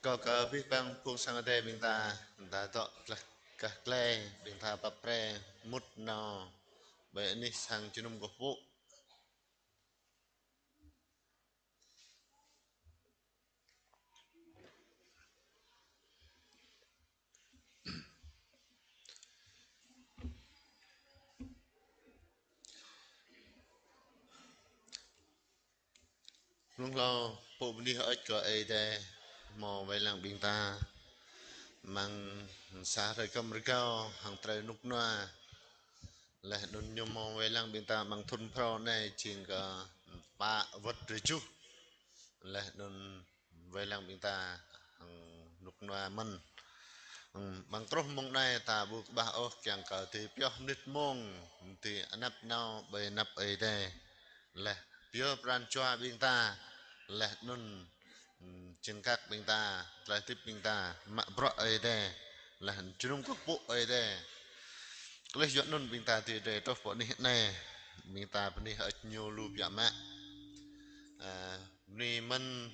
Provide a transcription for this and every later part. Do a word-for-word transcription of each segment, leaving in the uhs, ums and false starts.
Kâo kơ abih bang phung sang Adai ƀing ta, ƀing ta dŏ gah, gah glai, ƀing ta pap pre mŭt nao ƀơi anih sang jơnum kơkuh pơpŭ. Blung hlâo pơpŭ bơni hơơč kơ Ơi Adai hmâo wai lăng ƀing ta amăng sa hrơi kơm rơgao hăng tơlơi rơnŭk rơnua. Laih anŭn ñu hmâo wai lăng ƀing ta amăng thŭn phrâo anai jing kơ pă wơ̆t rơjuh. Laih anŭn wai lăng ƀing ta hăng rơnŭk rơnua mơ̆n. Hm, amăng truh mông anai ta ƀu kơƀah ôh kiăng kơ dưi pioh mơnit mông, dưi anăp nao ƀơi anăp Ơi Adai. Laih pioh pran jua ƀing ta, laih anŭn, hm, čơkăk ƀing ta, tơlơi hơdip ƀing ta, mă bruă Ơi Adai, laih jơnum kơkuh pơpŭ Ơi Adai. Tơlơi yua anŭn ƀing ta dưi rai truh pơ anih anai, ƀing ta bơni hơơč ñu lu biă mă. A, bơni mơ̆n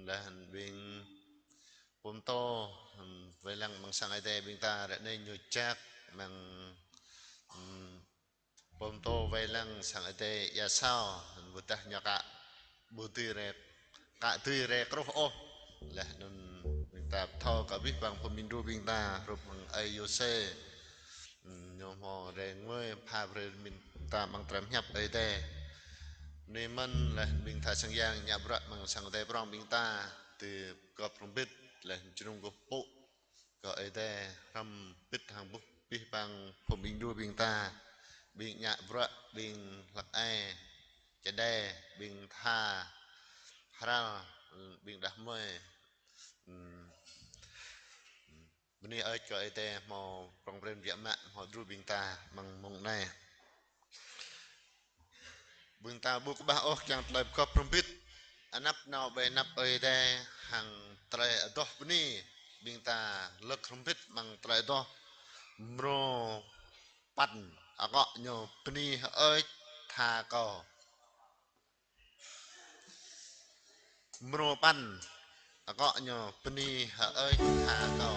laih ƀing pô pơtô, hm, wai lăng amăng sang Ơi Adai ƀing ta, ră anai ñu jak amăng, hm, pô pơtô wai lăng sang Ơi Adai Ia Sao, ƀôdah ñu kă ƀu dưi rai, kă dưi rai truh ôh. Laih anŭn ƀing ta pơthâo kơ abih bang phung mĭn đru ƀing ta, hrup hăng ơi Yôsê, hm, ñu hmâo rai ngui pha brơi mĭn ta amăng tram hiăp Ơi Adai. Bơni mơ̆n laih ƀing tha sang yang ngă bruă amăng sang Ơi Adai prong ƀing ta, dưi gŏp hrŏm hơbĭt laih jơnum kơkuh pơpŭ kơ Ơi Adai hrŏm hơbĭt hăng ƀuh abih bang phung mĭn đru ƀing ta, ƀing ngă bruă, ƀing hlăk ai, čơđai, ƀing tha hral, ƀing đah kơmơi. Hm. Bơni hơơč kơ Ơi Adai hmâo prong prin biă mă, hmâo đru ƀing ta amăng mông anai. Ƀing ta ƀu kơƀah ôh kiăng tơlơi pơgop hrŏm hơbĭt, anăp nao ƀơi anăp Ơi Adai hăng tơlơi adoh bơni. Ƀing ta lơ̆k hrŏm hơbĭt amăng tơlơi adoh mrô păn, akŏ ñu bơni hơơč tha kâo. Mrô păn, akŏ ñu bơni hơơč tha kâo.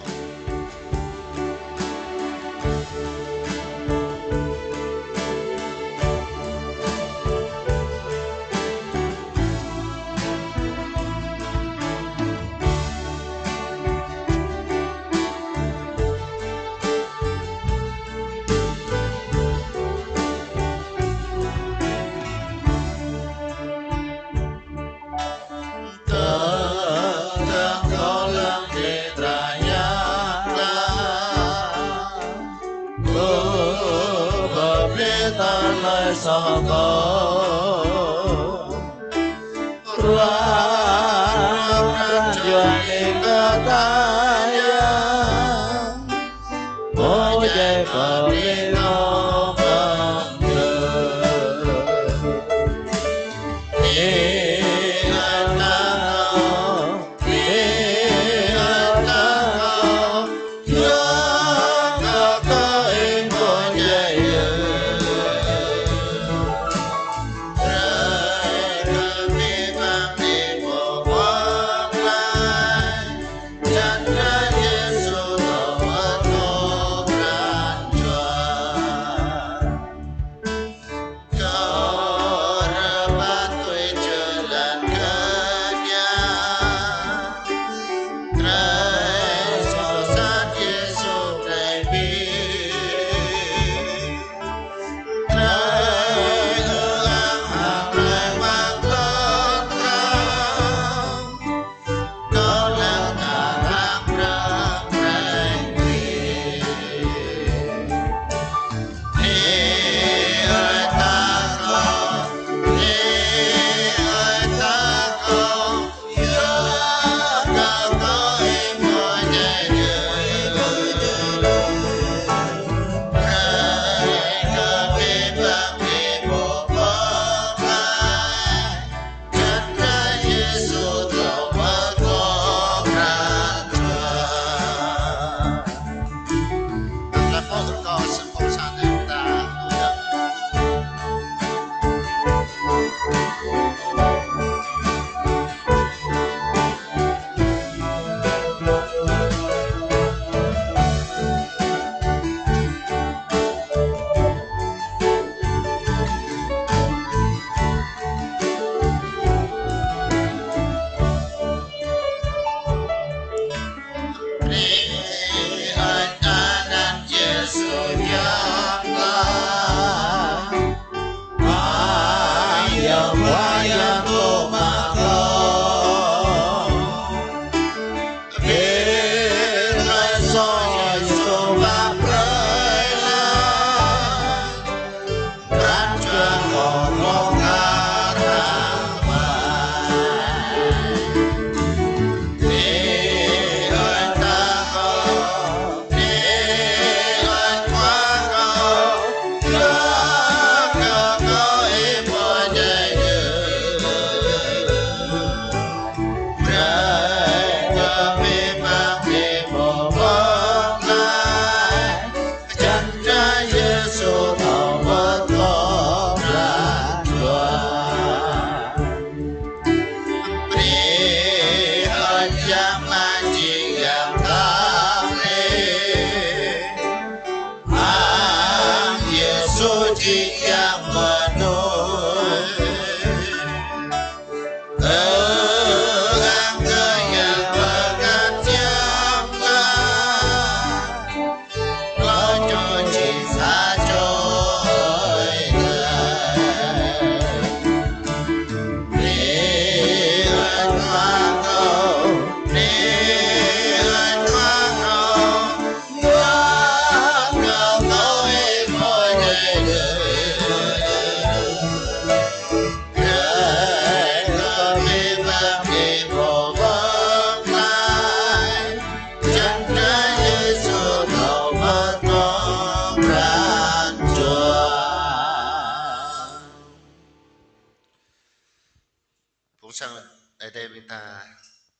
Phung sang Ơi Adai ƀing ta,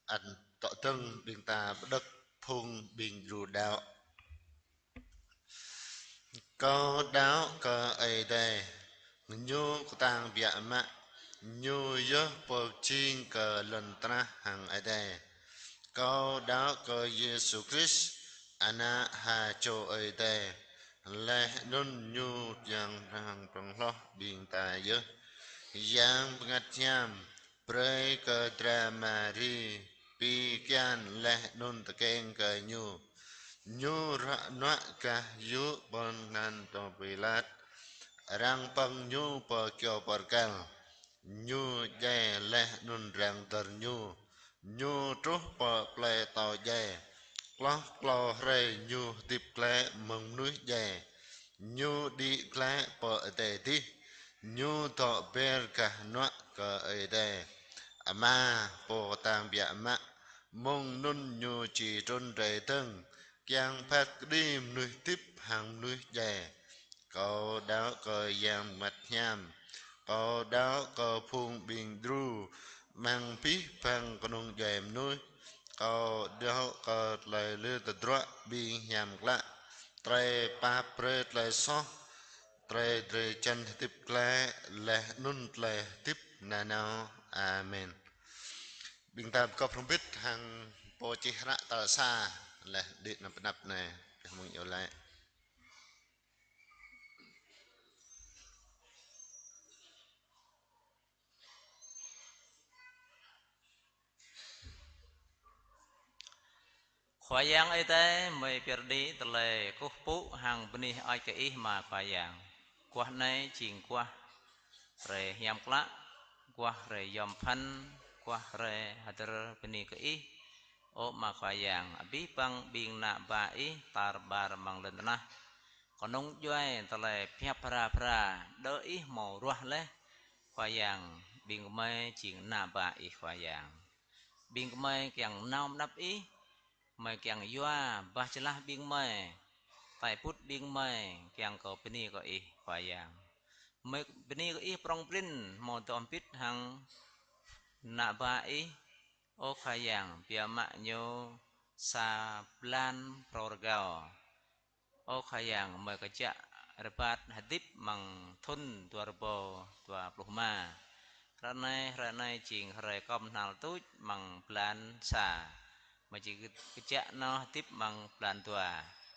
ăn tŏ dơ̆ng ƀing ta pơđŏk phung ƀing djru đaŏ. Kâo đaŏ kơ Ơi Adai, Ñu kơtang biă mă, Ñu yơh pô jing kơ lŏn tơnah hăng adai. Kâo đaŏ kơ Yêsu Krist, Ană ha čô Ơi Adai, laih anŭn Ñu kiăng hăng prŏng hloh ƀing ta yơh. Yang Bơngăt Hiam brơi kơ dra Mari pi kian laih anŭn tơkeng kơ Ñu. Ñu ruă nuă gah yŭ ƀơi anăn Pôntio Pilat, arăng pơ̆ng Ñu pơ kyâo bơrkal. Ñu djai laih anŭn arăng dơr Ñu. Ñu truh pơ plơi atâo djai. Hloh klâo hrơi Ñu hơdip glaĭ mơ̆ng mơnuih djai. Ñu đĭ glaĭ pơ adai adih. Ñu dŏ ber gah hơnuă kơ Ơi Adai Ama pô kơtang biă mă. Mơ̆ng anŭn Ñu či trŭn rai dơ̆ng, kiăng phat kơđi mơnuih hơdip hăng mơnuih djai. Kâo đaŏ kơ Yang Bơngăt Hiam. Kâo đaŏ kơ phung ƀing djru amăng abih bang kơnung djuai mơnuih. Kâo đaŏ kơ tơlơi lir tơdruă ƀing hiam klă, tơlơi pap brơi tơlơi soh, tơlơi drơi jăn hơdip glaĭ, laih anŭn tơlơi hơdip nanao. Amen. Ƀing ta pơgop hrŏm hơbĭt hăng pô čih hră tal sa, laih đĭ anăp anăp anai, pioh mơ̆ng iâu laĭ. Khua Yang Ơi Adai, gơmơi pơyơr đĭ tơlơi kơkuh pơpŭ hăng bơni hơơč kơ Ih mơ̆ Khua Yang. Guah anai jing guah hrơi hiam klă, guah hrơi yom pơphan, guah hrơi hơdơr bơni kơ Ih. Ơ mơ̆ Khua Yang, abih bang ƀing ană bă Ih tar ƀar amăng lŏn tơnah. Kơnung djuai tơlơi pơhiăp phara phara, đơ Ih hmâo ruah laih. Khua Yang, ƀing gơmơi jing ană bă Ih Khua Yang. Ƀing gơmơi kiăng nao mơnăp Ih, gơmơi kiăng yua bah jơlah ƀing gơmơi, tai put ƀing gơmơi kiăng kơ bơni kơ Ih Khua Yang. Gơmơi bơni kơ Ih prŏng prin hmâo dŏ hơbĭt hăng ană bă Ih, ơ Khua Yang, biă mă ñu sa blan phrâo rơgao. Ơ Khua Yang, gơmơi kơjăp rơbat hơdip amăng thŭn dua rơbâo dua pluh rơma. Hrơi anai, hrơi anai jing hrơi kơm hnal tuč amăng blan sa. Gơmơi či kơjăp nao hơdip amăng blan dua.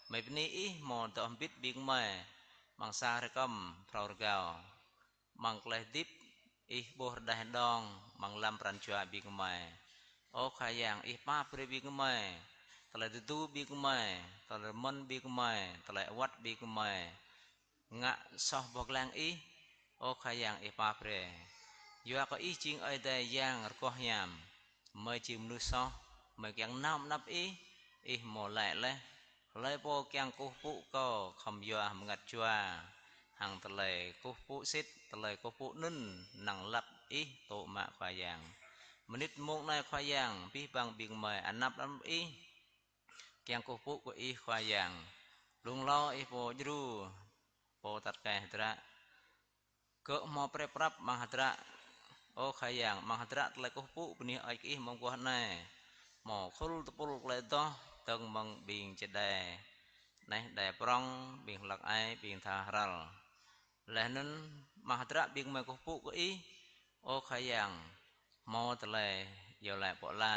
Gơmơi bơni Ih hmâo dŏ hơbĭt ƀing gơmơi amăng sa hrơi kơm phrâo rơgao. Amăng tơlơi hơdip, Ih ƀuh rơđah rơđông amăng lăm pran jua ƀing gơmơi. Ơ Khua Yang, Ih pap brơi ƀing gơmơi, tơlơi tơdu ƀing gơmơi, tơlơi rơmơ̆n ƀing gơmơi, tơlơi awăt ƀing gơmơi ngă soh boh lăng Ih. Ơ Khua Yang, Ih pap brơi. Yua kơ Ih jing Ơi Adai Yang rơgoh hiam. Gơmơi jing mơnuih soh, gơmơi kiăng nao mơnăp Ih, Ih hmâo laĭ laih: Hlơi pô kiăng kơkuh pơpŭ Kâo, khŏm yua bơngăt jua. hăng tơlơi kơkuh pơpŭ sĭt, tơlơi kơkuh pơpŭ anŭn năng lăp ih tŭ mă Khua Yang. Mơnit mông anai Khua Yang, abih bang ƀing gơmơi anăp anăp ih, kiăng kơkuh pơpŭ kơ ih Khua Yang. Blung hlâo ih pô djru, pô tăt kai hơdră. Gơ̆ hmâo prep prăp amăng hơdră. Ơ Khua Yang, amăng hơdră tơlơi kơkuh pơpŭ bơni hơơč kơ ih mơguah anai. Hmâo khul tơpul tơlơi adoh, dơ̆ng mơ̆ng ƀing čơđai. Anai čơđai prŏng, ƀing hlăk ai, ƀing tha hrăl. Laih anŭn amăng hơdră ƀing gơmơi kơkuh pơpŭ kơ ih. Ơ Khua Yang, hmâo tơlơi iâu laĭ pơala.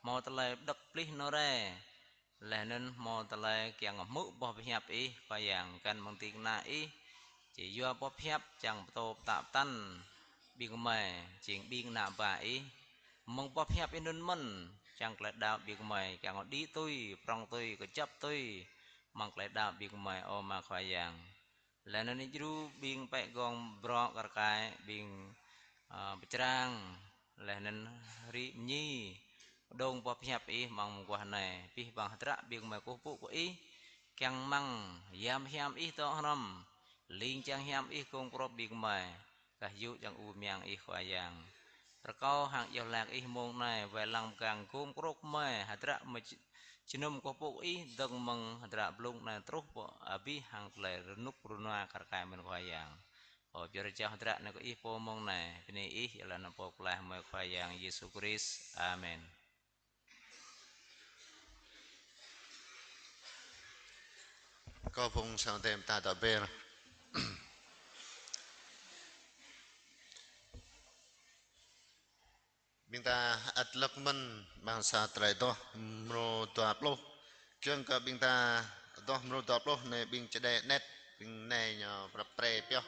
Hmâo tơlơi pơđŏk pơplih nô rai. Laih anŭn hmâo tơlơi kiăng hmư̆ boh pơhiăp ih, Khua Yang, găn mơ̆ng ding kơna ih. Či yua boh pơhiăp čang pơtô pơtă pơtăn ƀing gơmơi, jing ƀing ană bă ih. Mơ̆ng boh pơhiăp ih anŭn mơ̆n, čang tơlơi đaŏ ƀing gơmơi, kiăng đĭ tui, prŏng tui, kơjăp tui, mơ̆ng tơlơi đaŏ ƀing gơmơi, ơ Ama Khua Yang. Laih anŭn ih djru ƀing pĕ gong brŏ kar kaĭ, ƀing, ơ, pơčrang, laih anŭn rĭ mơñi, pơđông boh pơhiăp ih amăng mơguah anai, abih bang hơdră ƀing gơmơi kơkuh pơpŭ kơ ih, kiăng mơ̆ng yam hiam ih dŏ hrŏm, ling jang hiam ih gong krŏp ƀing gơmơi, kah yŭ jang ư mơyang ih Khua Yang. Rơkâo hăng iâu laĭ kơ ih mông anai, wai lăng pơgang gong krŏp gơmơi, hơdră gơmơi či-, jơnum kơkuh pơpŭ kơ ih, dơ̆ng mơ̆ng hơdră blung anai truh pơ abih hăng tơlơi rơnŭk rơnua kar kaĭ mơ̆n Khua Yang. Ơ, pơyơr jao hơdră anai kơ ih pô mông anai, bơni ih, yua anăn Pô Pơklaih gơmơi Khua Yang Yêsu Krist. Amen. Kâo phung sang tem ta tơ ber. Ƀing ta ăt lăk mơ̆n amăng sa tơlơi adoh mrô dua pluh. Kiăng kơ ƀing ta adoh mrô dua pluh anai ƀing čơđai anet, ƀing anai ñu prăp pre pioh.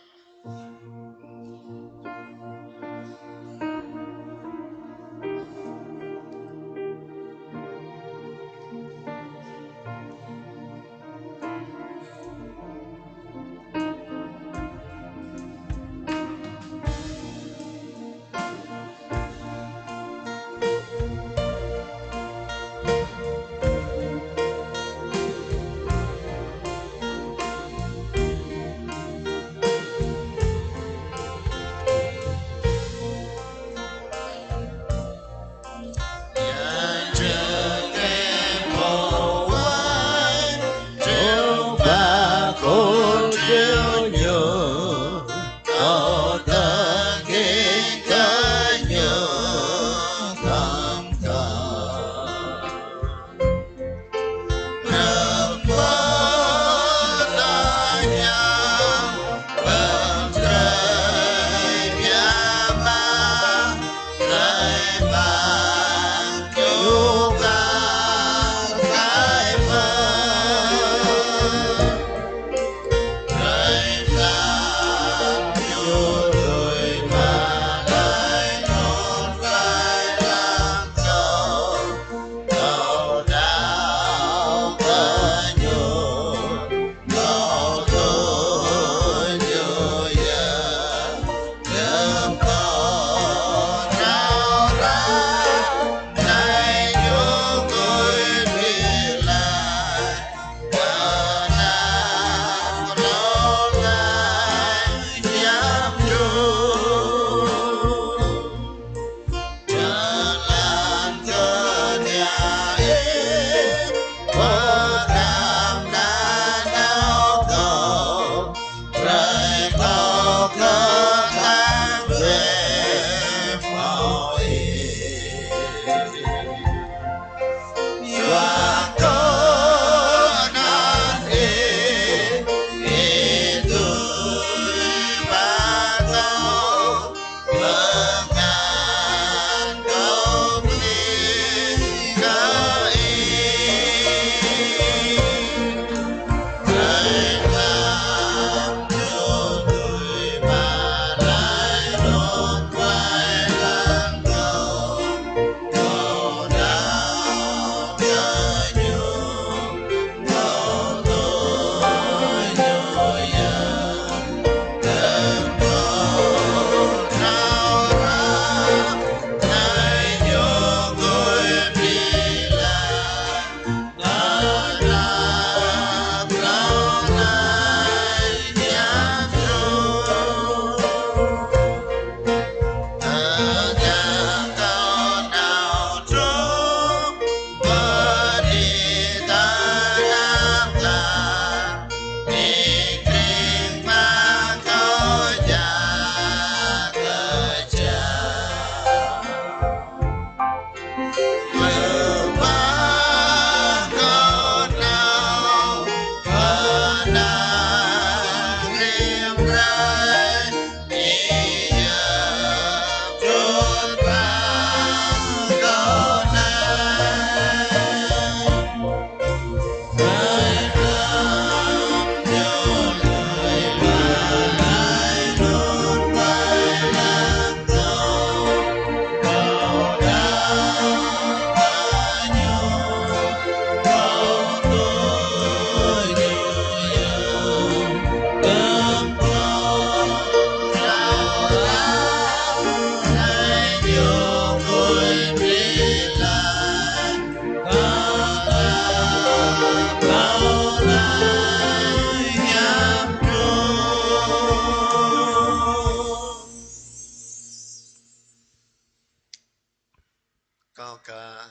Kơ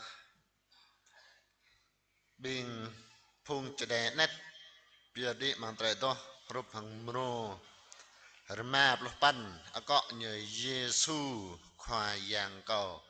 ƀing phung čơđai anet, pơyơr đĭ amăng tơlơi adoh hrup hăng mrô rơma pluh păn, akŏ ñu Yêsu Khua Yang kâo.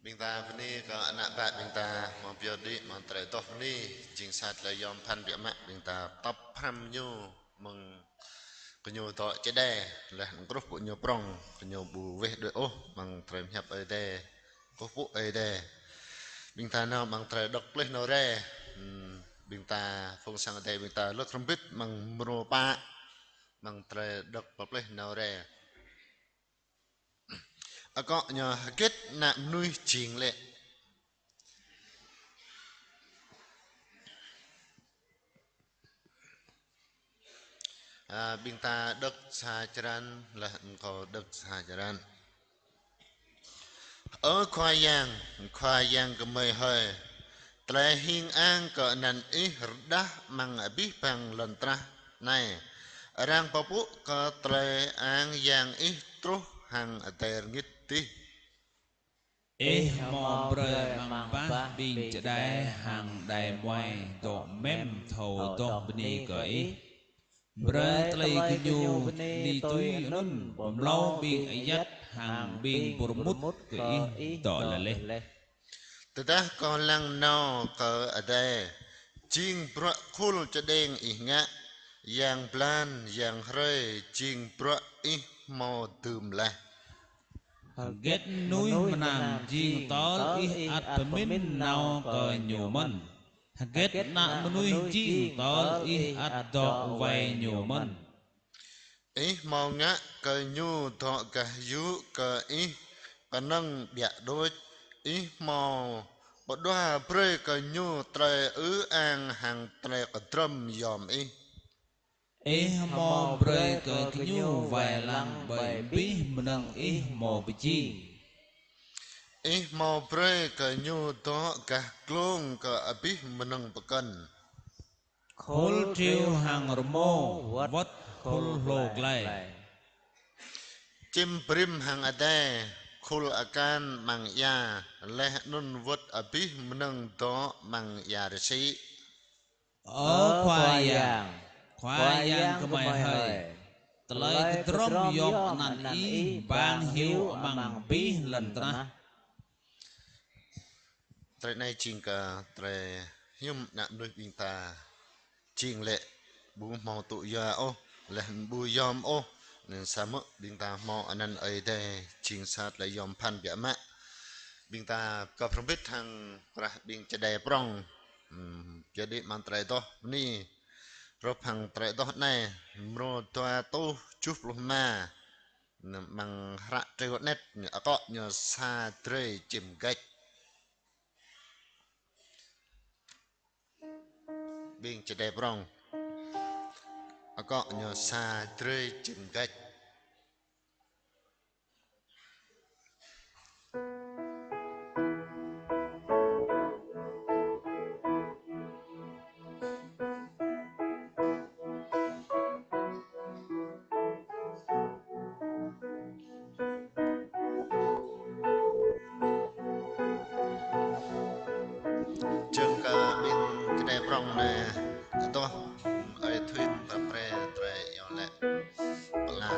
Ƀing ta bơni kơ ană bă ƀing ta mơ̆ng pioh đĭ mơ̆ng tơlơi adoh bơni, jing sa tơlơi yom pơphan biă mă ƀing ta tŏp hrăm ñu mơ̆ng Gơñu dŏ čơđai, laih anŭn kơkuh pơpŭ ñu prŏng, gơñu ƀu weh đuaĭ ôh amăng tơlơi pơhiăp Ơi Adai, kơkuh pơpŭ Ơi Adai. Ƀing ta nao amăng tơlơi đŏk pơplih nao rai. Hmm, ƀing ta phung sang Ơi Adai, ƀing ta lŭt hrŏm hơbĭt amăng mrô pă, amăng tơlơi đŏk pơplih nao rai. Akŏ ñu: Hơget ană mơnuih jing lĕ? A, ƀing ta đŏk sa črăn, laih anŭn kâo đŏk sa črăn. Ơ Khua Yang, Khua Yang gơmơi hơi, tơlơi hing ang kơ anăn Ih rơđah amăng abih bang lŏn tơnah anai. Arăng pơpŭ kơ tơlơi ang yang Ih truh hăng adai rơngit dih. Ih hmâo brơi amăng bah ƀing čơđai hăng đai muai dŏ mơ̆n thâo adoh bơni kơ Ih. Brơi tơlơi gơñu bơni tui anŭn pơmlâo ƀing ayăt hăng ƀing pơrơmut kơ Ih dŏ lơleh. Tơdah kâo lăng nao kơ adai, jing bruă khul čơđeng Ih ngă, yang blan, yang hrơi, jing bruă Ih hmâo dưm laih. Hơget mơnuih mơnam jing tơl Ih ăt pơmĭn nao kơ ñu mơ̆n? Hơget ană mơnuih jing tơl Ih ăt dŏ wai ñu mơ̆n? Ih hmâo ngă kơ ñu dŏ gah yŭ kơ Ih kơnơ̆ng ƀiă đôč. Ih hmâo pơđua brơi kơ ñu tơlơi ư ang hăng tơlơi kơdrŏm yom Ih. Ih hmâo brơi kơ gơñu wai lăng ƀơi abih mơnơ̆ng Ih hmâo pơjing. Ih hmâo brơi kơ ñu dŏ gah glông kơ abih mơnơ̆ng pơkŏn. Khul triu hăng rơmô wơ̆t khul hlô glai. Čim brĭm hăng adai, khul akan amăng ia, laih anŭn wơ̆t abih mơnơ̆ng dŏ amăng ia rơsĭ. Ơ Khua Yang, Khua Yang gơmơi hơi, tơlơi kơdrŏm yom anăn Ih bang hyu amăng abih lŏn tơnah. Tơlơi anai jing kơ tơlơi hiư̆m ană mơnuih ƀing ta jing lĕ ƀu hmâo tŭ yua ôh, laih ƀu yom ôh, anŭn samơ̆ ƀing ta hmâo anăn Ơi Adai jing sa tơlơi yom pơphan biă mă. Ƀing ta pơkŏp hrŏm hơbĭt hăng krah ƀing čơđai prŏng. Hmm, jadi amăng tơlơi adoh bơni. Hrup hăng tơlơi adoh anai, mrô dua rơtuh tơjuh pluh rơma, amăng hră triu anet, akŏ ñu sa drơi čim gač. Ƀing čơđai prŏng. Akŏ ñu sa drơi čim gač. Čang kơ ƀing čơđai prŏng anai, adoh, ơi Thuin ta pre, pre yơh lĕ. Pơala.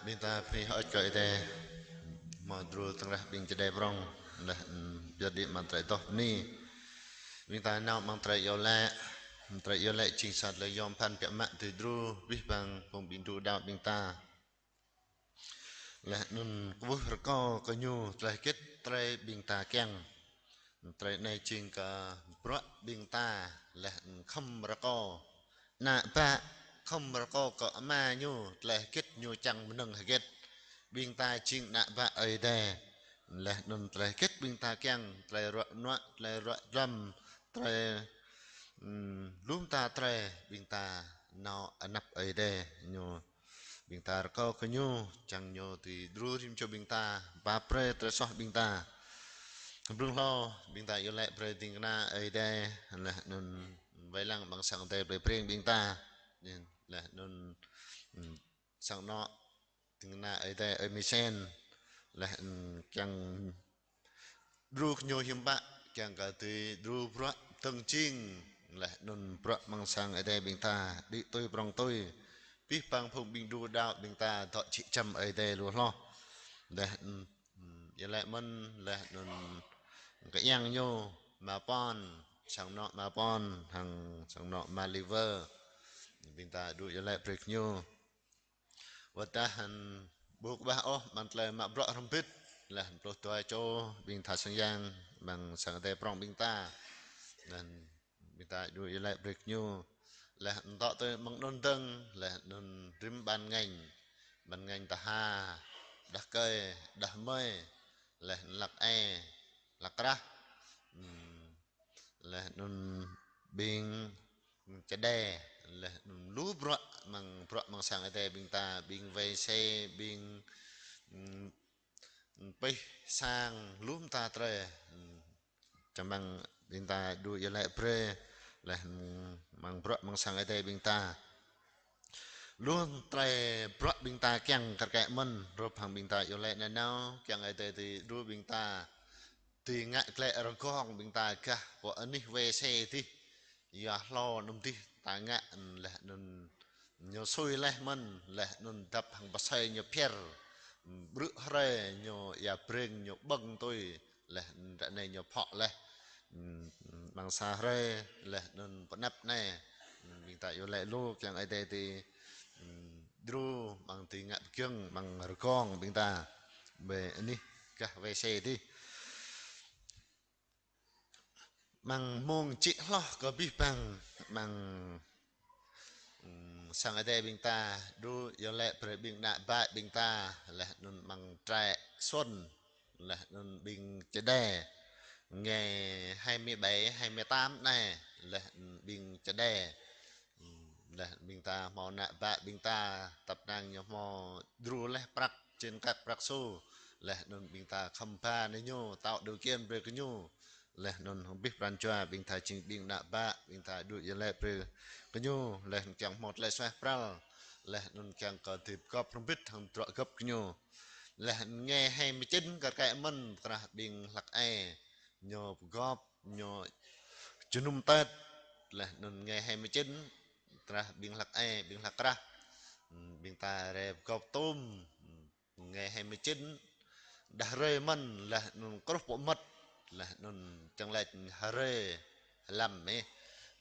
Ƀing ta bơni hơơč kơ Ơi Adai, hmâo djru tơlơi ƀing čơđai prong, laih, ưm, pơyơr đĭ amăng tơlơi adoh bơni. Ƀing ta nao amăng tơlơi iâu laĭ, tơlơi iâu laĭ jing sa tơlơi yom pơphan biă mă tui djru, abih bang phung ƀing djru đaŏ ƀing ta. Laih anŭn kwưh rơkâo kơ ñu tơlơi hơget tơlơi ƀing ta kiăng. Tơlơi anai jing kơ bruă ƀing ta, laih khŏm rơkâo ană bă, khŏm rơkâo kơ ama ñu, tơlơi hơget ñu čang mơnơ̆ng hơget. Ƀing ta jing ană bă Ơi Adai. Laih anŭn tơlơi hơget ƀing ta kiăng, tơlơi ruă nuă, tơlơi ruă dlăm, tơlơi, ưm, lŏm ta tơlơi ƀing ta nao anăp Ơi Adai ñu. Ƀing ta rơkâo kơ ñu, čang ñu dưi djru rĭm čô ƀing ta, pap brơi tơlơi soh ƀing ta. Blung hlâo, ƀing ta iâu laĭ brơi ding kơna Ơi Adai, laih anŭn wai lăng amăng sang Ơi Adai brơi breng ƀing ta. Laih anŭn, ưm, sang anŏ ding kơna Ơi Adai, ơi Misen, laih, ưm, kiăng djru kơ ñu hiư̆m pă, kiăng kơ dưi djru bruă dơ̆ng jing, laih anŭn bruă amăng sang Ơi Adai ƀing ta, đĭ tui prong tui, abih bang phung ƀing djru đaŏ ƀing ta, dŏ čĭ čăm Ơi Adai lu hloh. Laih, ưm, ưm, iâu laĭ mơ̆n, laih anŭn kơ yang ñu, Ama Pon, sang anŏ Ama Pon, hăng sang anŏ Ama Liver. Ƀing ta djru iâu laĭ brơi kơ ñu. Wơ̆t dah anŭn ƀu kơƀah ôh amăng tơlơi mă bruă hrŏm hơbĭt, laih pluh dua čô ƀing tha sang yang amăng sang Ơi Adai prong ƀing ta. Laih ƀing ta djru iâu laĭ brơi kơ ñu. Laih anŭn tŏ tui amăng anŭn dơ̆ng, laih anŭn rĭm ban ngành, ban ngành Taha, Đah Kơi, Đah Mơi, laih anŭn Lăk Ê, Lăk Krah. Ưm, Laih anŭn ƀing čơđai, laih anŭn lu bruă amăng, bruă amăng sang Ơi Adai ƀing ta, ƀing wai xe, ƀing, ưm, pih sang, lŏm ta tơlơi, ưm, čang mơ̆ng ƀing ta djru iâu laĭ brơi, laih, ưm, amăng bruă amăng sang Ơi Adai ƀing ta. Lu tơlơi bruă ƀing ta kiăng kar kaĭ mơ̆n, hrup hăng ƀing ta iâu laĭ nanao, kiăng Ơi Adai dưi djru ƀing ta dưi ngă glaĭ rơgong ƀing ta gah pơ anih wai xe dih. Yua hlâo anŭn dih ta ngă, laih anŭn ñu sui laih mơ̆n, laih anŭn dăp hăng pơsơi ñu phiăr. Brư̆ hrơi ñu ia breng ñu ƀơ̆ng tui, laih ră anai ñu phŏ laih. Ưm, amăng sa hrơi, laih anŭn pơanăp anai, ưm, ƀing ta iâu laĭ lu kiăng Ơi Adai dưi, ưm, djru amăng dưi ngă pơgiŏng amăng rơgong ƀing ta. Ƀơi anih gah wai xe dih. Amăng mông čĭ hloh kơ abih bang, amăng, ưm, sang Ơi Adai ƀing ta, djru iâu laĭ brơi ƀing ană bă ƀing ta, laih anŭn amăng trại xuân, laih anŭn ƀing čơđai. Ngày hai mươi bảy, hai mươi tám anai, laih anŭn ƀing čơđai. Ưm, laih ƀing ta hmâo ană bă ƀing ta, tăp năng ñu hmâo djru laih prăk, čen kăk prăk su. Laih anŭn ƀing ta khŏm ba nao ñu, tạo điều kiện brơi kơ ñu. Laih anŭn hăng abih pran jua ƀing ta jing ƀing ană bă, ƀing ta djru iâu laĭ brơi kơ ñu. Laih anŭn kiăng hmâo tơlơi suaih pral. Laih anŭn kiăng kơ dưi pơgop hrŏm hơbĭt hăng bruă gŏp kơ ñu. Laih anŭn ngày hai mươi chín kar kaĭ mơ̆n, pơkrah ƀing Lăk Ê ñu pơgop, ñu jơnum Tết, laih anŭn ngày hai mươi chín, pơkrah ƀing Lăk Ê, ƀing Lăk Krah. Ưm, ƀing ta rai pơgop tum. Ưm, ngày hai mươi chín, đah hrơi mơ̆n, laih anŭn kruh pơmơ̆t, laih anŭn čang laĭ hrơi lăm ih.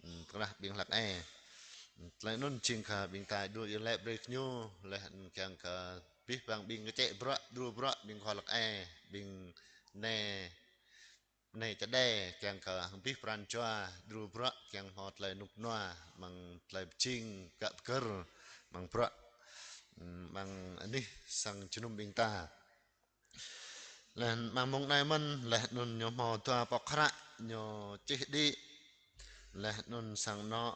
Ưm, pơkrah ƀing Lăk Ê. Ưm, tơlơi anŭn jing kơ ƀing ta djru iâu laĭ brơi kơ ñu, laih anŭn kiăng kơ abih bang ƀing kơčĕ bruă, djru bruă, ƀing khua Lăk Ê, ƀing nai, nai čơđai, kiăng kơ hăng abih pran jua, djru bruă, kiăng hmâo tơlơi rơnŭk rơnua, amăng tơlơi pơjing, gah pơgơ̆r, amăng bruă, ưm, amăng anih sang jơnum ƀing ta. Laih amăng mông anai mơ̆n, laih anŭn ñu hmâo dua pŏk hră, ñu čih đĭ, laih anŭn sang anŏ,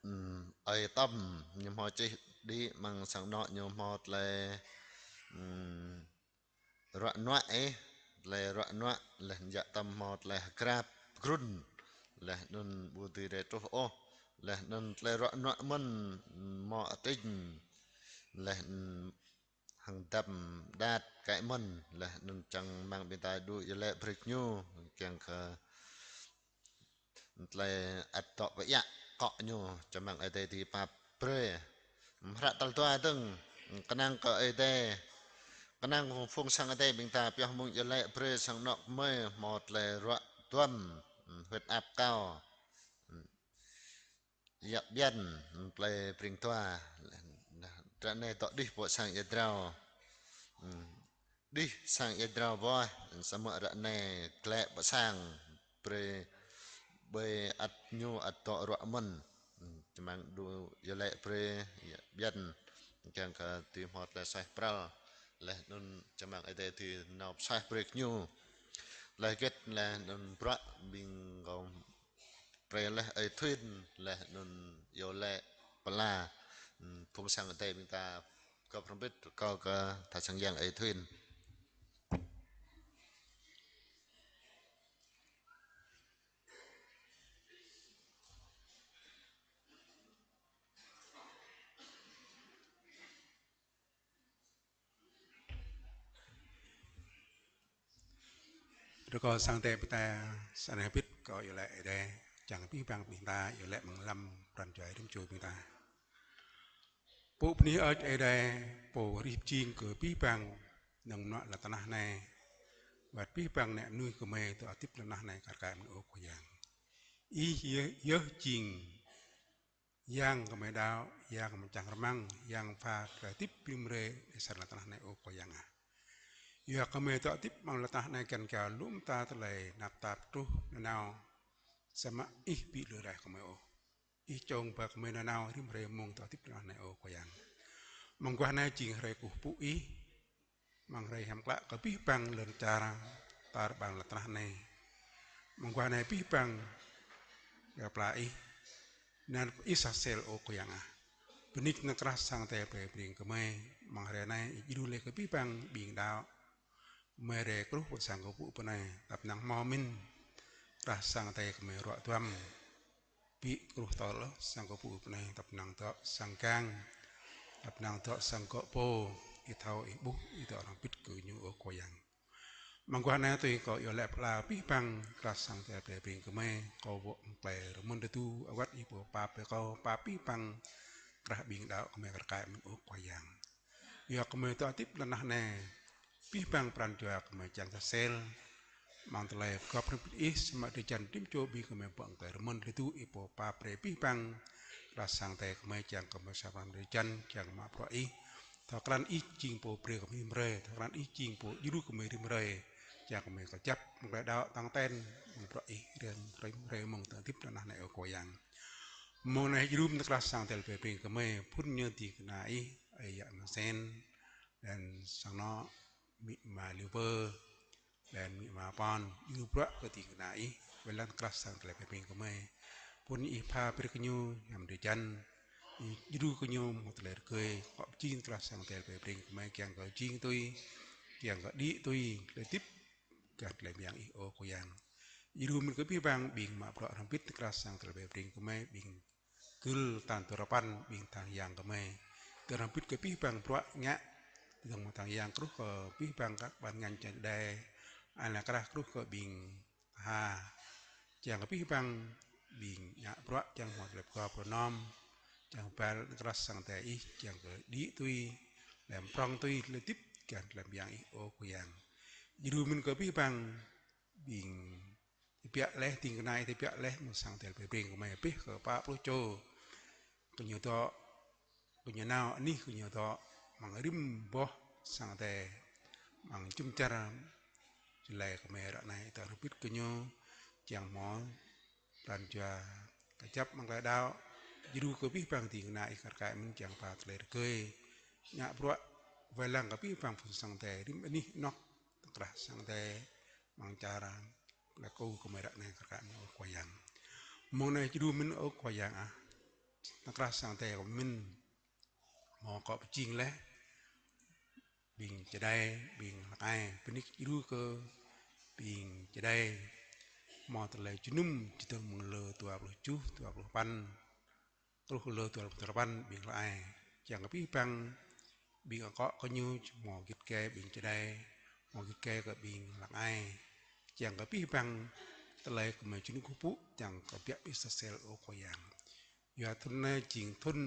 ưm, ơi Tâm, ñu hmâo čih đĭ, amăng sang anŏ ñu hmâo tơlơi, ưm, ruă nuă ih, tơlơi ruă nuă, laih anŭn yă Tâm hmâo tơlơi hơgrap, grŭn, laih anŭn ƀu dưi rai truh ôh, laih anŭn tơlơi ruă nuă mơ̆n, hmâo ating, laih anŭn hăng dăm đat kaĭ mơ̆n, laih anŭn čang mơ̆ng ƀing ta djru iâu laĭ brơi kơ ñu, kiăng kơ tơlơi ăt dŏ pơiă akŏ ñu, čang mơ̆ng Ơi Adai dưi pap brơi. Hră tal dua dơ̆ng, Kơnang kơ Ơi Adai, kơnang phung sang Ơi Adai ƀing ta pioh mơ̆ng iâu laĭ brơi sang anŏ gơmơi hmâo tơlơi ruă duăm, huyết áp cao, yă ƀiăn, tơlơi pring dua. Ră anai dŏ đih pơ sang ia drao. Đih sang ia drao boh, samơ̆ ră anai glaĭ pơ sang, brơi ƀơi ăt ñu ăt dŏ ruă mơ̆n. Čơmang đu iâu laĭ brơi, yă ƀiăn, kiăng kơ dưi hmâo tơlơi suaih pral. Laih anŭn čơmang Ơi Adai dưi nao pơsuaih brơi kơ ñu. Laih hơget laih anŭn bruă ƀing gơ̆ brơi laih Ơi Thuyên, laih anŭn iâu laĭ pơala, phung sang Ơi Adai ƀing ta gŏp hrŏm hơbĭt rơkâo kơ tha sang yang Ơi Thuyên. Rơkâo sang Ơi Adai ƀing ta, sa anai hơbĭt kâo iâu laĭ Ơi Adai, čang abih bang ƀing ta iâu laĭ mơ̆ng lăm pran jua rĭm čô ƀing ta. Pô bơni hơơč Ơi Adai, Pô hrih pơjing kơ abih bang mơnuă lŏn tơnah anai, wơ̆t abih bang mơnuih gơmơi dŏ hơdip lŏn tơnah anai kar kaĭ mơ̆n ơ Khua Yang. Ih yơh, yơh jing Yang gơmơi đaŏ, Yang gơmơi čang rơmang, Yang pha tơlơi hơdip rĭm hrơi ƀơi sa lŏn tơnah anai ơ Khua Yang ah. Yua gơmơi dŏ hơdip amăng lŏn tơnah anai kiăng kơ lŏm ta tơlơi tơnap tap truh nanao, samơ̆ Ih ƀu lui raih gơmơi ôh. Ih čong ba gơmơi nanao rĭm hrơi mông dŏ hơdip lŏn tơnah anai ơ Khua Yang. Mơguah anai jing hrơi kơkuh pơpŭ Ih, amăng hrơi hiam klă kơ abih bang lŏn čar tar ƀar lŏn tơnah anai. Mơguah anai abih bang pơpla Ih, anăn Ih sa sel ơ Khua Yang ah. Bơni kơ anăn krah sang Ơi Adai brơi pring kơ gơmơi, amăng hrơi anai Ih djru laih kơ abih bang ƀing đaŏ. Gơmơi rai truh pơ sang kơkuh pơpŭ anai, tơpă năng hmâo mĭn krah sang Ơi Adai gơmơi ruă duăm. Ƀu truh tơl ôh sang kơkuh pơpŭ anai, tơpă năng dŏ sang gang, tơpă năng dŏ sang gŏ pô, Ih thâo, Ih ƀuh, Ih dŏ hrŏm hơbĭt kơ ñu ơ Khua Yang. Mơguah anai tui kâo iâu laĭ pơala abih bang krah sang Ơi Adai brơi pring kơ gơmơi, kâo wơ̆t mơ̆ng tơlơi rơmơ̆n tơdu, awăt Ih pơpap brơi kâo, pap abih bang krah ƀing đaŏ gơmơi kar kaĭ mơ̆n ơ Khua Yang. Yua gơmơi dŏ hơdip lŏn tơnah anai, abih bang pran jua gơmơi čang sa sel, amăng tơlơi pơgop hrŏm hơbĭt Ih, samơ̆ drơi jăn rĭm čô ƀing gơmơi ƀơ̆ng tơlơi rơmơ̆n tơdu Ih pơpap brơi abih bang, krah sang Ơi Adai gơmơi čang gơmơi sa pran drơi jăn, čang mă bruă Ih. Thâo krăn Ih jing Pô brơi gơmơi rĭm hrơi, thâo krăn Ih jing Pô djru gơmơi rĭm hrơi, čang gơmơi kơjăp mơ̆ng tơlơi đaŏ tong ten, mơ̆ng bruă Ih rĭm hrơi mông dŏ hơdip lŏn tơnah anai ơ Khua Yang. Mông anai djru mơ̆n krah sang Ơi Adai brơi pring kơ gơmơi, phŭn ñu ding kơna Ih, Ơi Yă Mơsen, laih sang anŏ amĭ ama Liu Pơ, laih amĭ ama Pon, djru bruă kơ ding kơna Ih, wai lăng krah sang Ơi Adai brơi pring kơ gơmơi. Phŭn Ih pha brơi kơ ñu, hiam drơi jăn, Ih djru kơ ñu hmâo tơlơi rơgơi, akŏ pơjing krah sang Ơi Adai brơi pring kơ gơmơi kiăng kơ jing tui, kiăng kơ đĭ tui, tơlơi hơdip gah tơlơi mơyang Ih ơ Khua Yang. Djru mơ̆n kơ abih bang ƀing mă bruă hrŏm hơbĭt krah sang Ơi Adai brơi pring kơ gơmơi, ƀing gưl tơl tơrơpăn ƀing tha sang yang gơmơi. Tơl hrŏm hơbĭt kơ abih bang bruă ngă, tơl tha sang yang truh kơ abih bang kơ ban ngăn čar Ơi Adai, anai krah truh kơ ƀing tha. Čang kơ abih bang ƀing ngă bruă čang hmâo tơlơi pơgop pơnăm, čang bal krah sang Ơi Adai Ih, čang kơ đĭ tui, lăm prŏng tui, lăm hơdip gah tơlơi mơyang Ih ơ Khua Yang. Djru mơ̆n kơ abih bang ƀing tơbiă laih, ding kơna Ih tơbiă laih, mơ̆ng sang Ơi Adai brơi pring kơ gơmơi abih kơ pă pluh čô. Kơ ñu dŏ, kơ ñu nao anih, kơ ñu dŏ amăng rĭm boh sang Ơi Adai, amăng jum dar jơlai gơmơi ră anai, tơl hrŏm hơbĭt kơ ñu, čang hmâo pran jua kơjăp amăng tơlơi đaŏ, djru kơ abih bang ding kơna Ih kar kaĭ mơ̆n čang pha tơlơi rơgơi, ngă bruă wai lăng kơ abih bang phung sang Ơi Adai rĭm anih anŏ, tơkrah sang Ơi Adai, amăng čar Plei Ku gơmơi ră anai kar kaĭ mơ̆n ơ Khua Yang. Mông anai djru mơ̆n ơ Khua Yang ah. Tơkrah sang Ơi Adai gơmơi mơ̆n hmâo akŏ pơjing laih ƀing čơđai, ƀing hlăk ai, bơni djru kơ ƀing čơđai hmâo tơlơi jơnum, čơdơ̆ng mơ̆ng lơ dua pluh tơjuh, dua pluh păn, truh lơ dua pluh tơrơpăn ƀing hlăk ai. Čang kơ abih bang ƀing akŏ kơ ñu hmâo git gai ƀing čơđai, hmâo git gai kơ ƀing hlăk ai. Čang kơ abih bang tơlơi gơmơi jơnum kơkuh pơpŭ, čang kơ biă ƀiă sa sel ơ Khua Yang. Yua thŭn anai jing thŭn,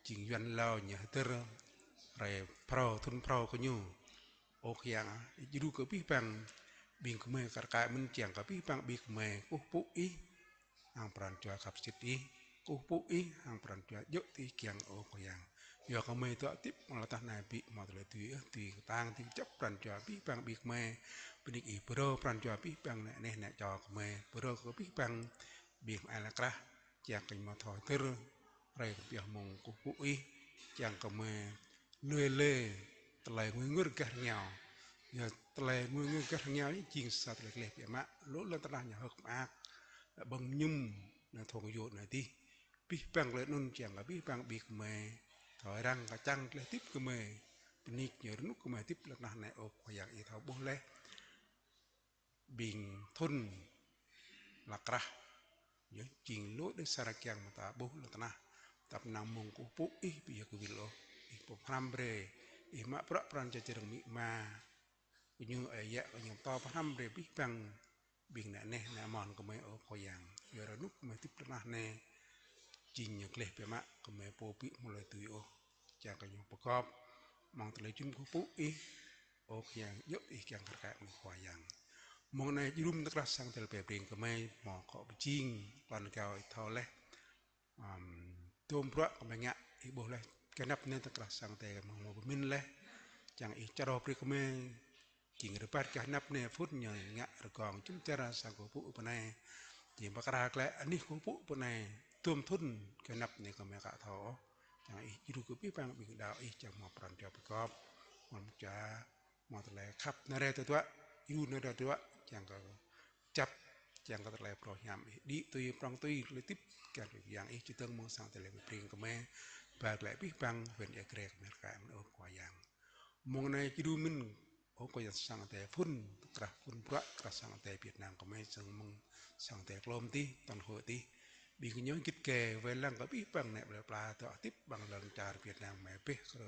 jing Yuan Lao ñu hơdơr hrơi phrâo, thŭn phrâo kơ ñu. Ơ Khua Yang, djru kơ abih bang ƀing gơmơi kar kaĭ mơ̆n, kiăng kơ abih bang ƀing gơmơi kơkuh pơpŭ Ih hăng pran jua khăp sĭt Ih, kơkuh pơpŭ Ih hăng pran jua djơ̆ tui Ih kiăng, ơ Khua Yang. Yua kơ gơmơi dŏ hơdip amăng lŏn tơnah anai ƀu hmâo tơlơi tui ôh, tui kơtang, tui kơjăp pran jua abih bang ƀing gơmơi. Bơni Ih pơrơ̆ pran jua abih bang ană neh ană čô gơmơi, pơrơ̆ kơ abih bang ƀing amai lŏn krah, kiăng kơ ñu hmâo thâo hơdơr hrơi kơ pioh mông kơkuh pơpŭ Ih, kiăng kơ gơmơi lui lê tơlơi ngui ngŭr gah rơngiao. Yua tơlơi ngui ngŭr gah rơngiao anai jing sa tơlơi gleh biă mă, lu lŏn tơnah ñu hơ̆k mơak, lŏn ƀơ̆ng mơñum, anai thŏng yua anai adih. Abih bang tơlơi anŭn kiăng kơ abih bang ƀing gơmơi thâo răng kơ čang tơlơi hơdip gơmơi. Bơni kơ ñu rơnŭk gơmơi hơdip lŏn tơnah anai, ơ Khua Yang, Ih thâo ƀuh laih. Ƀing thŭn lŏn krah, yơh, jing lu đe sa rơkiăng mơta ƀuh lŏn tơnah. Tơpă năng mông kơkuh pơpŭ Ih ƀu yơh kơwil ôh. Ih pô pơhrăm brơi, Ih mă bruă pran jua čơrơ̆ng amĭ ama kơ ñu, ơi yă kơ ñu, pơtô pơhrăm brơi abih bang ƀing ană neh ană mon gơmơi, ơ Khua Yang. Yua rơnŭk gơmơi hơdip lŏn tơnah anai jing ñu gleh biă mă, gơmơi pô ƀu hmâo tơlơi tui ôh, kiăng kơ ñu pơgop amăng tơlơi jum kơkuh pơpŭ Ih, ơ Khua Yang, djơ̆ Ih kiăng kar kaĭ mơ̆n, Khua Yang. Mông anai djru mơ̆n tơkrah sang Ơi Adai pơbring kơ gơmơi, hmâo akŏ pơjing, pran jua Ih thâo laih. Ăm, tơm bruă gơmơi ngă, Ih ƀuh laih, kơ anăp anai tơkrah sang Ơi Adai gơmơi hmâo pơmĭn laih, kiăng Ih čơrâo brơi kơ gơmơi, jing rơbat kơ anăp anai phŭn ñu ngă rơgong jum dar sang kơkuh pơpŭ pơ anai. Jing pơkra glaĭ anih kơkuh pơpŭ pơ anai, tơm thŭn kơ anăp anai gơmơi aka thâo ôh. Kiăng Ih djru kơ abih bang ƀing đaŏ Ih, kiăng hmâo pran jua pơgop, hmâo pran jua, hmâo tơlơi khăp nao rai tơdruă, djru nao rai tơdruă, kiăng kơ čăp, kiăng kơ tơlơi phrâo hiam Ih, đĭ tui, prŏng tui, tơlơi hơdip kiăng tui Yang Ih, čơdơ̆ng mơ̆ng sang Ơi Adai pơbring kơ gơmơi, ba glaĭ abih bang huyện Ia Gre kơ gơmơi kar kaĭ mơ̆n, ơ Khua Yang. Mông anai djru mơ̆n, ơ Khua Yang, sang Ơi Adai phŭn, tơkrah phŭn bruă, tơkrah sang Ơi Adai Việt Nam gơmơi, čơdơ̆ng mơ̆ng sang Ơi Adai klôm adih, toàn hội adih. Ƀing gơñu git gai wai lăng kơ abih bang ană plơi pla dŏ hơdip amăng lŏn čar Việt Nam gơmơi, pĕh kơ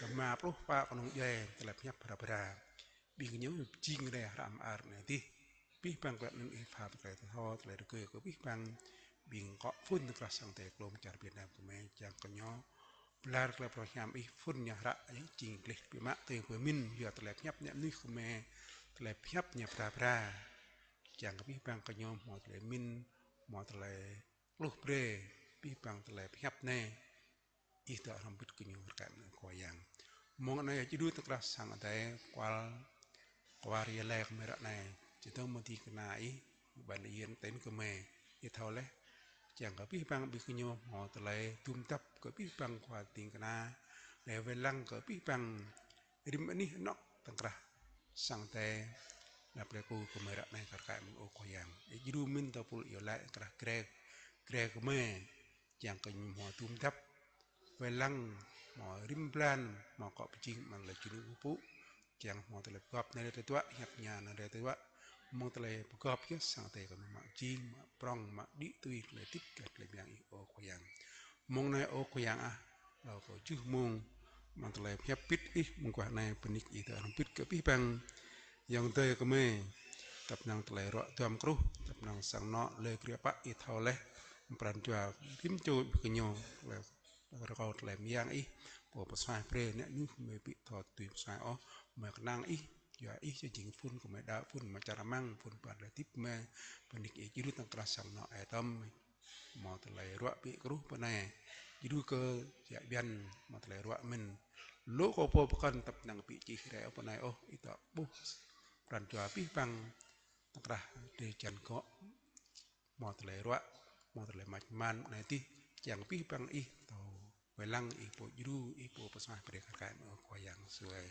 rơma pluh pă kơnung djuai, tơlơi pơhiăp hră bra. Ƀing gơñu jing rai hră mơar anai adih. Abih bang tơlơi anŭn Ih pha tơlơi thâo, tơlơi rơgơi kơ abih bang ƀing akŏ phŭn tơkrah sang Ơi Adai klôm čar Việt Nam gơmơi, kiăng kơ ñu blar tơlơi phrâo hiam Ih, phŭn ñu hră, yơh, jing gleh biă mă tơlơi pơmĭn, yua tơlơi pơhiăp ană mơnuih gơmơi, tơlơi pơhiăp ñu bra bra. Kiăng kơ abih bang gơñu hmâo tơlơi mĭn, hmâo tơlơi hluh brơi, abih bang tơlơi pơhiăp anai Ih dŏ hrŏm hơbĭt kơ gơñu kar kaĭ mơ̆n, ơ Khua Yang. Mông anai djru tơkrah sang Ơi Adai kual, kual Ia Lai gơmơi ră anai, čơdơ̆ng mơ̆ng ding kơna Ih, ban yên ten gơmơi, Ih thâo laih. Kiăng kơ abih bang ƀing gơñu hmâo tơlơi dum dăp kơ abih bang khua ding kơna, laih wai lăng kơ abih bang rĭm anih anŏ tơkrah sang Ơi Adai, ană plơi pô gơmơi ră anai kar kaĭ mơ̆n, ơ Khua Yang. Ih djru mĭn tơpul iâu laĭ tơkrah Gre, Gre gơmơi, kiăng kơ ñu hmâo dum dăp, wai lăng, hmâo rĭm blan, hmâo akŏ pơjing amăng tơlơi djru kơkuh pơpŭ, kiăng hmâo tơlơi pơgop nao rai tơdruă, hiăp ñu nao rai tơdruă, mơ̆ng tơlơi pơgop yơh sang Ơi Adai gơmơi mă jing, mă prŏng, mă đĭ tui tơlơi hơdip gah tơlơi mơyang Ih, ơ Khua Yang. Mông anai, ơ Khua Yang ah, hlâo kơ jưh mông, amăng tơlơi pơhiăp hơbĭt Ih mơguah anai, bơni kơ Ih dŏ hrŏm hơbĭt kơ abih bang ayŏng adơi gơmơi, tơpă năng tơlơi ruă duăm kruh, tơpă năng sang anŏ lĕ kriă pă Ih thâo laih, pran jua rĭm čô ƀing gơñu, tơlơi rơkâo tơlơi mơyang Ih, pô pơsuaih brơi, ană mơnuih gơmơi ƀu thâo tui pơsuaih ôh, gơmơi kơnang Ih, yua Ih yơh jing phŭn gơmơi đaŏ, phŭn mơčar rơmang, phŭn pơala hơdip gơmơi, bơni kơ Ih djru tơkrah sang anŏ ơi tơm, hmâo tơlơi ruă ƀu kruh pơ anai, djru kơ jăk biăn, hmâo tơlơi ruă mĭn, lu kơ pô pơkŏn tơpă năng ƀu čih rai ôh pơ anai ôh, Ih dŏ ƀuh pran jua abih bang tơkrah drơi jăn gŏ, hmâo tơlơi ruă, hmâo tơlơi mač man anai adih, kiăng abih bang Ih thâo wai lăng, Ih pô djru, Ih pô pơsuaih brơi kar kaĭ mơ̆n, ơ Khua Yang sui.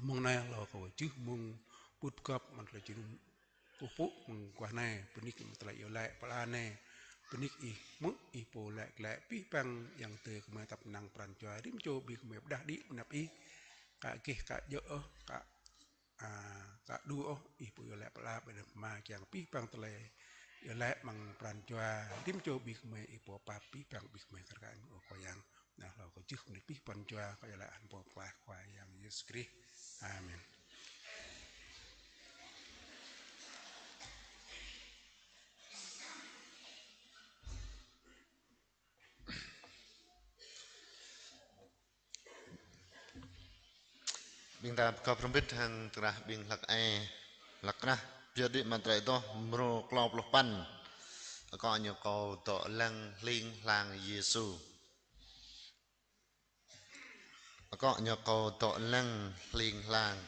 Mông anai hlâo kơ jưh mông pŭt pơgop amăng tơlơi djru kơkuh pơpŭ mơguah anai, bơni kơ amăng tơlơi iâu laĭ pơala anai, bơni kơ Ih hmư̆, Ih pô laĭ glaĭ abih bang ayŏng adơi gơmơi, tơpă năng pran jua rĭm čô ƀing gơmơi pơđah đĭ ƀơi anăp Ih, aka gih aka djơ̆ ôh, aka a, aka đu ôh, Ih pô iâu laĭ pơala, ƀơi anăp Ama, kiăng abih bang tơlơi iâu laĭ amăng pran jua rĭm čô ƀing gơmơi, Ih pô pap abih bang ƀing gơmơi kar kaĭ mơ̆n, ơ Khua Yang. Anai hlâo kơ jưh mơ̆n abih pran jua, kâo iâu laĭ amăng anăn Pô Pơklaih Khua Yang Yêsu Krist. Amen. Ƀing ta pơgop hrŏm hơbĭt hăng tơlơi ƀing hlăk ai, hlăk krah pơyơr đĭ Matthêô mrô klâo pluh păn. Akŏ ñu kâo dŏ lăng hling hlang Yêsu. Akŏ ñu kâo dŏ lăng hling hlang.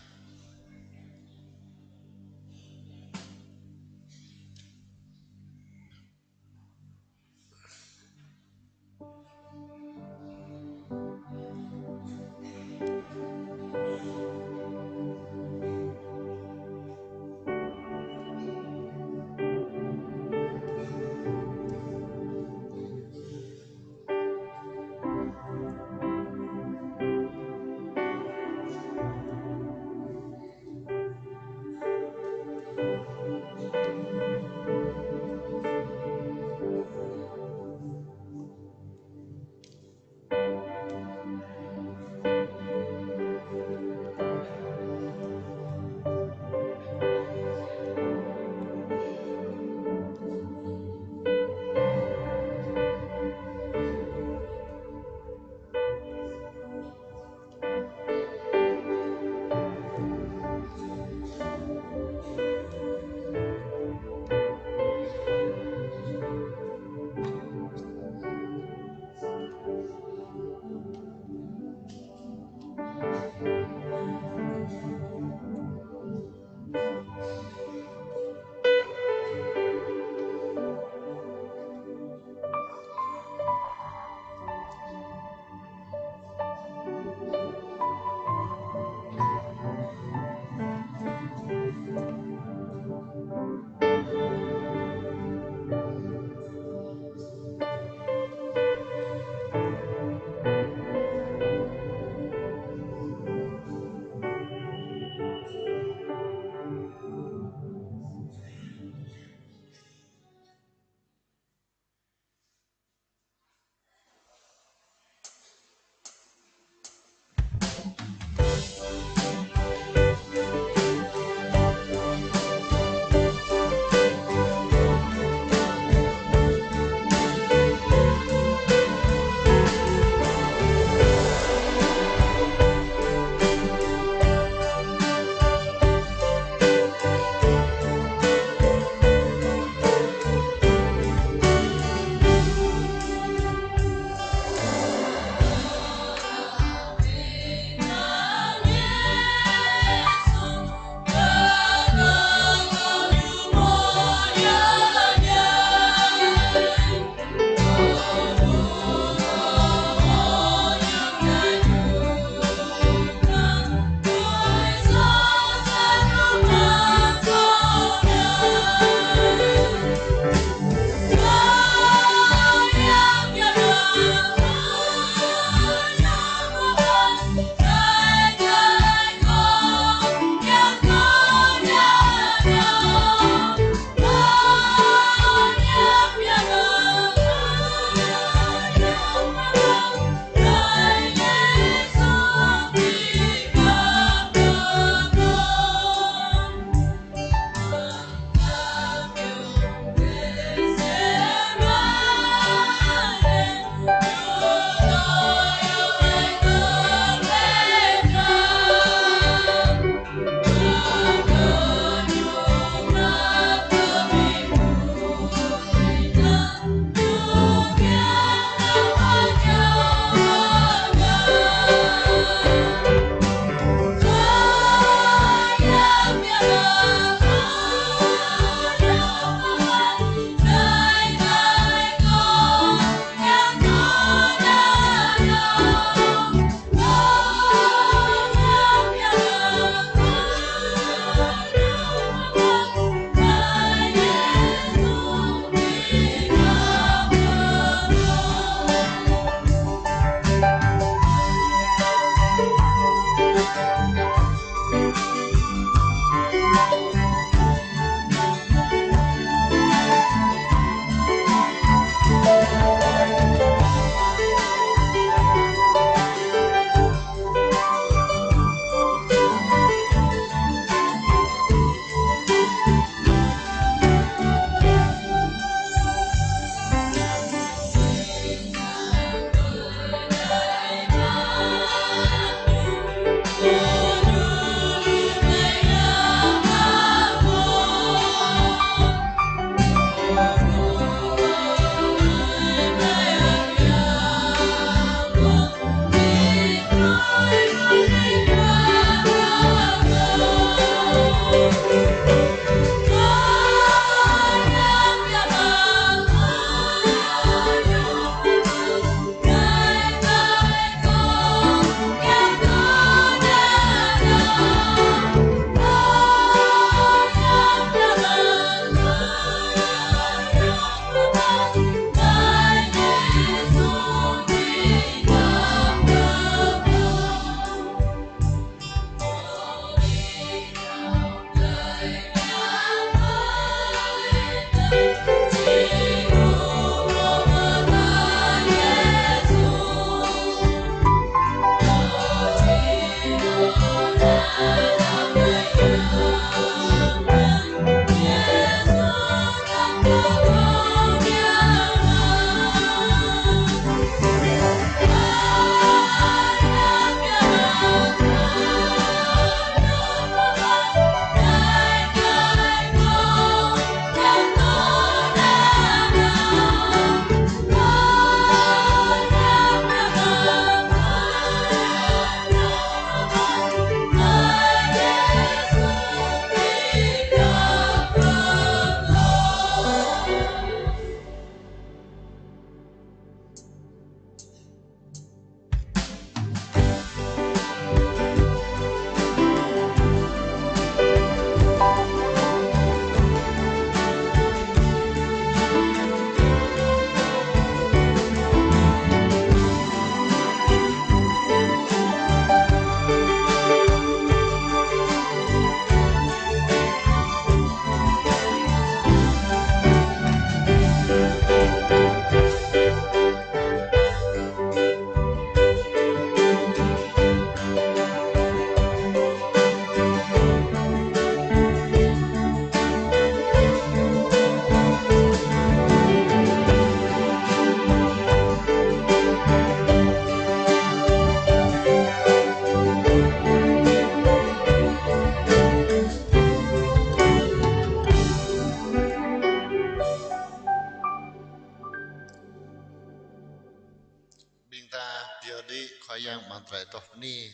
Ƀing ta pơyơr đĭ Khua Yang amăng tơlơi adoh bơni.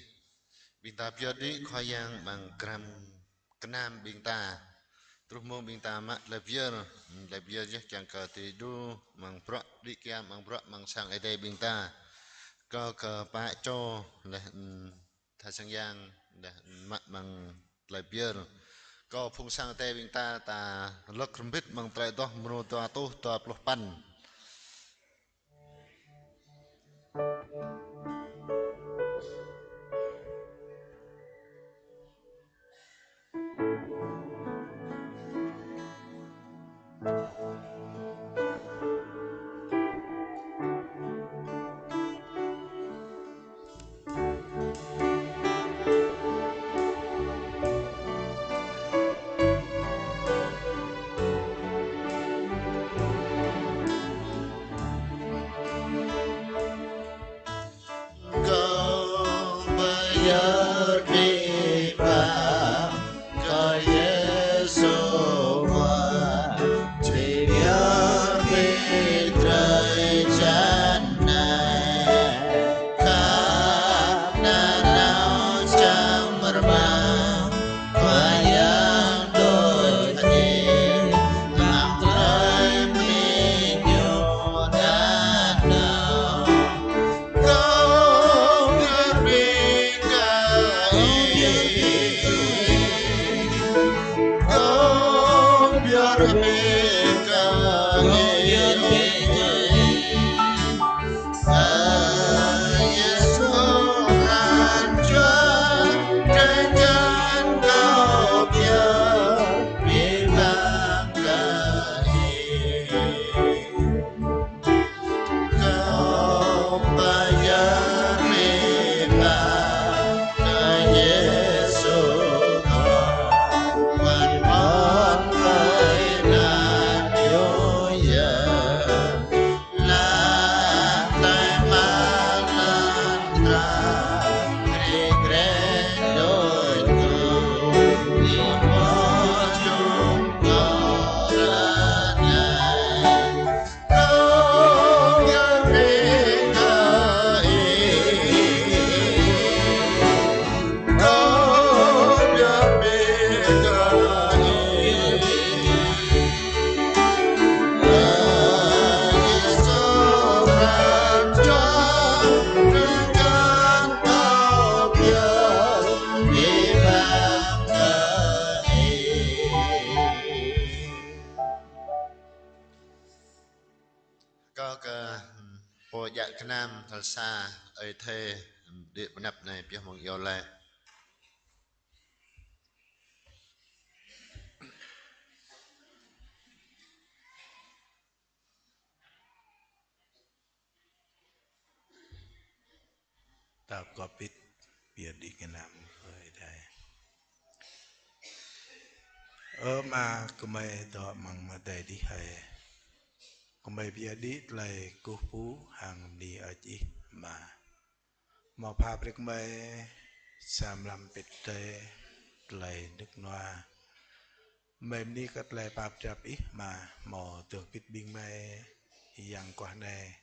Ƀing ta pơyơr đĭ Khua Yang amăng gơnam gơnam ƀing ta. Truh mơ̆ng ƀing ta mă tơlơi pơyơr, tơlơi pơyơr yơh čang kơ tơdu amăng bruă đĭ kyar, amăng bruă amăng sang Ơi Adai ƀing ta. Kâo kơ pă čô laih, ưm, tha sang yang laih mă amăng tơlơi pơyơr. Kâo phung sang Ơi Adai ƀing ta, ta lơ̆k hrŏm hơbĭt amăng tơlơi adoh mrô dua rơtuh dua pluh păn. Kâo pơyơr biă mă kơ Yêsu Khua, či pơyơr biă drơi jăn anai, khăp nanao čang mơmah, Khua Yang đôč hơdip, amăng drơi mơyŭ nanao. Kâo pơyơr biă kơ Ih. Kâo pơyơr biă kơ Ih. Ơ Yêsu Khua Yang, drơi jăn kâo pơyơr biă mă kơ Ih. Kâo pơyơr biă mă kơ Yêsu Khua, mơ̆n mơ̆n tơlơi anăn yua yơh, laih tơlơi mơak lŏn tơnah, rĭm hrơi đôč tui, ƀing pô čum kâo ră anai. Kâo kơ, ưm, pô djă gơnam tal sa, Ơi Thê, ưm, đĭ pơanăp anai pioh mơ̆ng iâu laĭ. Ta pơkŏp hơbĭt, pơyơr đĭ gơnam kơ Ơi Adai. Ơ Ama, gơmơi dŏ amăng adai adih hơi. Gơmơi pơyơr đĭ tơlơi kơkuh pơpŭ hăng bơni hơơč Ih, Ama. Hmâo pha brơi kơ gơmơi sa mlam pĭt tơi tơlơi rơnŭk rơnua. Gơmơi bơni kơ tơlơi pap drap Ih, Ama, hmâo dŏ hơbĭt ƀing gơmơi, Yang Guah anai.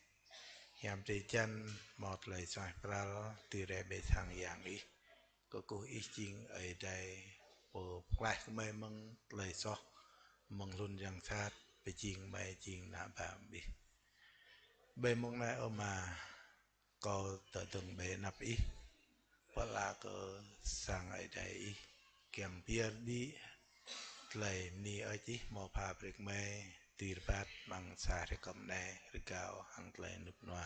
Hiam drơi jăn hmâo tơlơi suaih pral, tui rai ƀơi sang Yang Ih. Kơkuh Ih jing Ơi Adai, Pô pơklaih gơmơi mơ̆ng tơlơi soh, mơ̆ng hlŭn yang sat, pơjing gơmơi jing ană bă Ih. Ƀơi mông anai, ơ Ama, kâo tơdơ̆ng ƀơi anăp Ih, pơala kơ sang Ơi Adai Ih, kiăng pơyơr đĭ tơlơi bơni hơơč Ih hmâo pha brơi kơ gơmơi, tui rơbat amăng sa hrơi kơm anai, rơgao hăng tơlơi rơnŭk rơnua.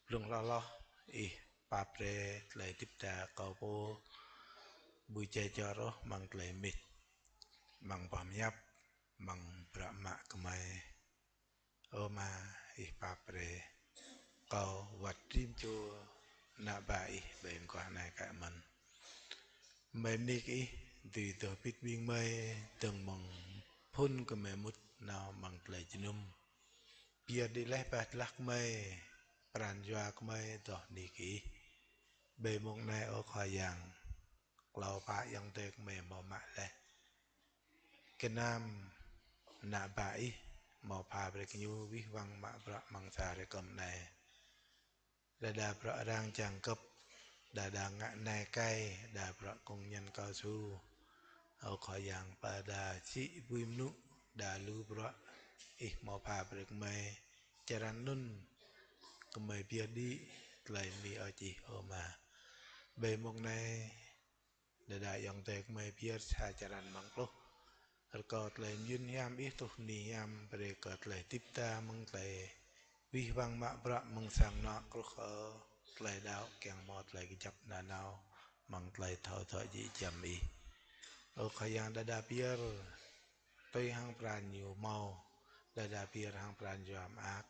Blung hloh hloh Ih pap brơi tơlơi hơdip ta kâo pô ƀu jai jor ôh amăng tơlơi mĭt, amăng boh pơhiăp, amăng bruă mă gơmơi. Ơ Ama, Ih pap brơi. Kâo wơ̆t rĭm čô ană bă Ih ƀơi mơguah anai kơ mơ̆n. Gơmơi bơni kơ Ih, dưi dŏ hơbĭt ƀing gơmơi, dơ̆ng mơ̆ng phŭn gơmơi mŭt nao amăng tơlơi jơnum. Pơyơr đĭ laih bah tơlăh gơmơi, pran jua gơmơi dŏ bơni kơ Ih. Ƀơi mông anai, ơ Khua Yang, klâo pă ayŏng adơi gơmơi hmâo mă laih. Gơnam ană bă Ih hmâo pha brơi kơ ñu wih wăng mă bruă amăng sa hrơi kơm anai. đơđa bruă arăng čang kơp, đơđa ngă nai kai, đa bruă kông ñăn kâo su. Ơ Khua Yang, pơđa sĭ bui mơnŭ, đa lu bruă Ih hmâo pha brơi kơ gơmơi, črăn anŭn gơmơi pơyơr đĭ tơlơi bơni Ih, ơ Ama. Ƀơi mông anai, đơđa ayŏng adơi gơmơi pơyơr sa črăn amăng pluh. Rơkâo tơlơi mơyun hiam Ih, tuh bơni hiam brơi kơ tơlơi hơdip ta mơ̆ng tơlơi wih wăng mă bruă mơ̆ng sang anŏ truh kơ tơlơi đaŏ kiăng hmâo tơlơi kơjăp nanao amăng tơlơi thâo dŏ jĕ giăm Ih. Ơ Khua Yang, đơđa pơyơr tui hăng pran ñu hmâo, đơđa pơyơr hăng pran jua mơak.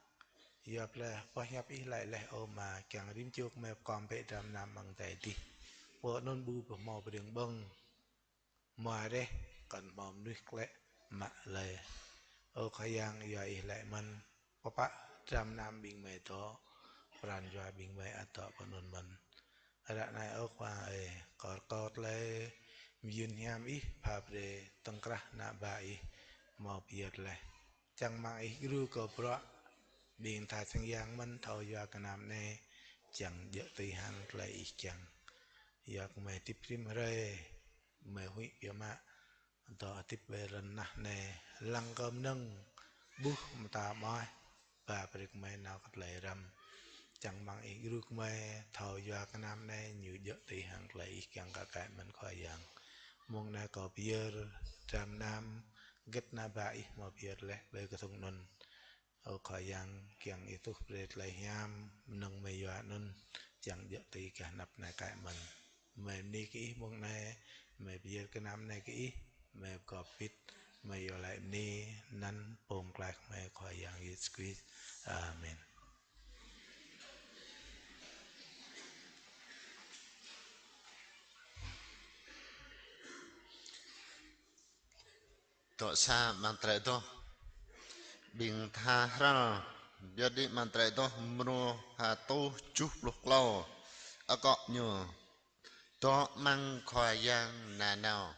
Yua pơleh boh hiăp Ih laĭ laih, ơ Ama, kiăng rĭm čô gơmơi pơkom bĕ dram gơnam amăng adai adih. Pô anŭn ƀu pơhmâo pơdơ̆ng ƀơ̆ng, hmua reh, kŏn hmâo mơnuih klĕ mă lĕ. Ơ Khua Yang, yua Ih laĭ mơ̆n, pơpă dram gơnam ƀing gơmơi dŏ, pran jua ƀing gơmơi ăt dŏ pơ anŭn mơ̆n. Ră anai, ơ Khua ơi, kâo rơkâo tơlơi mơyun hiam Ih pha brơi tơ̆ng krah ană bă Ih hmâo pơyơr laih. Čang rơmang Ih djru kơ bruă ƀing tha sang yang mơ̆n thâo yua gơnam anai, čang djơ̆ tui hăng tơlơi Ih kiăng. Yua kơ gơmơi hơdip rĭm hrơi, gơmơi huĭ biă mă, dŏ hơdip ƀơi lŏn tơnah anai, lăng kơ mơnơ̆ng ƀuh mơta mơai, ba brơi kơ gơmơi nao kơ tơlơi răm. Čang rơmang Ih djru kơ gơmơi thâo yua gơnam anai ñu djơ̆ tui hăng tơlơi Ih kiăng kơ kăi mơ̆n, Khua Yang. Mông anai kâo pơyơr dram gơnam hơget ană bă Ih hmâo pơyơr laih ƀơi kơthŭng anŭn. Ơ Khua Yang, kiăng Ih tuh brơi tơlơi hiam, mơnơ̆ng gơmơi yua anŭn, čang djơ̆ tui gah anăp anai kăi mơ̆n. Gơmơi bơni kơ Ih mông anai, gơmơi pơyơr gơnam anai kơ Ih, gơmơi pơgop bit, gơmơi iâu laĭ bơni anăn Pô Pơklaih gơmơi Khua Yang Yêsu Krist. Amen. Dŏ sa amăng Tơlơi Adoh. Ƀing tha hrăl pơyơr đĭ amăng Tơlơi Adoh mrô ha rơtuh tơjuh pluh klâo. Akŏ ñu: Dŏ amăng Khua Yang nanao.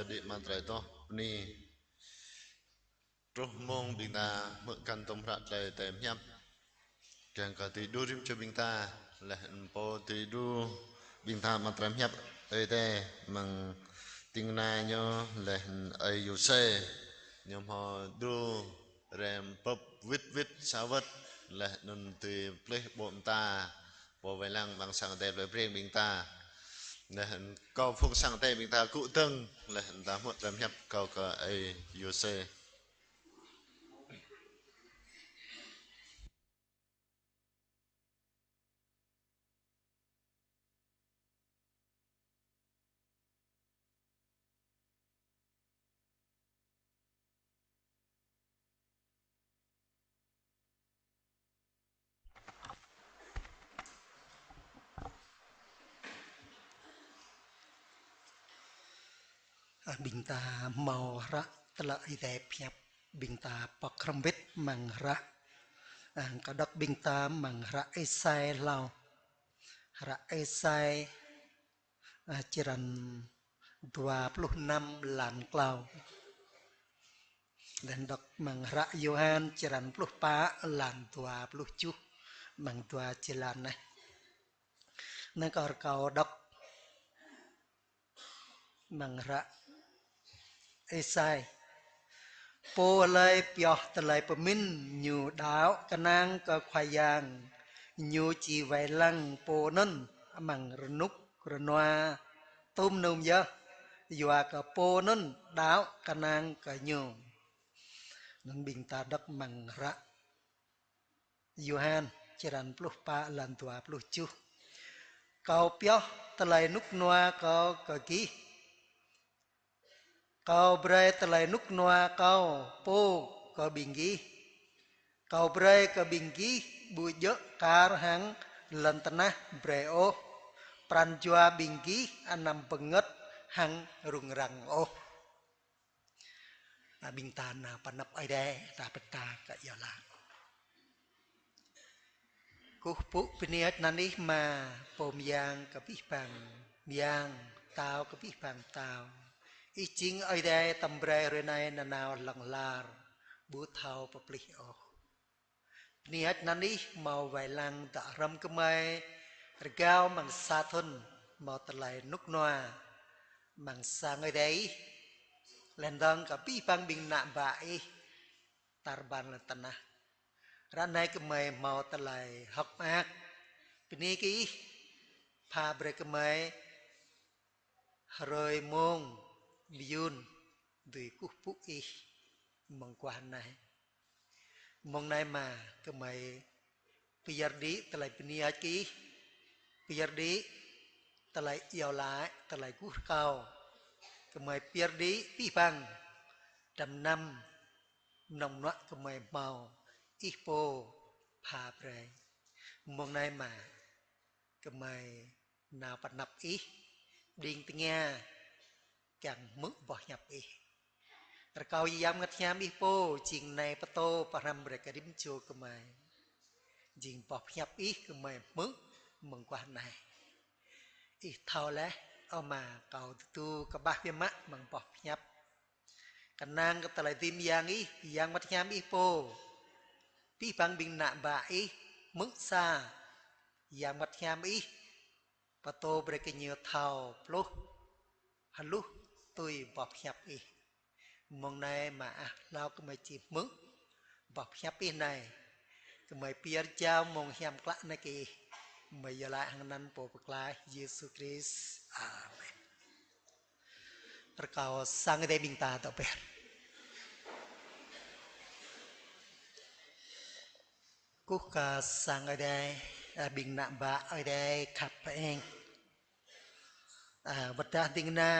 Đĭ mă tơlơi toh bơni. Truh mông ƀing ta hmư̆ kăn tôm hră tơlơi Ơi Adai pơhiăp. Kiăng kơ tui đu rĭm čô ƀing ta, laih anŭn pô tui đu ƀing ta mă tơlơi pơhiăp Ơi Adai amăng ding kơna ñu laih anŭn ơi Yôsuê. Ñu hmâo đru rai pơp wĭt wĭt sa wơ̆t, laih anŭn tui pơplih ƀô̆ mơta pô wai lăng amăng sang Ơi Adai plơi Breng ƀing ta. Laih anŭn kâo phung sang Ơi Adai ƀing ta gŭ dơ̆ng, laih anŭn ta hmư̆ tơlơi pơhiăp kâo kơ ơi Yôsuê. Ơ, ƀing ta hmâo hră tơlơi Ơi Adai pơhiăp, ƀing ta pŏk hrŏm hơbĭt amăng hră. Ơ, kâo đŏk ƀing ta amăng hră Êsai hlâo. Hră Êsai, ơ, črăn dua pluh năm lan klâo. Laih anŭn đŏk amăng hră Yôhan črăn pluh pă lan dua pluh tơjuh, amăng dua črăn anai. Anai kâo rơkâo đŏk amăng hră Êsai. Pô hlơi pioh tơlơi pơmĭn ñu đaŏ kơnang kơ Khua Yang, ñu či wai lăng pô anŭn amăng rơnŭk rơnua tôm num yơh, yua kơ pô anŭn đaŏ kơnang kơ ñu. Anŭn ƀing ta đŏk amăng hră Yôhan črăn pluh pă lan dua pluh tơjuh. Kâo pioh tơlơi rơnŭk rơnua kâo kơ gih. Kâo brơi tơlơi rơnŭk rơnua kâo pô kơ ƀing gih. Kâo brơi kơ ƀing gih ƀu djơ̆ kar hăng lŏn tơnah brơi ôh. Pran jua ƀing gih anăm bơngơ̆t hăng rŭng răng ôh. Ơ, ƀing ta nao pơanăp Ơi Adai, ta pơtă kơ iâu laĭ. Kơkuh pơpŭ bơni hơơč anăn Ih Ama, Pô mơyang kơ abih bang mơyang, Pơtao kơ abih bang pơtao. Ih jing Ơi Adai tơm brơi hrơi anai nanao hlŏng lar, ƀu thâo pơplih ôh. Bơni hơơč anăn Ih hmâo wai lăng dŏ hrŏm gơmơi rơgao amăng sa thŭn hmâo tơlơi rơnŭk rơnua amăng sang Ơi Adai Ih, laih dơ̆ng kơ abih bang ƀing ană bă Ih tar ƀar lŏn tơnah. Ră anai gơmơi hmâo tơlơi hơ̆k mơak. Bơni kơ Ih pha brơi gơmơi hrơi mông mơyŭn dưi kơkuh pơpŭ Ih mơguah anai. Mông anai mơ̆ gơmơi pơyơr đĭ tơlơi bơni hơơč kơ Ih, pơyơr đĭ tơlơi iâu laĭ, tơlơi kơkuh rơkâo. Gơmơi pơyơr đĭ abih bang dram năm mơnơ̆ng mơnuă gơmơi hmâo, Ih pô pha brơi. Mông anai mơ̆ gơmơi nao pơanăp Ih, đing tơngia kiăng hmư̆ boh hiăp Ih. Rơkâo Yang Bơngăt Hiam Ih pô jing nai pơtô pơhrăm brơi kơ rĭm čô gơmơi. Jing boh hiăp Ih gơmơi hmư̆ mơguah anai. Ih thâo laih, ơ Ama, kâo tơdu kơƀah biă mă amăng boh hiăp. Kơnang kơ tơlơi dưi mơyang Ih, Yang Bơngăt Hiam Ih pô. Abih bang ƀing ană bă Ih hmư̆ sa, Yang Bơngăt Hiam Ih pơtô brơi kơ ñu thâo pluh hluh tui boh hiăp Ih. Mông anai mơ̆ ah hlâo gơmơi či hmư̆ boh hiăp Ih anai, gơmơi pơyơr jao mông hiam klă anai kơ Ih. Gơmơi iâu laĭ hăng anăn Pô Pơklaih Yêsu Krist. Amen. Rơkâo sang Ơi Adai ƀing ta dŏ ber. Kơkuh kơ sang Ơi Adai, ơ, ƀing ană bă Ơi Adai khăp pơ-eng. Ơ, wơ̆t dah ding kơna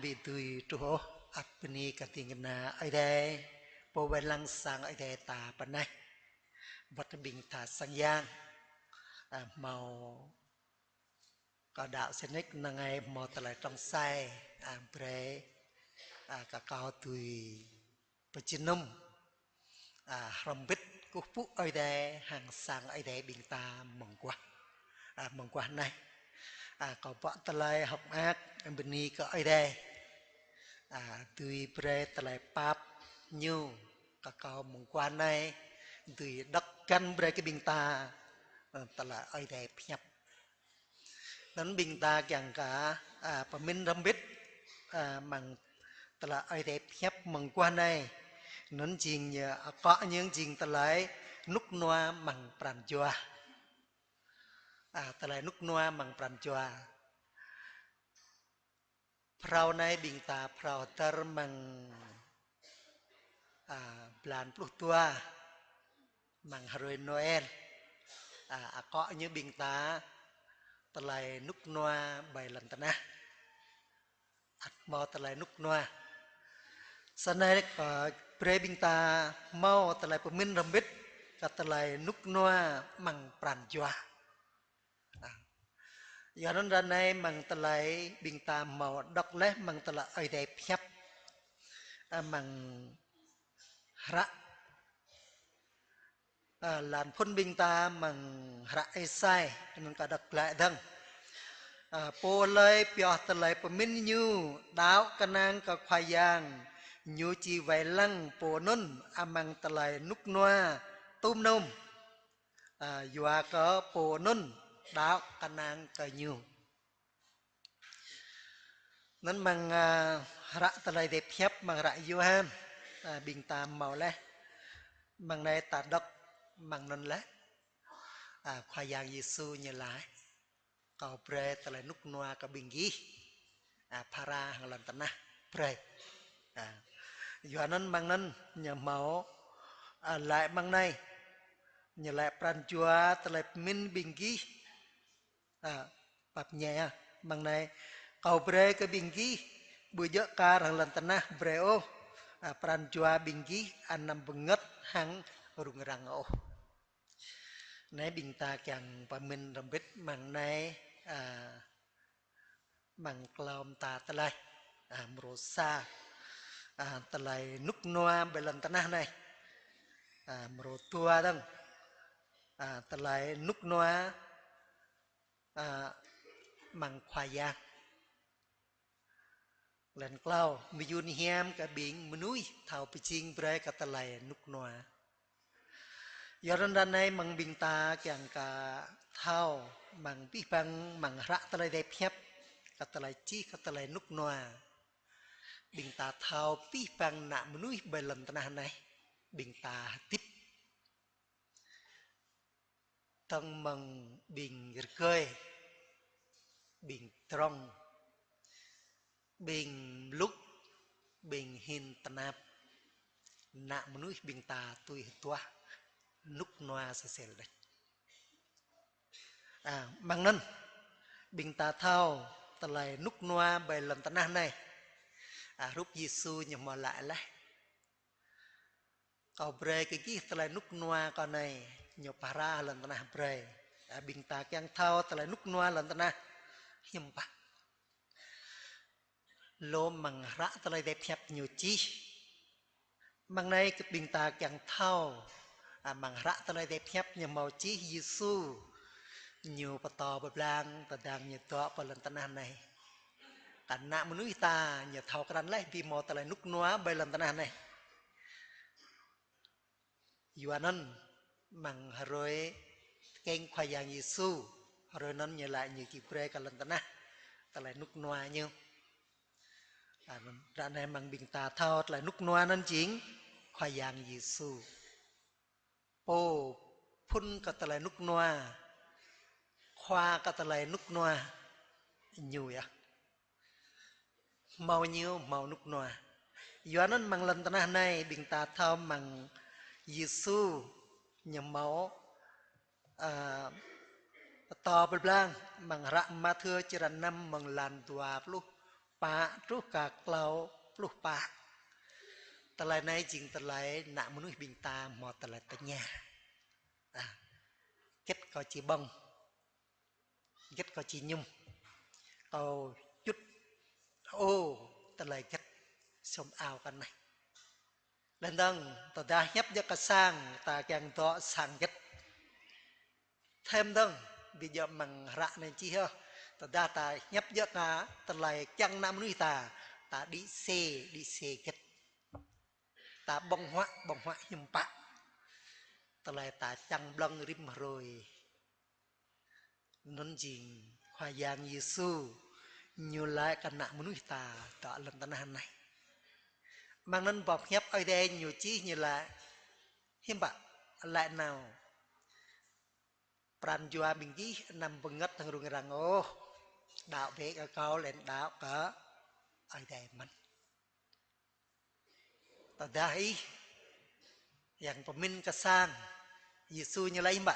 ƀu dưi truh ôh, ăt bơni kơ ding kơna Ơi Adai, pô wai lăng sang Ơi Adai ta pơ anai. Wơ̆t ƀing ta sang yang, ơ, hmâo kơ đaŏ sĭt nik năng ai hmâo tơlơi trông sai, ơ, brơi, ơ, kơ kâo dưi pơjơnum, ơ, hrŏm hơbĭt kơkuh pơpŭ Ơi Adai hăng sang Ơi Adai ƀing ta mơguah, ơ, mơguah anai. Ơ, kâo pơ̆k tơlơi hơ̆k mơak bơni kơ Ơi Adai. A, dưi brơi tơlơi pap ñu kơ kâo mơguah anai, dưi đŏk găn brơi kơ ƀing ta, ơ, tơlơi Ơi Adai pơhiăp. Anŭn ƀing ta kiăng kơ, a, pơmĭn rơmbit, a, mơ̆ng tơlơi Ơi Adai pơhiăp mơguah anai. Anŭn jing ñu, a, akŏ ñu jing tơlơi rơnŭk rơnua mơ̆ng pran jua. A, tơlơi rơnŭk rơnua mơ̆ng pran jua. Phrâo anai ƀing ta phrâo hơdơr mơ̆ng, a, blan pluh dua, mơ̆ng hrơi Noel. A, akŏ ñu ƀing ta tơlơi rơnŭk rơnua ƀơi lŏn tơnah. Ăt hmâo tơlơi rơnŭk rơnua. Snăn kơ brơi ƀing ta hmâo tơlơi pơmĭn rơmbit kơ tơlơi rơnŭk rơnua mơ̆ng pran jua. A. Yua anŭn ră anai mơ̆ng tơlơi ƀing ta hmâo đŏk laih mơ̆ng tơlơi Ơi Adai pơhiăp, a, mơ̆ng hră, a, lŏn phŭn ƀing ta mơ̆ng hră Êsai, anŭn kâo đŏk glaĭ dơ̆ng. A, pô hlơi pioh tơlơi pơmĭn ñu, đaŏ kơnang kơ Khua Yang, ñu či wai lăng pô anŭn amăng tơlơi rơnŭk rơnua tŭm nŭm. A, yua kơ pô anŭn đaŏ kơnang kơ ñu. Anŭn mơ̆ng, a, hră tơlơi Adai pơhiăp mơ̆ng hră Yôhan, a, ƀing ta hmâo laih. Mơ̆ng anai ta đŏk mơ̆ng anŭn laih. A, Khua Yang Yêsu ñu laĭ: Kâo brơi tơlơi rơnŭk rơnua kơ ƀing gih, a, phara hăng lŏn tơnah brơi. A, yua anŭn mơ̆ng anŭn ñu hmâo, a, laĭ mơ̆ng anai, ñu laĭ pran jua tơlơi pơmĭn ƀing gih, a, pap ñai, a, mơ̆ng anai: Kâo brơi kơ ƀing gih ƀu djơ̆ kar hăng lŏn tơnah brơi ôh, a, pran jua ƀing gih anăm bơngơ̆t hăng rŭng răng ôh. Anai ƀing ta kiăng pơmĭn rơmbit mơ̆ng anai, a, mơ̆ng klâo mơta tơlơi, a, mrô sa, a, tơlơi rơnŭk rơnua ƀơi lŏn tơnah anai. A, mrô dua dơ̆ng, a, tơlơi rơnŭk rơnua, a, mơ̆ng Khua Yang. Lăn klâo, mơyŭn hiam kơ ƀing mơnuih thâo pơjing brơi kơ tơlơi rơnŭk rơnua. Yua anŭn ră anai mơ̆ng ƀing ta kiăng kơ thâo mơ̆ng abih bang mơ̆ng hră tơlơi Adai pơhiăp kơ tơlơi čih kơ tơlơi rơnŭk rơnua. Ƀing ta thâo abih bang ană mơnuih ƀơi lŏn tơnah anai, ƀing ta hơdip dơ̆ng mơ̆ng ƀing rơgơi, ƀing drŏng, ƀing mlŭk, ƀing hin tơnap. Ană mơnuih ƀing ta tui hơduah rơnŭk rơnua sơsel đôč. A, mơ̆ng anŭn ƀing ta thâo tơlơi rơnŭk rơnua ƀơi lŏn tơnah anai. A, hrup Yêsu ñu hmâo laĭ laih: Kâo brơi kơ gih tơlơi rơnŭk rơnua kâo anai, ñu phara lŏn tơnah brơi. A, ƀing ta kiăng thâo tơlơi rơnŭk rơnua lŏn tơnah hiư̆m pă. Lŏm mơ̆ng hră tơlơi Adai pơhiăp ñu čih. Mơ̆ng anai kơ ƀing ta kiăng thâo, a, mơ̆ng hră tơlơi Adai pơhiăp ñu hmâo čih Yêsu ñu pơtô pơblang tơdang ñu dŏ pơ lŏn tơnah anai. Kơ ană mơnuih ta ñu thâo krăn laih ƀu hmâo tơlơi rơnŭk rơnua ƀơi lŏn tơnah anai. Yua anŭn mơ̆ng hrơi tơkeng Khua Yang Yêsu, hrơi anŭn ñu laĭ ñu či brơi kơ lŏn tơnah tơlơi rơnŭk rơnua ñu. A, ră anai mơ̆ng ƀing ta thâo tơlơi rơnŭk rơnua anŭn jing Khua Yang Yêsu. Pô phŭn kơ tơlơi rơnŭk rơnua, khua kơ tơlơi rơnŭk rơnua ñu yơh. Hmâo ñu, hmâo rơnŭk rơnua. Yua anŭn mơ̆ng lŏn tơnah anai, ƀing ta thâo mơ̆ng Yêsu ñu hmâo, ơ, pơtô pơblang mơ̆ng hră Mathiơ črăn năm mơ̆ng lan dua pluh pă truh kơ klâo pluh pă. Tơlơi anai jing tơlơi ană mơnuih ƀing ta hmâo tơlơi tơña. A, hơget kâo či ƀơ̆ng. Hơget kâo či mơñum. Kâo čut ô tơlơi hơget sum ao kơ anai. Lĕ dơ̆ng, tơdah hiăp djơ̆ kơ sang, ta kiăng dŏ sang hơget. Thêm dơ̆ng, ƀu djơ̆ mơ̆ng hră anai čih yơh. Tơdah ta hiăp djơ̆ kơ tơlơi kiăng ană mơnuih ta, ta đĭ sĕ, đĭ sĕ gĕt. Ta ƀơ̆ng huă, ƀơ̆ng huă hiư̆m pă. Tơlơi ta čang ƀlơ̆ng rĭm hrơi. Anŭn jing Khua Yang Yêsu ñu laĭ kơ ană mơnuih ta dŏ lŏn tơnah anai. Mơ̆ng anŭn boh hiăp Ơi Adai ñu čih ñu laĭ hiư̆m pă, laĭ nao. Pran jua ƀing gih anăm bơngơ̆t hăng rŭng răng ôh. Đaŏ bĕ kơ kâo laih anŭn đaŏ kơ Ơi Adai mơ̆n. Tơdah ih yang pơmĭn kơ sang, Yêsu ñu laĭ hiư̆m pă?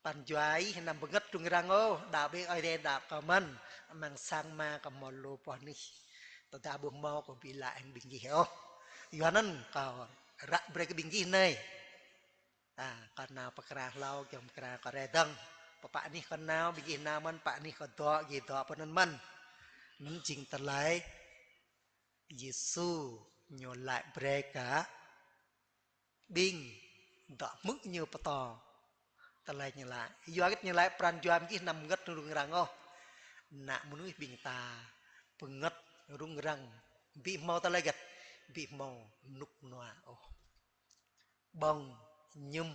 Pran jua ih anăm bơngơ̆t rŭng răng ôh, đaŏ bĕ Ơi Adai đaŏ kơ kâo mơ̆n, amăng sang Ama kâo hmâo lu boh anih. Tơdah ƀu hmâo kâo ƀu laĭ hăng ƀing gih ôh. Yua anŭn kâo ră brơi kơ ƀing gih anai. A, kâo nao pơkra hlâo, giŏng pơkra kâo rai dơ̆ng. Pơ pă anih kâo nao, ƀing gih nao mơ̆n, pă anih kâo dŏ, gih dŏ pơ anŭn mơ̆n. Anŭn jing tơlơi Yêsu ñu laĭ brơi kơ ƀing dŏ hmư̆ ñu pơtô. Tơlơi ñu laĭ. Yua hơget ñu laĭ pran jua ƀing gih anăm bơngơ̆t rŭng răng ôh. Ană mơnuih ƀing ta bơngơ̆t rŭng răng. Ƀu hmâo tơlơi hơget, ƀu hmâo rơnŭk rơnua ôh. Ƀơ̆ng, mơñum,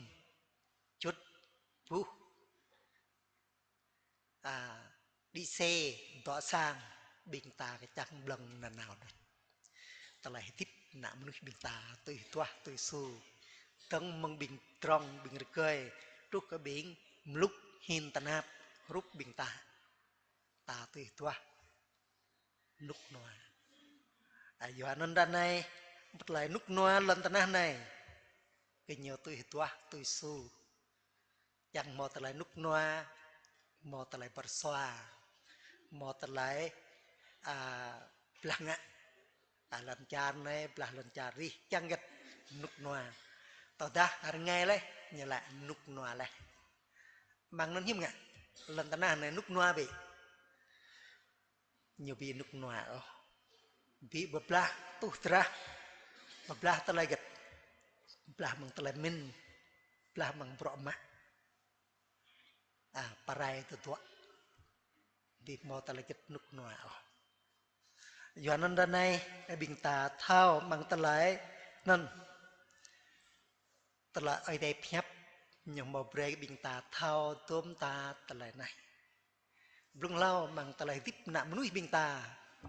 čŭt, buh, a, đĭ sĕ, dŏ sang, ƀing ta kơ čang ƀlơ̆ng nanao đôč. Tơlơi hơdip ană mơnuih ƀing ta tui duah tui su. Dơ̆ng mơ̆ng ƀing pơdrŏng, ƀing rơgơi, truh kơ ƀing mlŭk hin tơnap, hrup ƀing ta. Ta tui duah rơnŭk rơnua. A, yua anŭn ră anai, tơlơi rơnŭk rơnua lŏn tơnah anai. Gơñu tui duah tui su. Čang hmâo tơlơi rơnŭk rơnua, hmâo tơlơi pơrsua, hmâo tơlơi, a, blah ngă. A, lŏn čar anai, blah lŏn čar rih, čang hơget rơnŭk rơnua. Tơdah rơngai laih, ñu laĭ rơnŭk rơnua laih. Mơ̆ng anŭn hiư̆m ngă, lŏn tơnah anai rơnŭk rơnua bĕ. Ñu ƀu rơnŭk rơnua ôh. Ƀu pơblah tuh drah. Pơblah tơlơi hơget? Pơblah mơ̆ng tơlơi pơmĭn. Pơblah mơ̆ng bruă mă. A, pơrai tơdruă. Ƀu hmâo tơlơi hơget rơnŭk rơnua ôh. Yua anŭn ră anai, ƀing ta thâo mơ̆ng tơlơi anŭn. Tơlơi Ơi Adai pơhiăp, ñu hmâo brơi ƀing ta thâo tôm ta tơlơi anai. Blung hlâo mơ̆ng tơlơi hơdip ană mơnuih ƀing ta,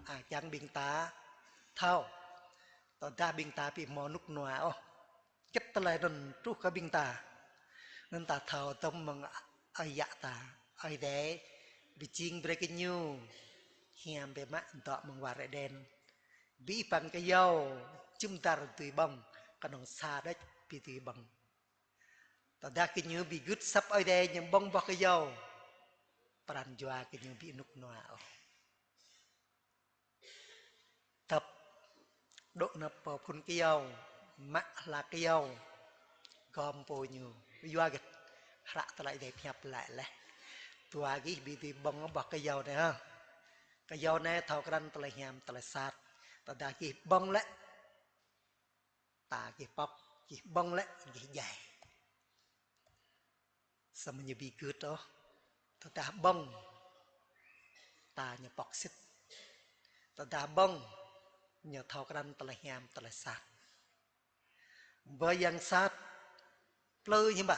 a, čang ƀing ta thâo. Tơdah ƀing ta ƀu hmâo rơnŭk rơnua ôh. Hơget tơlơi anŭn truh kơ ƀing ta. Anŭn ta thâo tôm mơ̆ng ơi yă ta. Ơi Adai pơjing brơi kơ ñu hiam biă mă dŏ mơ̆ng war Êđen. Ƀu ih păng kơyâo, jum dar dưi ƀơ̆ng, kơnơ̆ng sa đôč ƀu dưi ƀơ̆ng. Tơdah gơñu ƀu gưt asăp Ơi Adai ñu ƀơ̆ng boh kơyâo, pran jua gơñu ƀu rơnŭk rơnua ôh. Tơp, dŏ nao pơ phŭn kơyâo, mă hla kơyâo, gom pô ñu, yua hơget? Hră tơlơi Ơi Adai pơhiăp laĭ laih. Dua gih ƀu dưi ƀơ̆ng boh kơyâo anai hă. Kơyâo anai thâo krăn tơlơi hiam tơlơi sat. Tơdah gih ƀơ̆ng lĕ, ta gih pŏk, gih ƀơ̆ng lĕ, gih djai. Samơ̆ ñu ƀu gưt ôh. Tơdah ƀơ̆ng, ta ñu pŏk sĭt. Tơdah ƀơ̆ng, ñu thâo krăn tơlơi hiam tơlơi sat. Bơ yang sat, plư hiư̆m pă.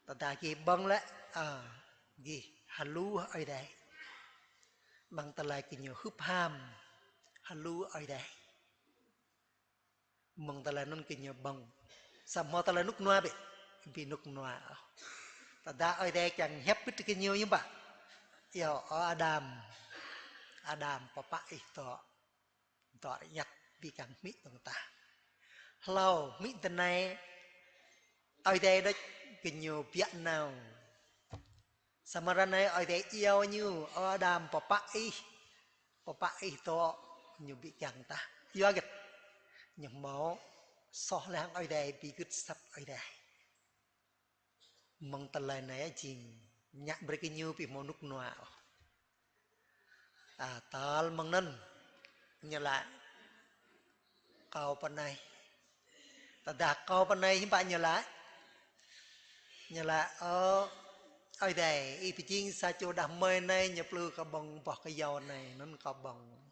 Tơdah gih ƀơ̆ng lĕ, a, gih hơlu Ơi Adai. Mơ̆ng tơlơi gơñu hưp ham, hơlu Ơi Adai. Mơ̆ng tơlơi anŭn gơñu ƀơ̆ng. Samơ̆ tơlơi rơnŭk rơnua bĕ, ƀu rơnŭk rơnua ôh. Tơdah Ơi Adai kiăng hiăp pĭt gơñu hiư̆m pă. Iâu, ơ Adam, Adam, pơpă ih dŏ. Dŏ rơñăt ƀu kiăng hmư̆ tơ̆ng tah. Hlâo hmư̆ tơ anai, Ơi Adai đôč gơñu biă nao. Samơ̆ ră anai Ơi Adai iâu ñu, ơ Adam, pơpă ih, pơpă ih dŏ, ñu ƀu kiăng tah. Yua hơget? Ñu hmâo soh lĕ hăng Ơi Adai, ƀu gưt asăp Ơi Adai. Mơ̆ng tơlơi anai jing ngă brơi kơ ñu ƀu hmâo rơnŭk rơnua ôh. A, tơl mơ̆ng anŭn, ñu laĭ kâo pơ anai. Tơdah kâo pơ anai hiư̆m pă ñu laĭ? Ñu laĭ, ơ, Ơi Adai, ih pơjing sa čô đah kơmơi anai, ñu plư kơ ƀơ̆ng boh kơyâo anai, anŭn kơ ƀơ̆ng.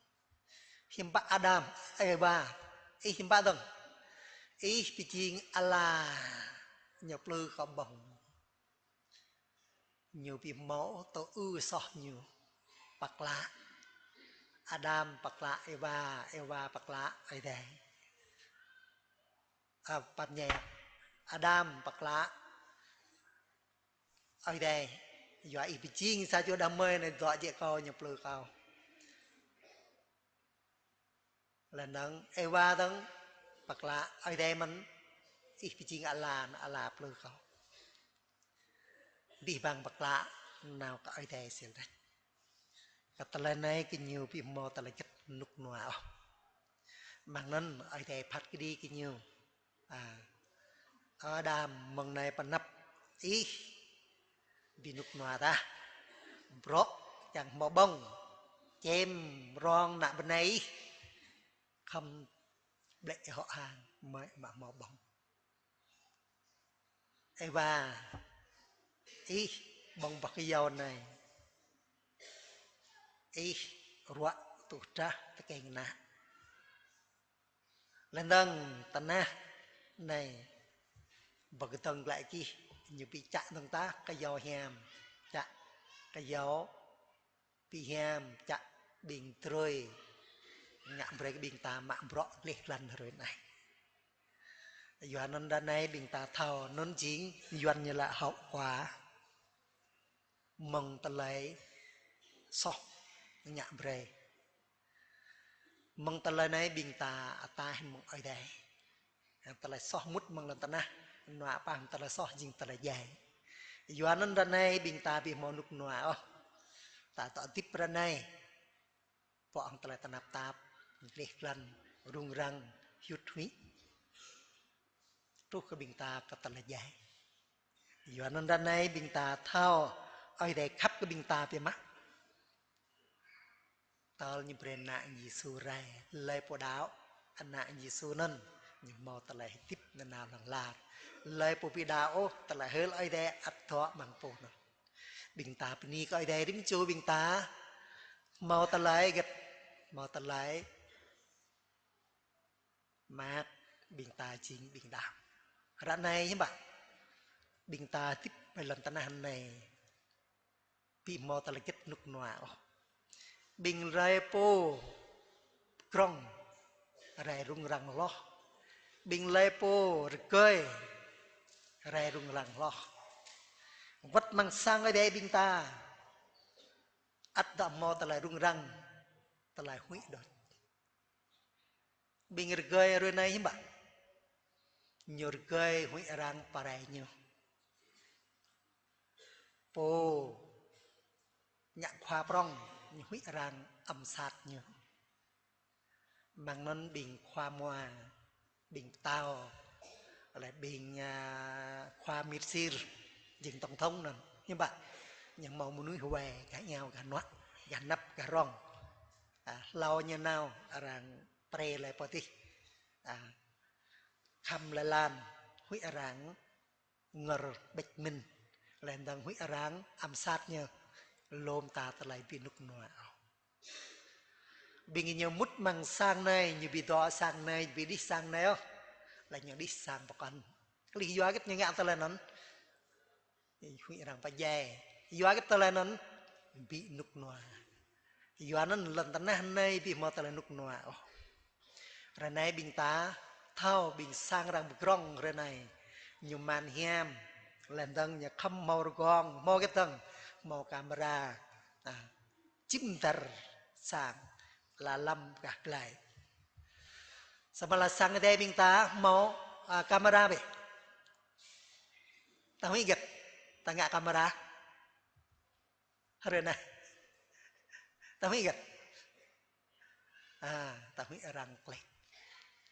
Hiư̆m pă Adam, Êwa, ih hiư̆m pă dơ̆ng? Ih pơjing ala, ñu plư kơ ƀơ̆ng. Ñu ƀu hmâo tŭ ư soh ñu. Pơklă. Adam pơklă Êwa, Êwa pơklă Ơi Adai. Ơ, pap ñe. Adam pơklă Ơi Adai. Yua ih pơjing sa čô đah kơmơi anai dŏ jĕ kâo ñu plư kâo. Laih dơ̆ng Êwa dơ̆ng pơklă Ơi Adai mơ̆n, ih pơjing ala, ala plư kâo. Abih bang pơklă nao kơ Ơi Adai sil đač. Kơ tơlơi anai kơ ñu ƀu hmâo tơlơi hơget rơnŭk rơnua ôh. Mơ̆ng anŭn Ơi Adai phat kơđi kơ ñu. A, Adam, mơ̆ng anai pơ anăp ih ƀu rơnŭk rơnua tah. Bruă kiăng hmâo ƀơ̆ng, čem rong ană bơnai ih, khŏm ƀlĕ hŏ hăng, mơ̆ mă hmâo ƀơ̆ng. Êwa, ih ƀơ̆ng boh kơyâo anai. Ih ruă tuh trah tơkeng ană. Laih dơ̆ng tơnah anai, ƀơi kơdơ̆ng glaĭ gih, ñu ƀu čă dơ̆ng tah kơyâo hiam, čă kơyâo ƀu hiam, čă ƀing drơi, ngă brơi kơ ƀing ta mă bruă gleh glan hrơi anai. Yua anŭn ră anai ƀing ta thâo, anŭn jing Yuan ñu laĭ hậu quả mơ̆ng tơlơi soh ngă brơi. Mơ̆ng tơlơi anai ƀing ta ataih mơ̆ng Ơi Adai. Tơlơi soh mŭt mơ̆ng lŏn tơnah, nua pah tơlơi soh jing tơlơi djai. Yua anŭn ră anai ƀing ta ƀu hmâo rơnŭk rơnua ôh. Ta dŏ hơdip ră anai. Pô hăng tơlơi tơnap tap, gleh glan, rŭng răng, hyut huĭ. Truh kơ ƀing ta kơ tơlơi djai. Yua anŭn ră anai ƀing ta thâo, Ơi Adai khăp kơ ƀing ta biă mă. Tơl ñu brơi ană Yêsu rai, hlơi pô đaŏ ană Yêsu anŭn, ñu hmâo tơlơi hơdip nanao hlŏng lar. Hlơi pô ƀu đaŏ ôh, tơlơi hơl Ơi Adai ăt dŏ amăng pô anŭn. Ƀing ta bơni kơ Ơi Adai rĭm čô ƀing ta hmâo tơlơi hơget, hmâo tơlơi mơak ƀing ta jing ƀing đaŏ. Ră anai hiư̆m pă? Ƀing ta hơdip ƀơi lŏn tơnah anai ƀu hmâo tơlơi hơget rơnŭk rơnua ôh. Ƀing rai pô pơdrŏng rai rŭng răng hloh. Ƀing rai pô rơgơi rai rŭng răng hloh. Wơ̆t amăng sang Ơi Adai ƀing ta ăt dŏ hmâo tơlơi rŭng răng, tơlơi huĭ đôč. Ƀing rơgơi hrơi anai hiư̆m pă? Ñu rơgơi huĭ arăng pơrai ñu. Pô ngă khua prŏng, ñu huĭ arăng ăm sat ñu. Mơ̆ng anŭn ƀing khua mua, ƀing pơtao, laih ƀing, a, khua mitsir, jing tổng thống anŭn. Hiư̆m pă? Ñu hmâo mơnuih wai, gah iao, gah hnuă, gah anăp, gah rŏng. A, hlâo ñu nao, arăng pre laih pơ adih. A, khăm laih lan, huĭ arăng ngor ƀĕč mĭn. Laih dơ̆ng huĭ arăng ăm sat ñu, lŏm ta tơlơi ƀu rơnŭk rơnua ôh. Ƀing ñu mŭt amăng sang anai, ñu ƀu dŏ sang anai, ƀu đih sang anai ôh. Laih ñu đih sang pơkŏn. Laih yua hơget ñu ngă tơlơi anŭn? Huĭ arăng pơdjai. Yua hơget tơlơi anŭn? Ƀu rơnŭk rơnua. Yua anŭn lŏn tơnah anai ƀu hmâo tơlơi rơnŭk rơnua ôh. Ră anai ƀing ta thâo ƀing sang arăng pơdrŏng ră anai. Ñu man hiam, laih dơ̆ng ñu khŏm hmâo rơgong, hmâo hơget dơ̆ng, hmâo camera. A, čim dar sang, la lăm gah glai. Samơ̆ la sang Ơi Adai ƀing ta hmâo, a, camera bĕ. Ta huĭ hơget, ta ngă camera. Hrơi anai. Ta huĭ hơget? A, ta huĭ arăng klĕ.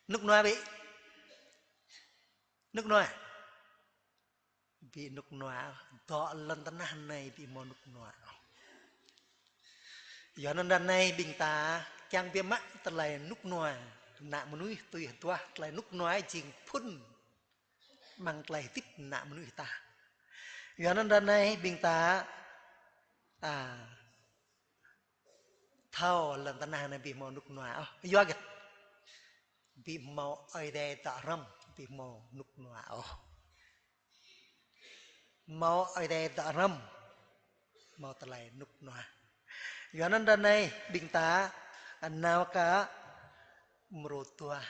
Rơnŭk rơnua ƀu? Rơnŭk rơnua? Ƀu rơnŭk rơnua, dŏ lŏn tơnah anai ƀu hmâo rơnŭk rơnua. Yua anŭn ră anai ƀing ta kiăng biă mă tơlơi rơnŭk rơnua. Ană mơnuih tui hơduah tơlơi rơnŭk rơnua jing phŭn amăng tơlơi hơdip ană mơnuih ta. Yua anŭn ră anai ƀing ta, a, thâo lŏn tơnah anai ƀu hmâo rơnŭk rơnua ôh. Yua hơget? Ƀu hmâo Ơi Adai dŏ hrŏm, ƀu hmâo rơnŭk rơnua ôh. Hmâo Ơi Adai dŏ hrŏm, hmâo tơlơi rơnŭk rơnua. Yua anŭn ră anai ƀing ta nao kơ mrô dua.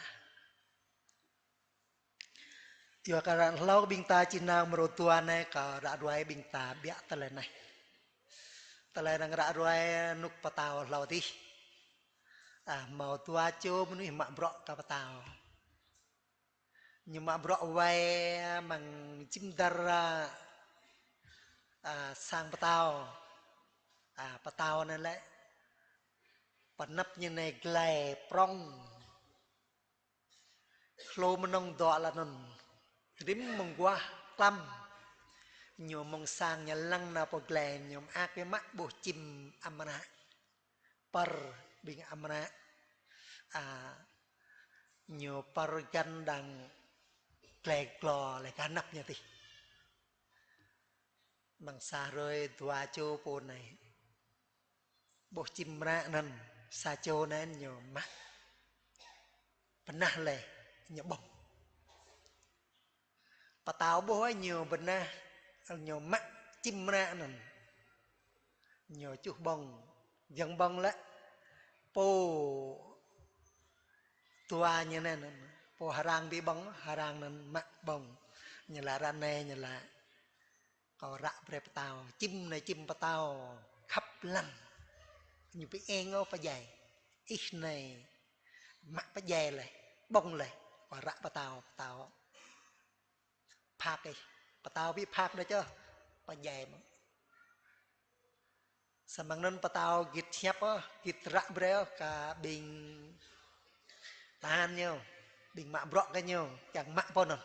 Yua kơ ră hlâo ƀing ta či nao mrô dua anai kơ ră ruai ƀing ta ƀiă tơlơi anai. Tơlơi arăng ră ruai rơnŭk pơtao hlâo adih. A, hmâo dua čô mơnuih mă bruă kơ pơtao. Ñu mă bruă wai amăng jim dar, a, a, sang pơtao. A, pơtao anai lĕ pơanăp ñu anai glai prŏng. Hlô mơnơ̆ng dŏ lă anŭn. Rĭm mơguah klăm. Ñu mơ̆ng sang ñu lăng nao pơ glai ñu mơak biă mă ƀuh čim amra. Pơr ƀing amra. A, ñu pơr găn đang glai glô lĕ gah anăp ñu adih. Amăng sa hrơi dua čô pô anai. Ƀuh čim amra anŭn, sa čô anŭn ñu mă. Bơnah lĕ ñu ƀơ̆ng. Pơtao ƀuh ñu bơnah, ñu mă čim amra anŭn. Ñu čuh ƀơ̆ng, giŏng ƀơ̆ng lĕ pô dua ñu anŭn, pô hrăng ƀu ƀơ̆ng, hrăng anŭn mă ƀơ̆ng. Ñu laĭ ră anai ñu laĭ: Kâo ră brơi pơtao, čim anai čim pơtao khăp lăng. Ñu ƀu eng ôh pơdjai. Ih anai mă pơdjai laih, ƀơ̆ng laih, kâo ră pơtao, pơtao phak ih. Pơtao ƀu phak đôč ôh, pơdjai mơ̆n. Samơ̆ anŭn pơtao git hiăp ôh, git ră brơi ôh kơ ƀing tơhan ñu, ƀing mă bruă kơ ñu, kiăng mă pô anŭn.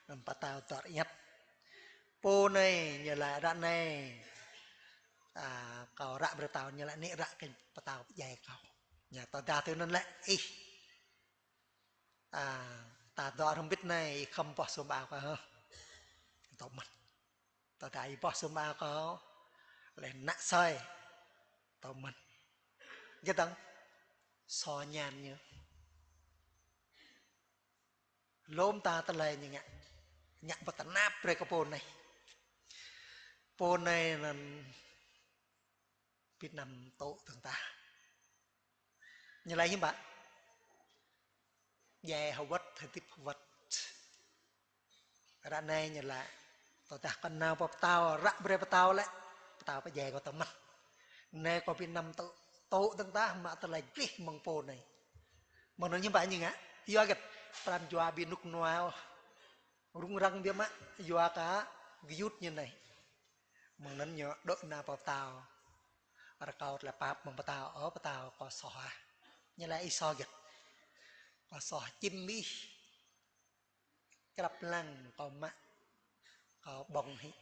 Anŭn pơtao dŏ rơñăt. Pô anai ñu laĭ ră anai, a, kâo ră brơi pơtao, ñu laĭ: Nĕ ră kơ pơtao pơdjai kâo. Ñu tơdah tui anŭn lĕ ih, a, ta dŏ hrŏm hơbĭt anai, ih khŏm boh sum ao kâo hă? Tơmăn. Tơdah ih boh sum ao kâo, lĕ nă asơi. Tơmăn. Hơget dơ̆ng? Sô ñan ñu. Lŏm ta tơlơi ñu ngă. Ngă pơtơnap brơi kơ pô anai. Pô anai anŭn ƀu năm tŭ dơ̆ng tah. Ñu laĭ hiư̆m pă? Djai hơwơ̆t, hơdip hơwơ̆t. Ră anai ñu laĭ: Tơdah kâo nao pơ pơtao, ră brơi pơtao lĕ, pơtao pơdjai kâo tơmăn. Anai kâo ƀu năm tŭ, tŭ dơ̆ng tah mă tơlơi gleh mơ̆ng pô anai. Mơ̆ng anŭn hiư̆m pă ñu ngă? Yua hơget? Pran jua ƀu rơnŭk rơnua ôh. Rŭng răng biă mă, yua kơ gơyut ñu anai. Mơ̆ng anŭn ñu dŏ nao pơ pơtao. Rơkâo tơlơi pap mơ̆ng pơtao: Ơ pơtao, kâo soh ah. Ñu laĭ: Ih soh hơget? Kâo soh čim ih krăp lăng kâo mă, kâo ƀơ̆ng hĭ.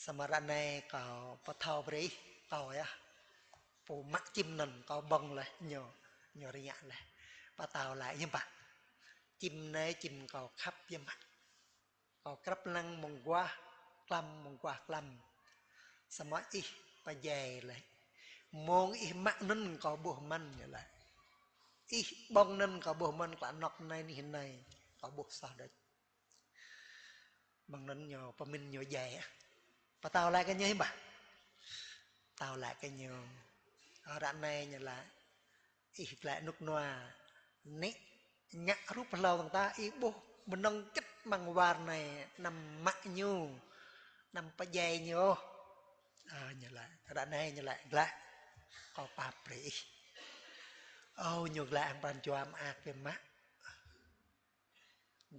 Samơ̆ ră anai kâo pơthâo brơi ih, kâo yơh pô mă čim anŭn, kâo ƀơ̆ng laih ñu, ñu rơñăt laih. Pơtao laĭ hiư̆m pă? Čim anai čim kâo khăp biă mă. Kâo krăp lăng mơguah klăm, mơguah klăm. Samơ̆ ih pơdjai laih. Mơ̆ng ih mă anŭn kâo ƀuh mơ̆n, ñu laĭ. Ih ƀơ̆ng anŭn kâo ƀuh mơ̆n, klă anŏk anai anih anai kâo ƀuh soh đôč. Mơ̆ng anŭn ñu pơmĭn ñu djai ah. Pơtao laĭ kơ ñu hiư̆m pă? Pơtao laĭ kơ ñu: Ơ, ră anai, ñu laĭ, ih glaĭ rơnŭk rơnua, nĕ ngă hrup hlâo dơ̆ng tah, ih ƀuh mơnơ̆ng hơget amăng war anai, anăm mă ñu, anăm pơdjai ñu ôh. Ơ, ñu laĭ, ră anai ñu laĭ glaĭ, kâo pap brơi ih. Ơ, ñu glaĭ hăng pran jua mơak biă mă.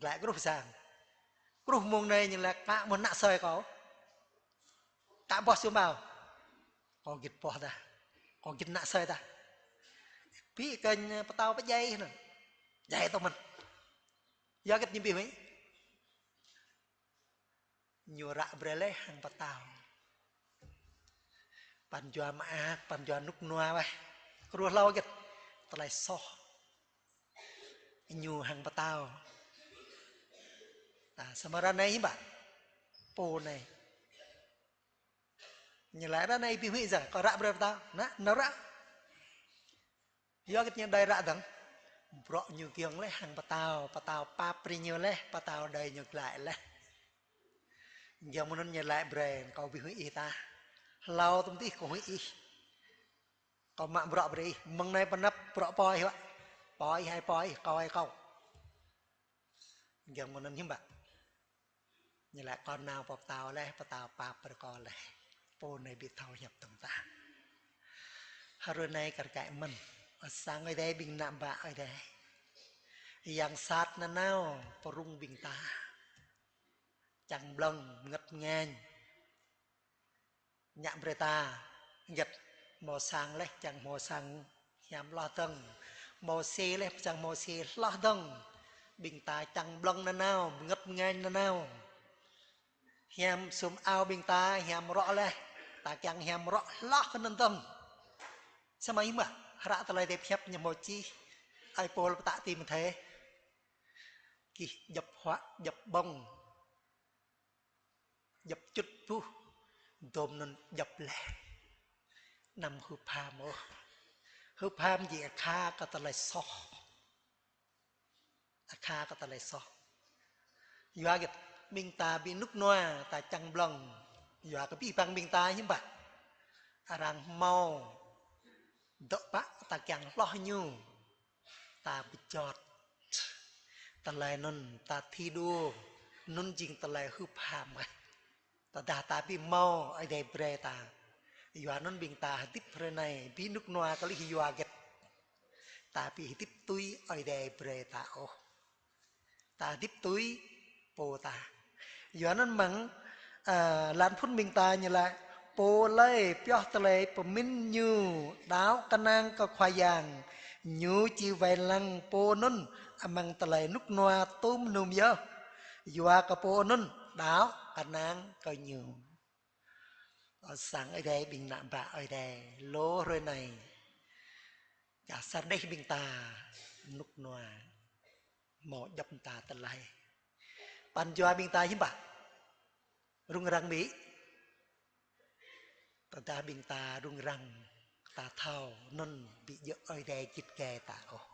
Glaĭ gruh sang. Gruh mông anai ñu laĭ: Kâo ƀu nă asơi kâo. Kâo boh sum ao. Kâo git boh tah. Kâo git nă asơi tah. Pi kơ pơtao pơdjai anŭn. Djai tơmăn. Yua hơget ñu ƀu hmâo. Ñu ră brơi laih hăng pơtao. Pran jua mơak, pran jua rơnŭk rơnua weh. Kơ ruah hlâo hơget? Tơlơi soh ñu hăng pơtao. Ta, samơ̆ ră anai hiư̆m pă? Pô anai. Ñu laĭ ră anai ih ƀu huĭ ôh, kâo ră brơi pơtao. Anŭn, anŭn ră. Yua hơget ñu đơi ră dơ̆ng. Bruă ñu giŏng laih hăng pơtao, pơtao pap brơi ñu laih, pơtao đơi ñu glaĭ laih. Giŏng mơ̆ng anŭn ñu laĭ brơi, kâo ƀu huĭ ih tah. Hlâo tơm tih kâo huĭ ih. Kâo mă bruă brơi ih, mơ̆ng anai pơ anăp bruă pô ih wă. Pô ih, hai pô ih, kâo hai kâo. Giŏng mơ̆ng anŭn hiư̆m pă. Ñu laĭ kâo nao pơ pơtao laih, pơtao pap brơi kâo laih. Pô anai ƀu thâo hiăp tơ̆ng tah. Hrơi anai kar kaĭ mơ̆n. Ơ sang Ơi Adai ƀing ană bă Ơi Adai. Yang sat nanao pơrŭng ƀing ta. Čang ƀlơ̆ng, bơngăt bơngañ. Ngă brơi ta, hơget, hmâo sang laih čang hmâo sang hiam hloh dơ̆ng. Hmâo sê laih čang hmâo sê hloh dơ̆ng. Ƀing ta čang ƀlơ̆ng nanao, bơngăt bơngañ nanao. Hiam sum ao ƀing ta, hiam rŏ laih. Ta kiăng hiam rŏ hloh kơ anŭn dơ̆ng. Samơ̆ hiư̆m pă, hră tơlơi Ơi Adai pơhiăp ñu hmâo čih. Ơi Pôl pơtă Timôthê. Gih djŏp huă, djŏp ƀơ̆ng. Djŏp čŭt buh, dôm anŭn djŏp laih. Anăm hưp ham ôh. Hưp ham jing akha kơ tơlơi soh. Akha kơ tơlơi soh. Yua hơget ƀing ta ƀu rơnŭk rơnua, ta čang ƀlơ̆ng. Yua kơ abih bang ƀing ta hiư̆m pă. Arăng hmâo dŏ pă ta kiăng hloh ñu. Ta pơjot. Tơlơi anŭn ta thi đua, anŭn jing tơlơi hưp ham. Tơdah ta ƀu hmâo Ơi Adai brơi ta. Yua anŭn ƀing ta hơdip hrơi anai, ƀu rơnŭk rơnua kơ lih yua hơget. Ta ƀu hơdip tui Ơi Adai brơi ta ôh. Ta hơdip tui pô ta. Yua anŭn mơ̆ng, ơ, lăn phŭn ƀing ta ñu laĭ, pô hlơi pioh tơlơi pơmĭn ñu đaŏ kơnang kơ Khua Yang, ñu či wai lăng pô anŭn amăng tơlơi rơnŭk rơnua tôm hnŭm yơh. Yua kơ pô anŭn đaŏ kơnang kơ ñu. Ơ sang Ơi Adai, ƀing ană bă Ơi Adai, lu hrơi anai. Čar sa đeh ƀing ta rơnŭk rơnua. Hmâo djŏp mơta tơlơi. Pran jua ƀing ta hiư̆m pă. Rŭng răng ƀu. Tơdah ƀing ta rŭng răng, ta thâo anŭn ƀu djơ̆ Ơi Adai git gai ta ôh.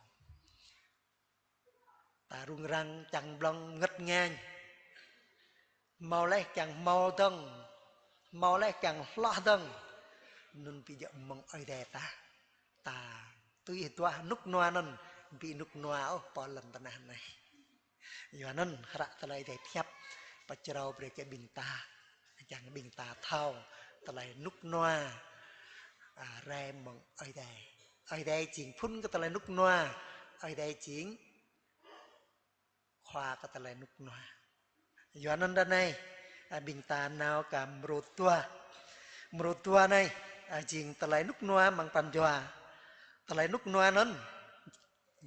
Ta rŭng răng čang ƀlơ̆ng bơngăt bơngañ. Hmâo laih kiăng hmâo dơ̆ng. Hmâo laih kiăng hloh dơ̆ng. Anŭn ƀu djơ̆ mơ̆ng Ơi Adai ta. Ta tui hơduah rơnŭk rơnua anŭn, ƀu rơnŭk rơnua ôh pơ lŏn tơnah anai. Yua anŭn hră tơlơi Ơi Adai pơhiăp pơčrâo brơi kơ ƀing ta. Kiăng ƀing ta thâo tơlơi rơnŭk rơnua, a, rai mơ̆ng Ơi Adai. Ơi Adai jing phŭn kơ tơlơi rơnŭk rơnua. Ơi Adai jing khua kơ tơlơi rơnŭk rơnua. Yua anŭn ră anai, a, ƀing ta nao kơ mrô dua. Mrô dua anai, a, jing tơlơi rơnŭk rơnua mơ̆ng pran jua. Tơlơi rơnŭk rơnua anŭn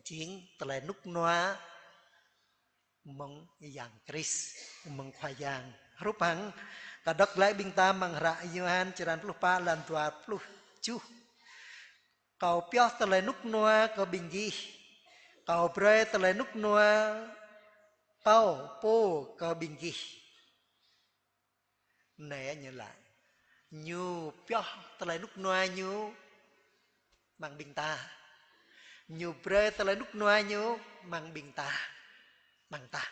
jing tơlơi rơnŭk rơnua mơ̆ng Yang Krist, mơ̆ng Khua Yang. Hrup hăng kâo đŏk glaĭ ƀing ta amăng hră Yôhan črăn pluh pă lăn dua pluh tơjuh. Kâo pioh tơlơi rơnŭk rơnua kơ ƀing gih. Kâo brơi tơlơi rơnŭk rơnua kâo pô kơ ƀing gih. Anai ñu laĭ. Ñu pioh tơlơi rơnŭk rơnua ñu amăng ƀing ta. Ñu brơi tơlơi rơnŭk rơnua ñu amăng ƀing ta. Amăng ta.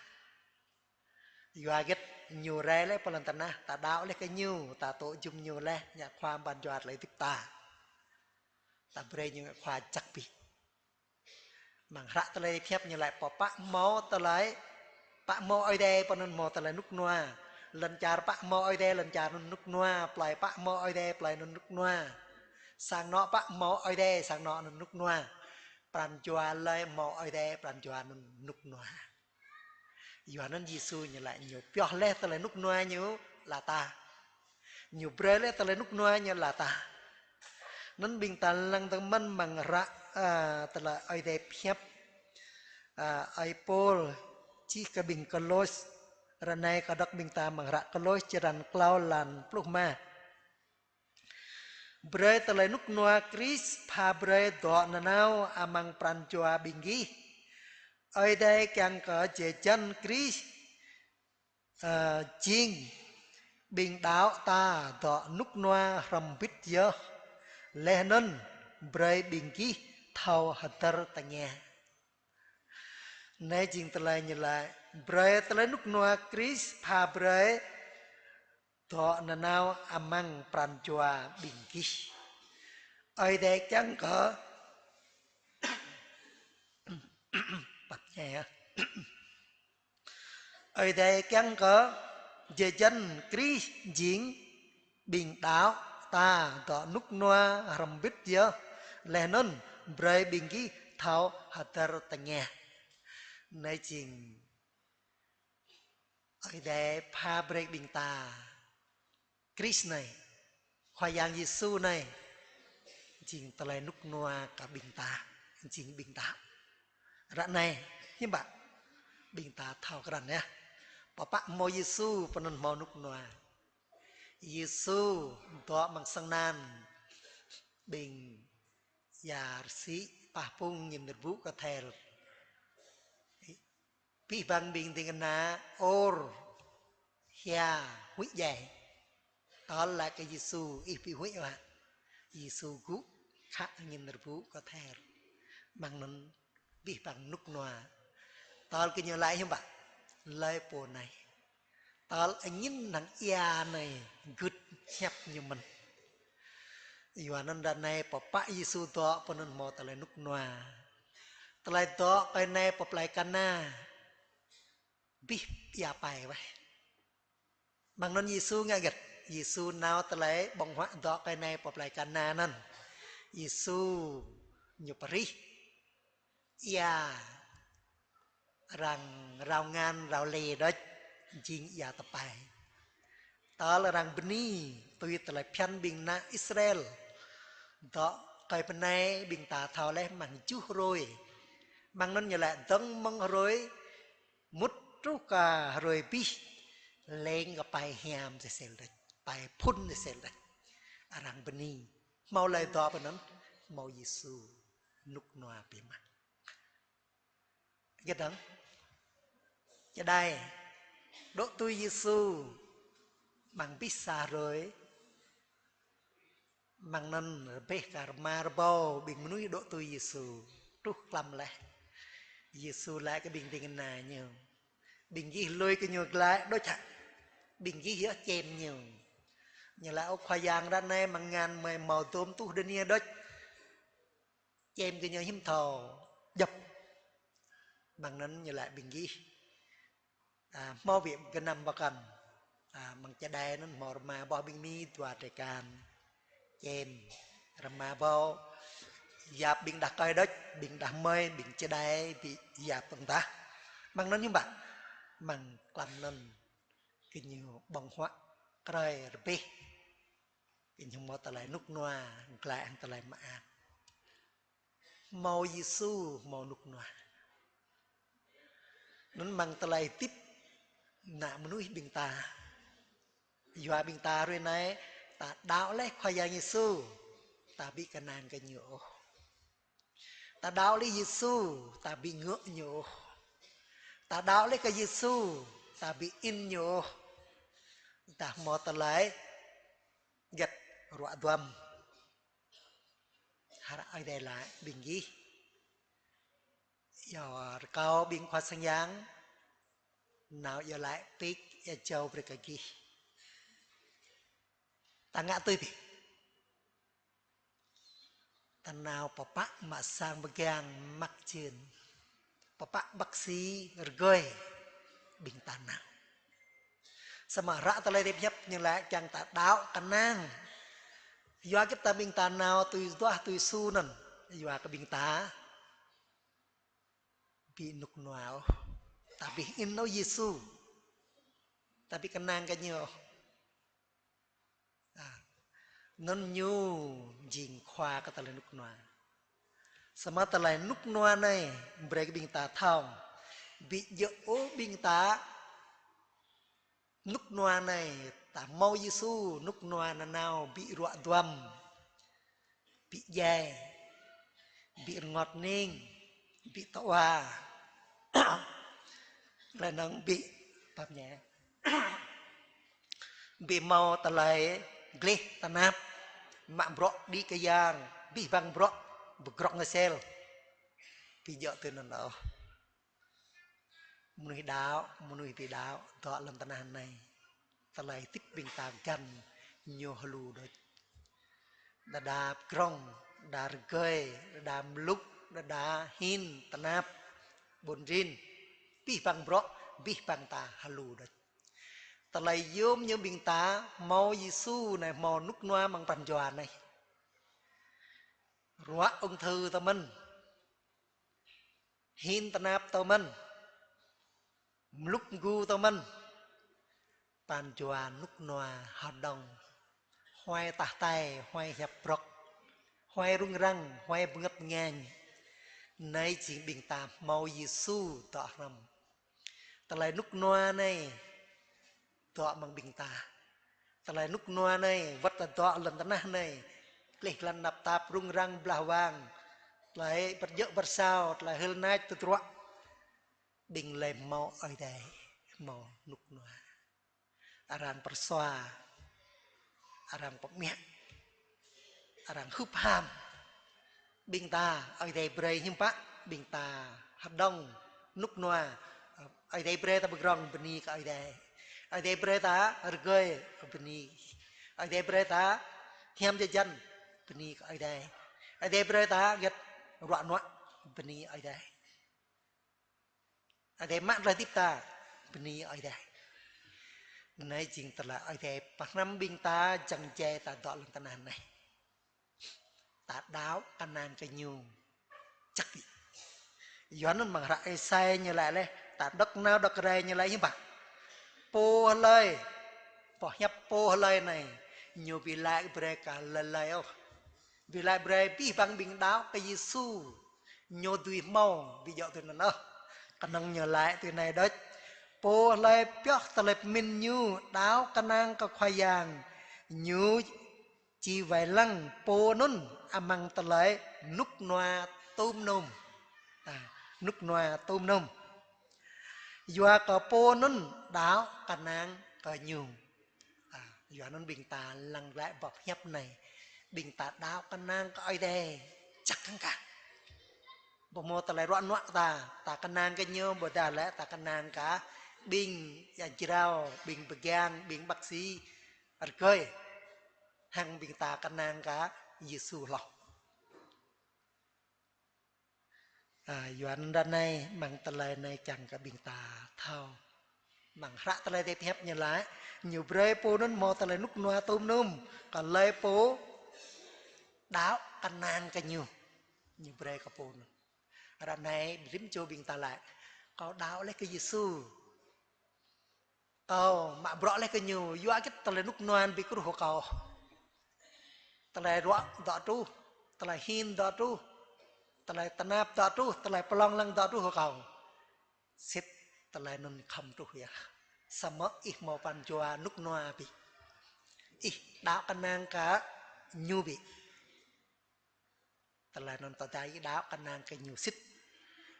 Yua hơget ñu rai laih pơ lŏn tơnah, ta đaŏ laih kơ ñu, ta tŭ jum ñu laih, ngă khua pran jua tơlơi hơdip ta. Ta brơi ñu ngă khua jăk ƀĭ. Amăng hră tơlơi pơhiăp ñu laĭ pô pă hmâo tơlơi, pă hmâo Ơi Adai pô anŭn hmâo tơlơi rơnŭk rơnua. Lŏn čar pă hmâo Ơi Adai, lŏn čar anŭn rơnŭk rơnua. Plơi pă hmâo Ơi Adai, plơi anŭn rơnŭk rơnua. Sang anŏ pă hmâo Ơi Adai, sang anŏ anŭn rơnŭk rơnua. Pran jua hlơi hmâo Ơi Adai, pran jua anŭn rơnŭk rơnua. Yua anŭn Yêsu ñu laĭ ñu pioh laih tơlơi rơnŭk rơnua ñu laih ta. Ñu brơi laih tơlơi rơnŭk rơnua ñu laih ta. Anŭn ƀing ta lăng tơ̆ng mơ̆n amăng hră, a, tơlơi Ơi Adai pơhiăp, a, ơi Pôl čih kơ ƀing Kôlôs. Ră anai kâo đŏk ƀing ta amăng hră Kôlôs črăn klâo lăn pluh rơma. Brơi tơlơi rơnŭk rơnua Krist pha brơi dŏ nanao amăng pran jua ƀing gih. Ơi Adai kiăng kơ jơjăn Krist, ơ, jing Ƀing đaŏ ta dŏ rơnŭk rơnua hrŏm hơbĭt yơh, laih anŭn brơi ƀing gih thâo hơdơr tơngia. Anai jing tơlơi ñu laĭ, brơi tơlơi rơnŭk rơnua Krist pha brơi dŏ nanao amăng pran jua ƀing gih. Ơi Adai kiăng kơ, păt ñe. Ơi Adai kiăng kơ jơjăn Krist jing ƀing đaŏ ta dŏ rơnŭk rơnua hrŏm hơbĭt yơh, laih anŭn brơi ƀing gih thâo hơdơr tơngia. Anai jing Ơi Adai pha brơi ƀing ta. Krist anai, Khua Yang Yêsu anai, jing tơlơi rơnŭk rơnua kơ ƀing ta, jing ƀing ta. Ră anai, hiư̆m pă, ƀing ta thâo krăn yơh. Pơpă hmâo Yêsu pơanŭn hmâo rơnŭk rơnua. Yêsu dŏ amăng sang anăn ƀing ia rơsĭ pah pŭng ñim nơrbŭ kơthel. Abih bang ƀing ding kơna ur hia huĭ djai. Tơl laĭ kơ Yêsu, ih ƀu huĭ ôh hă? Yêsu gŭ khă ñim nơrbŭ kơthel. Amăng anŭn abih bang rơnŭk rơnua. Tơl kơ ñu laĭ hiư̆m pă? Hlơi pô anai? Tơl angĭn hăng ia anai gưt hiăp ñu mơ̆n. Yua anŭn ră anai pơpă Yêsu dŏ pơanŭn hmâo tơlơi rơnŭk rơnua. Tơlơi dŏ kơi anai pơ plei Kana. Abih ia pai weh. Amăng anŭn Yêsu ngă hơget? Yêsu nao tơlơi ƀơ̆ng huă dŏ kơi anai pơ plei Kana anŭn. Yêsu ñu pơrih ia arăng rao ngăn rao lê đôč, jing ia tơpai. Tơl arăng bơni tui tơlơi phiăn ƀing ană Israel. Dŏ kơi pơ anai ƀing ta thâo laih amăng tơjuh hrơi. Amăng anŭn ñu laĭ dơ̆ng mơ̆ng hrơi mŭt truh kơ hrơi abih, leng kơ pai hiam sel sel đôč, pai phŭn sel sel đôč. Arăng bơni. Hmâo hlơi dŏ pơ anŭn? Hmâo Yêsu, rơnŭk rơnua biă mă. Hơget dơ̆ng? Čơđai. Dŏ tui Yêsu amăng abih sa hrơi. Amăng anŭn rơbeh kơ rơma rơbâo ƀing mơnuih dŏ tui Yêsu. Truh klăm laih. Yêsu laĭ kơ ƀing ding kơna ñu: Ƀing gih lui kơ ñu glaĭ đôč hă? Ƀing gih yơh čem ñu. Ñu laĭ: Ơ Khua Yang, ră anai amăng ngăn mơi hmâo dôm tuh dơnia đôč. Čem kơ ñu hiư̆m thâo djŏp. Amăng anŭn ñu laĭ ƀing gih: A, hmâo ƀiă gơnam pơkŏn. A, amăng čơđai anŭn hmâo rơma boh ƀing mi dua drơi kan. Čem, rơma boh. Yap ƀing đah rơkơi đôč, ƀing đah rơmơi, ƀing čơđai, ƀing yap tơ̆ng tah. Amăng anŭn hiư̆m pă? Amăng klăm anŭn kơ ñu ƀơ̆ng huă, krơi rơbeh. Kơ ñu hmâo tơlơi rơnŭk rơnua, glaĭ hăng tơlơi mơak. Hmâo Yêsu, hmâo rơnŭk rơnua. Anŭn amăng tơlơi hơdip ană mơnuih ƀing ta. Yua ƀing ta hrơi anai, ta đaŏ laih Khua Yang Yêsu, ta ƀu kơnang kơ ñu ôh. Ta đaŏ laih Yêsu, ta ƀu ngă ñu ôh. Ta đaŏ laih kơ Yêsu, ta ƀu in ñu ôh. Ta hmâo tơlơi hơget? Ruă duăm. Hră Ơi Adai laĭ ƀing gih: Yua rơkâo ƀing khua sang yang nao iâu laĭ pik ia jâo brơi kơ gih. Ta ngă tui pih. Ta nao pơpă mă sang pơgang mă jên. Pơpă bác sĩ rơgơi, ƀing ta nao. Samơ̆ hră tơlơi hơdip hiăp ñu laĭ kiăng ta đaŏ kơnang. Yua hơget ta ƀing ta nao tui duah tui su anŭn? Yua kơ ƀing ta ƀu rơnŭk rơnua ôh. Ta ƀu in ôh Yêsu. Ta ƀu kơnang kơ ñu ôh. A, anŭn ñu jing khua kơ tơlơi rơnŭk rơnua. Samơ̆ tơlơi rơnŭk rơnua anai brơi kơ ƀing ta thâo. Ƀu djơ̆ ôh ƀing ta rơnŭk rơnua anai, ta hmâo Yêsu, rơnŭk rơnua nanao ƀu ruă duăm, ƀu djai, ƀu rơngot hning, ƀu tơwa. Laih anŭn ƀu, pap ñe. Ƀu hmâo tơlơi gleh tơnap, mă bruă đĭ kơyang, abih bang bruă pơgrŏ ngơsel. Ƀu djơ̆ tui anŭn ôh. Mơnuih đaŏ, mơnuih ƀu đaŏ, dŏ lŏn tơnah anai, tơlơi hơdip ƀing ta găn ñu hơlu đôč. Đơđa pơgrŏng, đơđa rơgơi, đơđa mlŭk, đơđa hin tơnap, ƀun rin, abih bang bruă, abih bang ta hơlu đôč. Tơlơi yôm ñu ƀing ta hmâo Yêsu anai, hmâo rơnŭk rơnua amăng pran jua anai. Ruă ung thư tơ mơ̆n, hin tơnap tơ mơ̆n, mlŭk mgu tơ mơ̆n, pran jua rơnŭk rơnua hơđong, huai tah tai, huai hiăp brŏk, huai rŭng răng, huai bơngăt bơngañ. Anai jing ƀing ta hmâo Yêsu dŏ hrŏm. Tơlơi rơnŭk rơnua anai dŏ amăng ƀing ta. Tơlơi rơnŭk rơnua anai, wơ̆t ta dŏ lŏn tơnah anai, gleh glan tơnap tap, rŭng răng blah wang, tơlơi bơrjơ̆ bơrsao, tơlơi hơ̆l nač tơdruă, ƀing lĕ hmâo Ơi Adai, hmâo rơnŭk rơnua. Arăng pơrsua, arăng pơmiă, arăng hŭp ham. Ƀing ta, Ơi Adai brơi hiư̆m pă, ƀing ta hơđong rơnŭk rơnua. Ơi Adai brơi ta pơgrŏng, bơni kơ Ơi Adai. Ơi Adai brơi ta rơgơi, bơni. Ơi Adai brơi ta hiam jơjăn, bơni kơ Ơi Adai. Ơi Adai brơi ta hơget, ruă nuă, bơni Ơi Adai. Ơi Adai mă tơlơi hơdip ta, bơni Ơi Adai. Anai jing tơlơi Ơi Adai pơhrăm ƀing ta, jăng jai ta dŏ lŏn tơnah anai. Ta đaŏ kơnang kơ Ñu, čăk ƀĭ. Yua anŭn amăng hră Êsai ñu laĭ laih, ta đŏk nao đŏk rai ñu laĭ hiư̆m pă. Pô hlơi, boh hiăp pô hlơi anai, ñu ƀu laĭ brơi kơ hlơi hlơi ôh. Ƀu laĭ brơi abih bang ƀing đaŏ kơ Yêsu, ñu dưi hmâo, ƀu djơ̆ tui anŭn ôh. Kơnơ̆ng ñu laĭ tui anai đôč: Pô hlơi pioh tơlơi pơmĭn ñu, đaŏ kơnang kơ Khua Yang, ñu či wai lăng pô anŭn amăng tơlơi rơnŭk rơnua tôm nôm. À, rơnŭk rơnua tôm nôm. Yua kơ pô anŭn đaŏ kơnang kơ Ñu. À, yua anŭn ƀing ta lăng glaĭ boh hiăp anai, ƀing ta đaŏ kơnang kơ Ơi Adai, čăk hăng kah. Ƀu hmâo tơlơi ruă nuă ta, ta kơnang kơ Ñu, ƀôdah lĕ ta kơnang kơ ƀing ia jrao, ƀing pơgang, ƀing bác sĩ, rơgơi, hăng ƀing ta kơnang kơ Yêsu hloh. À, yua anŭn ră anai, amăng tơlơi anai kiăng kơ ƀing ta thâo. Amăng hră tơlơi Adai pơhiăp ñu laĭ, Ñu brơi pô anŭn hmâo tơlơi rơnŭk rơnua tôm nôm, kơ hlơi pô đaŏ kơnang kơ Ñu, Ñu brơi kơ pô anŭn. Ră anai, rĭm čô ƀing ta laĭ: Kâo đaŏ laih kơ Yêsu. Kâo mă bruă laih kơ Ñu, yua hơget tơlơi rơnŭk rơnua ƀu kơruh hăng kâo. Tơlơi ruă dŏ truh, tơlơi hin dŏ truh, tơlơi tơnap dŏ truh, tơlơi pơlong lăng dŏ truh hăng kâo. Sĭt tơlơi anŭn khŏm truh yơh. Samơ̆ ih hmâo pran jua rơnŭk rơnua ƀĭ. Ih đaŏ kơnang kơ Ñu ƀĭ. Tơlơi anŭn tơdah ih đaŏ kơnang kơ Ñu sĭt,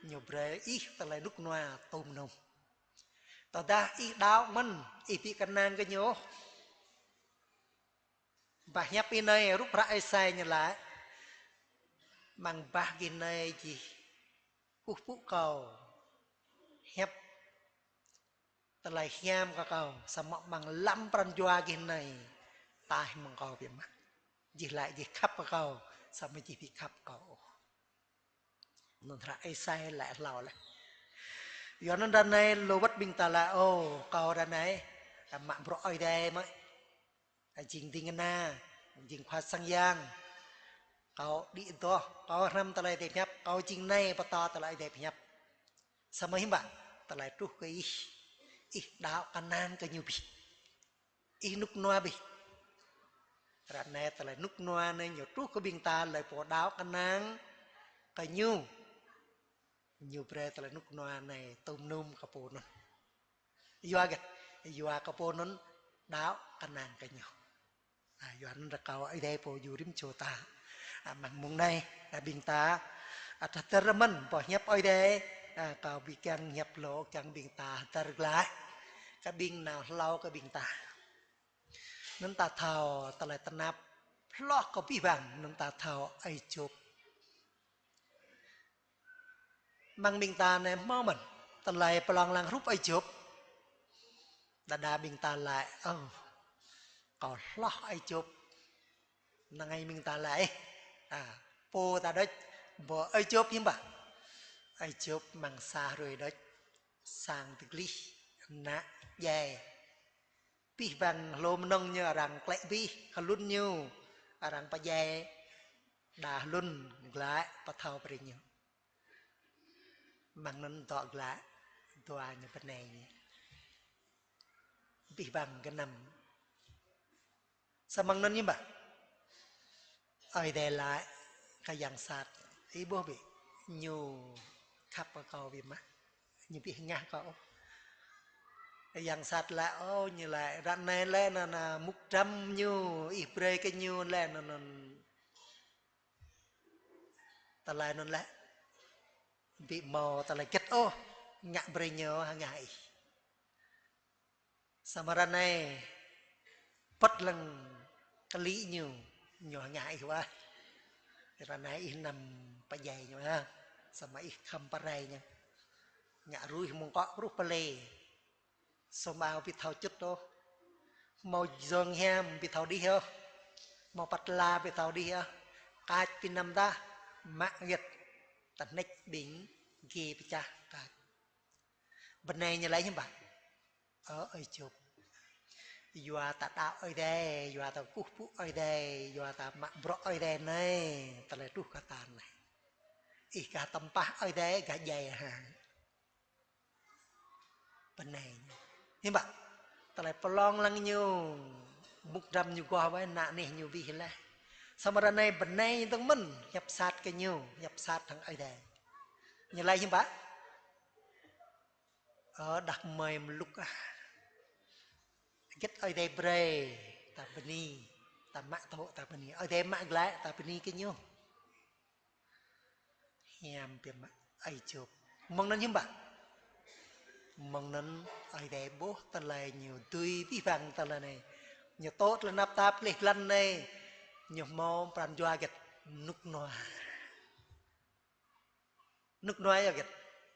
Ñu brơi ih tơlơi rơnŭk rơnua tôm nôm. Tơdah ih đaŏ mơ̆n, ih ƀu kơnang kơ Ñu. Bah hiăp ih anai, hrup hră Êsai ñu laĭ: Amăng bah gih anai jing kơkuh pơpŭ kâo, hiăp tơlơi hiam kơ kâo, samơ̆ amăng lăm pran jua gih anai, taih mơ̆ng kâo biă mă. Jih laĭ jih khăp kơ kâo, samơ̆ jih ƀu khăp kâo ôh. Anŭn hră Êsai laĭ hlâo laih. Yua anŭn ră anai lu wơ̆t ƀing ta laĭ: Ơ, kâo ră anai, mă bruă Ơi Adai mơ̆. Jing ding kơna, jing khua sang yang. Kâo đĭ adoh, kâo hrăm tơlơi Adai pơhiăp, kâo jing anai pơtô tơlơi Adai pơhiăp. Samơ̆ hiư̆m pă, tơlơi truh kơ ih, ih đaŏ kơnang kơ Ñu ƀĭ. Ih rơnŭk rơnua ƀĭ. Ră anai tơlơi rơnŭk rơnua anai ñu truh kơ ƀing ta hlơi pô đaŏ kơnang kơ Ñu. Ñu brơi tơlơi rơnŭk rơnua anai tôm nôm kơ pô anŭn. Yua hơget? Yua kơ pô anŭn đaŏ kơnang kơ Ñu. À, yua anŭn rơkâo Ơi Adai pô djru rĭm čô ta. À, amăng mông anai, à, ƀing ta, à, hơdơr mơ̆n boh hiăp Ơi Adai, à, kâo ƀu kiăng hiăp lŏ, kiăng ƀing ta hơdơr glaĭ. Kơ ƀing nao hlâo kơ ƀing ta. Anŭn ta thâo tơlơi tơnap hloh kơ abih bang, anŭn ta thâo Ơi Jôb. Amăng ƀing ta anai hmâo mơ̆n tơlơi pơlong lăng hrup Ơi Jôb. Đa đa ƀing ta laĭ: Ơ, kâo hloh Ơi Jôb. Năng ai ƀing ta laĭ: A, pô ta đôč, ƀô̆ Ơi Jôb hiư̆m pă? Ơi Jôb amăng sa hrơi đôč, sang tơglih, ană djai. Abih bang hlô mơnơ̆ng ñu arăng klĕ abih, hlŭn ñu arăng pơdjai, đa hlŭn glaĭ pơthâo brơi ñu. Amăng anŭn dŏ glaĭ dua ñu bơnai ñu. Abih bang gơnam. Samơ̆ anŭn ñu ƀă. Ơi Adai laĭ kơ yang sat: Ih ƀuh bĕ, ñu khăp kơ kâo biă mă. Ñu ƀu hơngah kâo ôh. Yang sat laĭ: Ơ, ñu laĭ, ră anai lĕ anŭn, anŭn mŭk dram ñu, ih brơi kơ ñu lĕ anŭn, anŭn tơlơi anŭn lĕ ƀu hmâo tơlơi hơget ôh, ngă brơi ñu hơngah ih. Samơ̆ ră anai pơ̆t lăng kơlĭ ñu, ñu hơngah ih wơ̆t. Ră anai ih anăm pơdjai ñu ha. Samơ̆ ih khŏm pơrai ñu. Ngă ruih mơ̆ng akŏ ruh pơlê. Sum ao ƀu thâo čut ôh. Hmâo jơ̆ng hiam ƀu thâo đih ôh. Hmâo păt la ƀu thâo đih ôh. Kač ƀu năm tah, mă hơget. Tơhneč ƀing gê pơčah kač. Bơnai ñu laĭ hiư̆m pă? Ơ, Ơi Jôb, yua ta đaŏ Ơi Adai, yua ta kơkuh pơpŭ Ơi Adai, yua ta mă bruă Ơi Adai anai, tơlơi truh kơ ta anai. Ih gah tơmpah Ơi Adai, gah djai hă? Bơnai ñu. Hiư̆m pă? Tơlơi pơlong lăng ñu, mŭk dram ñu goh wơ̆t, ană neh ñu abih laih. Samơ̆ ră anai bơnai ñu dơ̆ng mơ̆n, hiăp sat kơ ñu, hiăp sat hăng Ơi Adai. Ñu laĭ hiư̆m pă? Ơ, đah kơmơi mlŭk ah. Hơget Ơi Adai brơi, ta bơni, ta mă tŭ, ta bơni. Ơi Adai mă glaĭ, ta bơni kơ ñu. Hiam biă mă Ơi Jôb. Mơ̆ng anŭn hiư̆m pă? Mơ̆ng anŭn Ơi Adai ƀuh tơlơi ñu dưi abih bang tơlơi anai. Ñu tŭ tơlơi tơnap tap gleh glan anai. Ñu hmâo pran jua hơget? Rơnŭk rơnua. Rơnŭk rơnua yua hơget?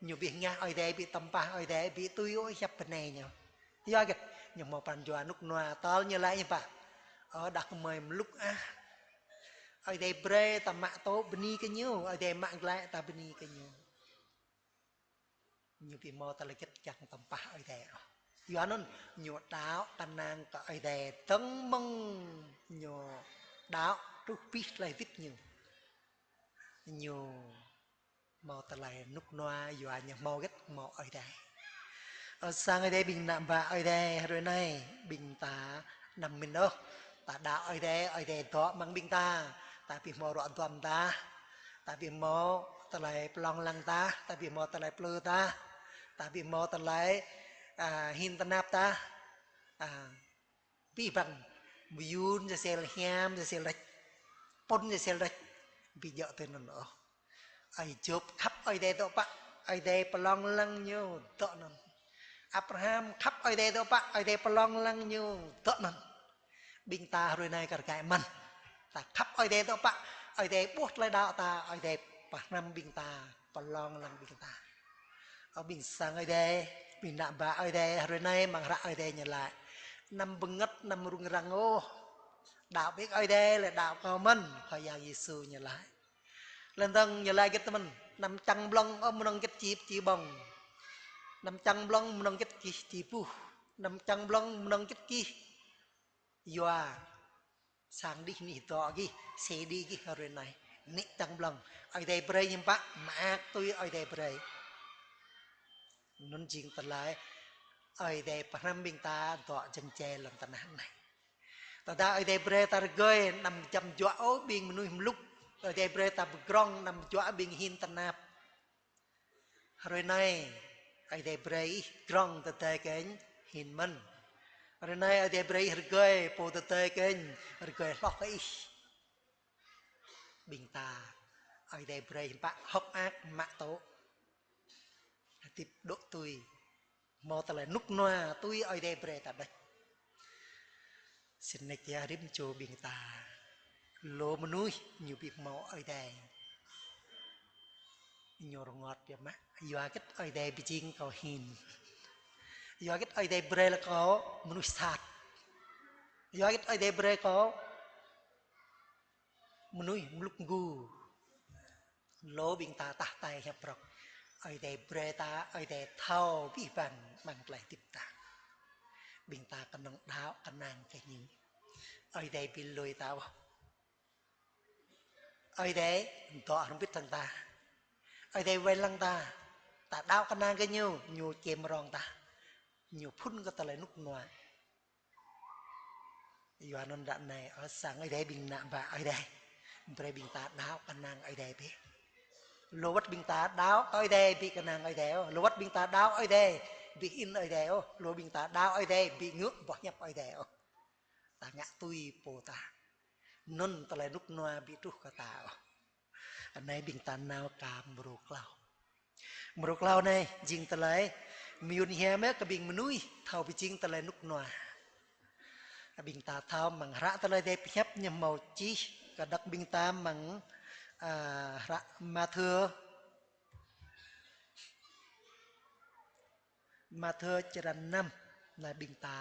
Ñu ƀu hơngah Ơi Adai, ƀu tơmpah Ơi Adai, ƀu tui ôh hiăp bơnai ñu. Yua hơget? Ñu hmâo pran jua rơnŭk rơnua, tơl ñu laĭ hiư̆m pă? Ơ, đah kơmơi mlŭk ah. Ơi Adai brơi ta mă tŭ, bơni kơ ñu, Ơi Adai mă glaĭ ta bơni kơ ñu. Ñu ƀu hmâo tơlơi hơget kiăng tơmpah Ơi Adai ôh. Yua anŭn ñu đaŏ kơnang kơ Ơi Adai dơ̆ng mơ̆ng ñu đaŏ truh abih tơlơi hơdip ñu. Ñu hmâo tơlơi rơnŭk rơnua yua ñu hmâo hơget? Hmâo Ơi Adai. Ơ, sang Ơi Adai, ƀing ană bă Ơi Adai hrơi anai, ƀing ta anăm mĭn ôh. Ta đaŏ Ơi Adai, Ơi Adai dŏ amăng ƀing ta. Ta ƀu hmâo ruă duăm tah. Ta ƀu hmâo tơlơi pơlong lăng tah. Ta ƀu hmâo tơlơi plư tah. Ta ƀu hmâo tơlơi, a, hin tơnap tah. A, abih bang mơyŭn sơsel, hiam sơsel đôč, pŭn sơsel đôč, ƀu djơ̆ tui anŭn ôh. Ơi Jôb khăp Ơi Adai dŏ pă, Ơi Adai pơlong lăng ñu dŏ anŭn. Abraham khăp Ơi Adai dŏ pă, Ơi Adai pơlong lăng ñu dŏ anŭn. Ƀing ta hrơi anai kar kaĭ mơ̆n. Ta khăp Ơi Adai dŏ pă, Ơi Adai ƀuh tơlơi đaŏ ta, Ơi Adai pơhrăm ƀing ta, pơlong lăng ƀing ta. Ơ ƀing sang Ơi Adai, ƀing ană bă Ơi Adai, hrơi anai amăng hră Ơi Adai ñu laĭ: Anăm bơngơ̆t, anăm rŭng răng ôh. Đaŏ ƀiă Ơi Adai, lĕ đaŏ kâo mơ̆n, Khua Yang Yêsu ñu laĭ. Lĕ dơ̆ng ñu laĭ hơget mơ̆n: Anăm čang blŏng ôh mơnơ̆ng hơget či, či ƀơ̆ng. Anăm čang blŏng mơnơ̆ng hơget či, či puh. Anăm čang blŏng mơnơ̆ng hơget či. Yua sang đih anih dŏ gih, sĭ đĭ gih hrơi anai. Anăm čang blŏng. Ơi Adai brơi hiư̆m pă, mơak tui Ơi Adai brơi. Anŭn jing tơlơi Ơi Adai pơhrăm ƀing ta dŏ jơnum jai lŏn tơnah anai. Tơdah Ơi Adai brơi ta rơgơi, anăm jăm juă ôh ƀing mơnuih mlŭk. Ơi Adai brơi ta pơdrŏng, anăm juă ƀing hin tơnap. Hrơi anai, Ơi Adai brơi ih pơdrŏng tơdơi kơnh hin mơ̆n. Hrơi anai, Ơi Adai brơi ih rơgơi, pô tơdơi kơnh rơgơi hloh kơ ih. Ƀing ta, Ơi Adai brơi hiư̆m pă, hơ̆k mơak mă tŭ. Hơdip dŏ tui. Hmâo tơlơi rơnŭk rơnua tui Ơi Adai brơi ta đôč. Sĭt nik yơh rĭm čô ƀing ta. Lu mơnuih ñu ƀu hmâo Ơi Adai. Ñu rơngot yơh mă. Yua hơget Ơi Adai pơjing kâo hin. Yua hơget Ơi Adai brơi lĕ kâo mơnuih sat. Yua hơget Ơi Adai brơi kâo mơnuih mlŭk mgu. Lu ƀing ta tah hơtai hiăp prŏk. Ơi Adai brơi ta, Ơi Adai thâo abih bang amăng tơlơi hơdip ta. Ƀing ta kơnơ̆ng đaŏ kơnang kơ Ñu. Ơi Adai ƀu lui ta ôh. Ơi Adai dŏ hrŏm hơbĭt hăng ta. Ơi Adai wai lăng ta. Ta đaŏ kơnang kơ Ñu, Ñu čem rong ta. Ñu phŭn kơ tơlơi rơnŭk rơnua. Yua anŭn ră anai, ơ, sang Ơi Adai ƀing ană bă Ơi Adai. Brơi ƀing ta đaŏ kơnang Ơi Adai bĕ. Lu wơ̆t ƀing ta đaŏ Ơi Adai ƀu kơnang Ơi Adai ôh. Lu wơ̆t ƀing ta đaŏ Ơi Adai ƀu in Ơi Adai ôh. Lu ƀing ta đaŏ Ơi Adai ƀu ngă boh hiăp Ơi Adai ôh. Ta ngă tui pô ta. Anŭn tơlơi rơnŭk rơnua ƀu truh kơ ta ôh. Anai ƀing ta nao kơ mrô klâo. Mrô klâo anai jing tơlơi mơyŭn hiam yơh kơ ƀing mơnuih thâo pơjing tơlơi rơnŭk rơnua. Ƀing ta thâo amăng hră tơlơi Ơi Adai pơhiăp ñu hmâo čih kơ đŏk ƀing ta amăng, a, hră Mathiơ. Mathiơ črăn năm, anai ƀing ta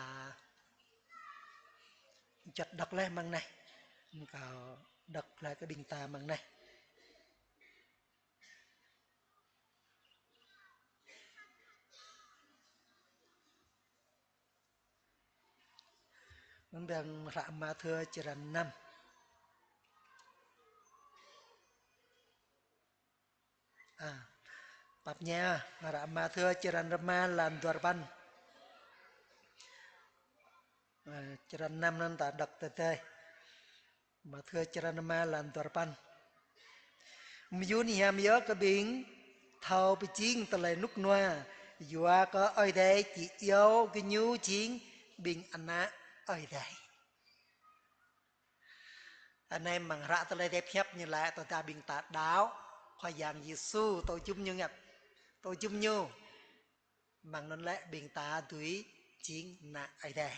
čăt đŏk laih amăng anai. Kâo đŏk laih kơ ƀing ta amăng anai. Amăng hră Mathiơ črăn năm. A, pap ñe, hră Mathiơ črăn rơma lan dua rơpăn. A, črăn năm anŭn ta đŏk tơdơi. Mathiơ črăn rơma lan dua rơpăn. Mơyŭn hiam yơh kơ ƀing thâo pơjing tơlơi rơnŭk rơnua, yua kơ Ơi Adai či iâu gơñu jing ƀing ană Ơi Adai. Anai amăng hră tơlơi Ơi Adai pơhiăp ñu laĭ tơdah ƀing ta đaŏ Khua Yang Yêsu tŭ jum ñu ngă, tŭ jum ñu. Amăng anŭn lĕ ƀing ta dưi jing ană Ơi Adai.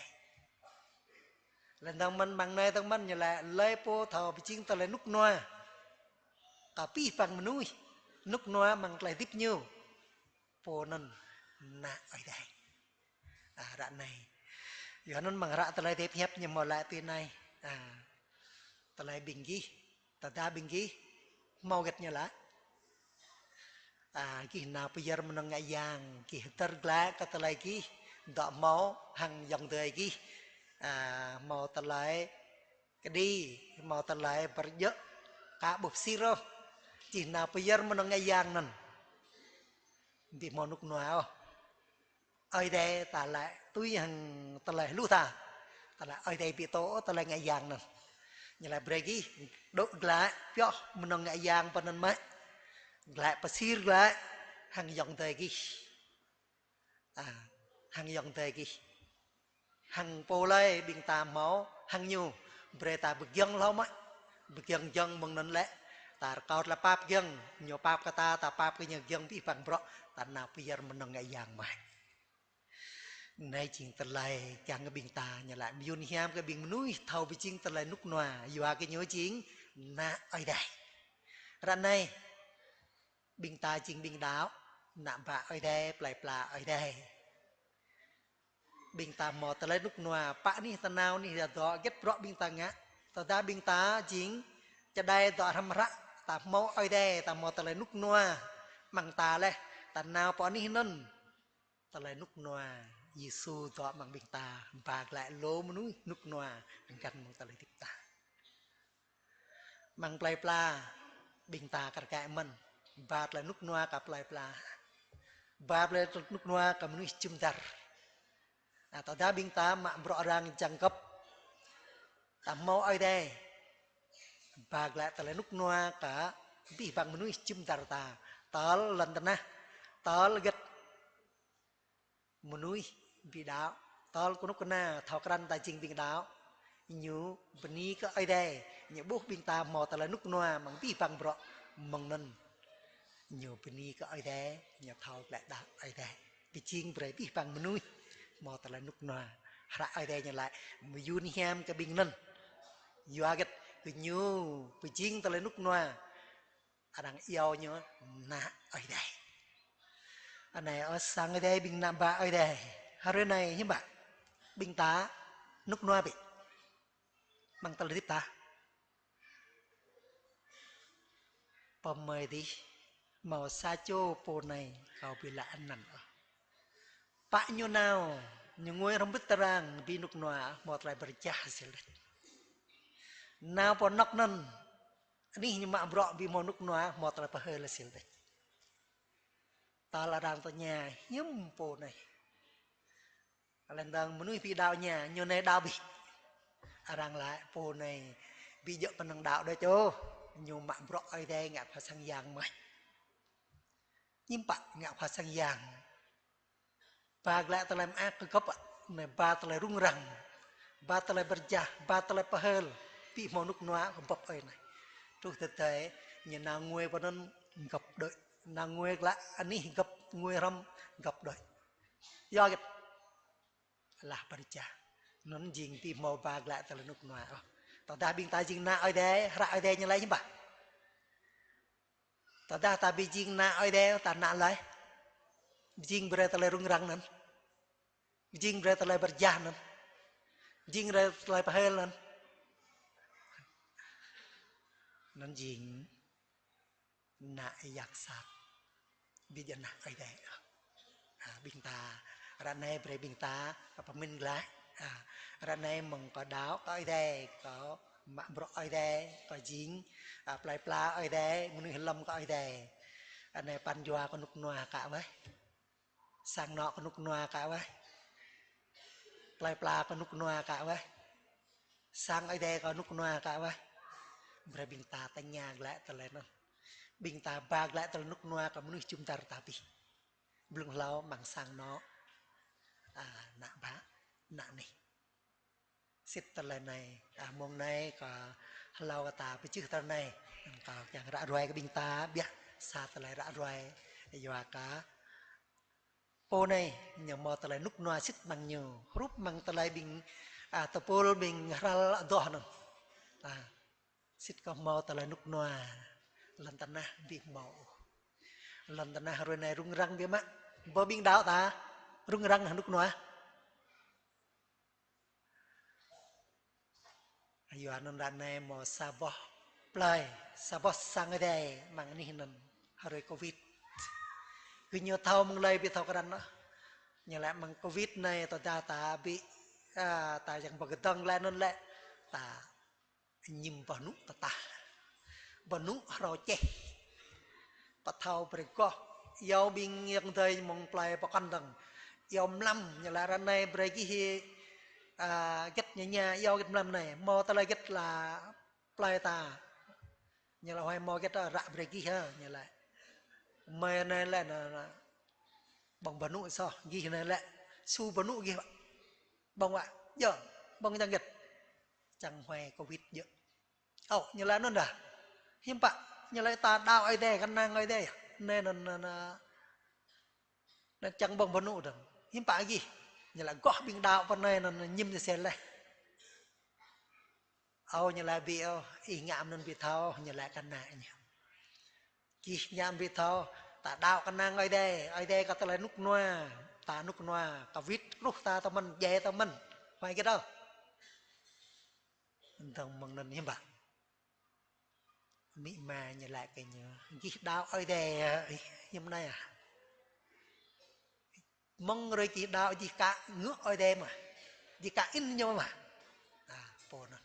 Lĕ dơ̆ng mơ̆n amăng anai dơ̆ng mơ̆n ñu laĭ hlơi pô thâo pơjing tơlơi rơnŭk rơnua kơ abih bang mơnuih, rơnŭk rơnua amăng tơlơi hơdip ñu. Pô anŭn ană Ơi Adai. A, ră anai. Yua anŭn amăng hră tơlơi Ơi Adai pơhiăp ñu hmâo laĭ tui anai. A, tơlơi ƀing gih, tơdah ƀing gih hmâo hơget ñu laĭ. A, gih nao pơyơr mơnơ̆ng ngă yang, gih hơdơr glaĭ kơ tơlơi gih dŏ hmâo hăng ayŏng adơi gih. A, hmâo tơlơi kơđi, hmâo tơlơi pơrơjơ̆, aka ƀu pơsir ôh. Gih nao pơyơr mơnơ̆ng ngă yang anŭn. Ƀu hmâo rơnŭk rơnua ôh. Ơi Adai ta laĭ tui hăng tơlơi hluh ta. Ta laĭ Ơi Adai ƀu tŭ tơlơi ngă yang anŭn. Ñu laĭ brơi gih dŏ glaĭ pioh mơnơ̆ng ngă yang pơ anŭn mơ̆. Glaĭ pơsir glaĭ hăng ayŏng adơi gih. A, hăng ayŏng adơi gih. Hăng pô hlơi ƀing ta hmâo hăng ñu. Brơi ta pơgiŏng hlâo mơ̆. Pơgiŏng giŏng mơ̆ng anŭn lĕ. Ta rơkâo tơlơi pap giŏng. Ñu pap kơ ta, ta pap kơ ñu giŏng abih bang bruă. Ta nao pơyơr mơnơ̆ng ngă yang mơ̆. Anai jing tơlơi kiăng kơ ƀing ta ñu laĭ mơyŭn hiam kơ ƀing mơnuih thâo pơjing tơlơi rơnŭk rơnua. Yua kơ ñu jing ană Ơi Adai. Ră anai ƀing ta jing ƀing đaŏ, ană bă Ơi Adai, plơi pla Ơi Adai. Ƀing ta hmâo tơlơi rơnŭk rơnua, pă anih ta nao, anih ta dŏ, hơget bruă ƀing ta ngă. Tơdah ƀing ta jing čơđai dŏ hrăm hră, ta hmâo Ơi Adai, ta hmâo tơlơi rơnŭk rơnua. Amăng ta laih, ta nao pơ anih anŭn. Tơlơi rơnŭk rơnua, Yêsu dŏ amăng ƀing ta, ba glaĭ lu mơnuih rơnŭk rơnua, găn amăng tơlơi hơdip ta. Amăng plơi pla, ƀing ta kar kaĭ mơ̆n, ba tơlơi rơnŭk rơnua kơ plơi pla. Ba tơlơi rơnŭk rơnua kơ mơnuih jum dar. A, tơdah ƀing ta mă bruă arăng jăng gŏp, ta hmâo Ơi Adai. Ba glaĭ tơlơi rơnŭk rơnua kơ abih bang mơnuih jum dar ta. Tơl lŏn tơnah, tơl hơget. Mơnuih ƀu đaŏ, tơl kơnuk kơna thâo krăn ta jing ƀing đaŏ. Ñu bơni kơ Ơi Adai, ñu ƀuh ƀing ta hmâo tơlơi rơnŭk rơnua amăng abih bang bruă mơ̆ng anŭn. Ñu bơni kơ Ơi Adai, ñu thâo glaĭ đaŏ Ơi Adai. Pơjing brơi abih bang mơnuih hmâo tơlơi rơnŭk rơnua. Hră Ơi Adai ñu laĭ, mơyŭn hiam kơ ƀing anŭn. Yua hơget? Kơ ñu pơjing tơlơi rơnŭk rơnua. Arăng iâu ñu ană Ơi Adai. Anai ơ sang Ơi Adai, ƀing ană bă Ơi Adai. Hrơi anai hiư̆m pă? Ƀing ta rơnŭk rơnua ƀĕ. Amăng tơlơi hơdip ta. Pơmơi adih, hmâo sa čô pô anai kâo ƀu laĭ anăn ôh. Pă ñu nao, ñu ngui hrŏm ƀit tơrang, ƀu rơnŭk rơnua, hmâo tơlơi pơrơjah sĭt đôč. Nao pơ anŏ anŭn, anih ñu mă bruă ƀu hmâo rơnŭk rơnua, hmâo tơlơi pơhơl sĭt đôč. Tal arăng tơña hiư̆m pô anai. Laih dơ̆ng mơnuih ƀu đaŏ ñu, ñu anai đaŏ ƀĭ. Arăng laĭ pô anai ƀu djơ̆ pơnăng đaŏ đôč ôh, ñu mă bruă Ơi Adai ngă khua sang yang mơ̆n. Hiư̆m pă ngă khua sang yang? Ba glaĭ tơlơi mơak kơ gŏp, anai ba tơlơi rŭng răng, ba tơlơi pơrơjah, ba tơlơi pơhơl, ƀu hmâo rơnŭk rơnua kơ bưp ơi anai. Truh tơdơi, ñu nao ngui pơ anŭn gŏp đôč, nao ngui glaĭ anih gŏp, ngui hrŏm gŏp đôč. Yua hơget? Lah pơrơjah. Anŭn jing ƀu hmâo ba glaĭ tơlơi rơnŭk rơnua ôh. Tơdah ƀing ta jing ană Ơi Adai, hră Ơi Adai ñu laĭ hiư̆m pă? Tơdah ta ƀu jing ană Ơi Adai, ta ană hlơi? Jing brơi tơlơi rŭng răng anŭn. Jing brơi tơlơi pơrơjah anŭn. Jing brơi tơlơi pơhơl anŭn. Anŭn jing ană yak sat. Ƀu djơ̆ ană Ơi Adai. A, ƀing ta, ră anai brơi ƀing ta pơmĭn glaĭ. A, ră anai mơ̆ng kâo đaŏ kơ Ơi Adai, kâo mă bruă Ơi Adai, kâo jing, a, plơi pla Ơi Adai, mơnuih lŏm kơ Ơi Adai. Anai pran jua kơ rơnŭk rơnua kă wơ̆t. Sang anŏ kơ rơnŭk rơnua kă wơ̆t. Plơi pla kơ rơnŭk rơnua kă wơ̆t. Sang Ơi Adai kơ rơnŭk rơnua kă wơ̆t. Brơi ƀing ta tơña glaĭ tơlơi anŭn. Ƀing ta ba glaĭ tơlơi rơnŭk rơnua kơ mơnuih jum dar ta ƀĭ. Blung hlâo amăng sang anŏ, a, ană bă, ană anih. Sĭt tơlơi anai, a, mông anai kâo hlâo kơ ta pơčeh tơlơi anai. Kâo kiăng ră ruai kơ ƀing ta ƀiă sa tơlơi ră ruai. Yua kơ pô anai ñu hmâo tơlơi rơnŭk rơnua sĭt amăng ñu. Hrup amăng tơlơi ƀing, a, tơpul ƀing hrăl adoh anŭn. A, sĭt kơ hmâo tơlơi rơnŭk rơnua. Lŏn tơnah ƀu hmâo ôh. Lŏn tơnah hrơi anai rŭng răng biă mă. Ƀơi ƀing đaŏ ta rŭng răng rơnŭk rơnua. Yua anŭn ră anai hmâo sa boh plơi, sa boh sang Ơi Adai amăng anih anŭn hrơi Covid. Kơ ñu thâo mơ̆ng lơi ƀu thâo krăn ôh. Ñu laĭ amăng Covid anai tơdah ta ƀu, a, ta yang pơkơdơ̆ng laih anŭn lĕ, ta ñim boh rơnŭk tơtah. Boh rơnŭk hrâo čeh. Pơthâo brơi goh. Iâu ƀing yang dơi mơ̆ng plơi pơkŏn dơ̆ng. Iâu mlam, ñu laĭ ră anai brơi gih, a, hơget ñu ña, iâu hơget mlam anai. Hmâo tơlơi hơget lĕ plơi ta. Ñu laĭ huai hmâo hơget ră brơi gih ha, ñu laĭ. Mơi anai lĕ anŭn, anŭn. Ƀơ̆ng boh rơnŭk soh, gih anai lĕ. Su boh rơnŭk gih. Ƀơ̆ng wă, djơ̆, ƀơ̆ng čang hơget. Čang huai Covid djơ̆. Ơ, ñu laĭ anŭn dah. Hiư̆m pă, ñu laĭ ta đaŏ Ơi Adai, kơnang Ơi Adai. Anai anŭn, anŭn, anŭn. Anŭn čang ƀơ̆ng boh rơnŭk dơ̆ng. Hiư̆m pă gih. Ñu laĭ goh ƀing đaŏ pơ anai anŭn ñim ñu sel laih. Ơ, ñu laĭ ƀu ôh, ih ngă mơ̆n ƀu thâo, ñu laĭ kơ ană ñu. Gih ngă ƀu thâo, ta đaŏ kơnang Ơi Adai, Ơi Adai kơ tơlơi rơnŭk rơnua, ta rơnŭk rơnua, Covid truh ta tơmơ̆n, djai tơmơ̆n. Huai hơget ôh. Dơ̆ng mơ̆ng anŭn hiư̆m pă. Amĭ ama ñu laĭ kơ ñu, gih đaŏ Ơi Adai, ơ, hiư̆m anai ah. Mơ̆ng hrơi gih đaŏ gih ka ngă Ơi Adai mơ̆n. Gih ka in ñu mơ̆n. A, pô anŭn.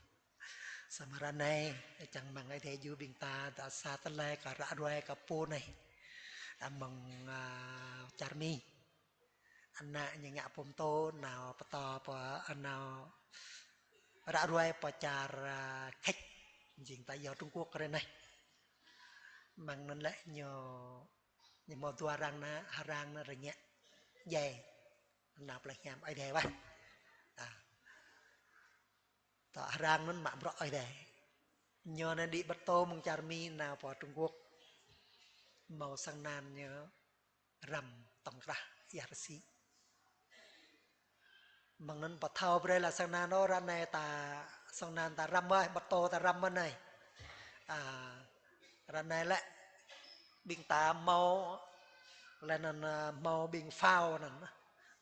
Samơ̆ ră anai, čang mơ̆ng Ơi Adai djru ƀing ta, dŏ sa tơlơi kơ ră ruai kơ pô anai. A, mơ̆ng, a, čar Mi. Ană ñu ngă pô pơtô, nao pơtô pơ, a, nao ră ruai pơ čar, a, Kheč. Jing ta iâu Trung Quốc ră anai. Mơ̆ng anŭn lĕ ñu, ñu hmâo dua arăng ană, arăng anŭn rơngiă djai. Nao plơi hiam Ơi Adai wơ̆t. A. Tơ arăng anŭn mă bruă Ơi Adai. Ñu anŭn đĭ pơtô mơ̆ng čar Mi nao pơ Trung Quốc. Hmâo sang anăn ñu răm tŏng krah ia rơsĭ. Mơ̆ng anŭn pơthâo brơi lĕ sang anăn ôh, ră anai ta sang anăn ta răm wơ̆t, pơtô ta răm wơ̆t anai. A, ră anai lĕ ƀing ta hmâo, lĕ anŭn, a, hmâo ƀing phao anŭn.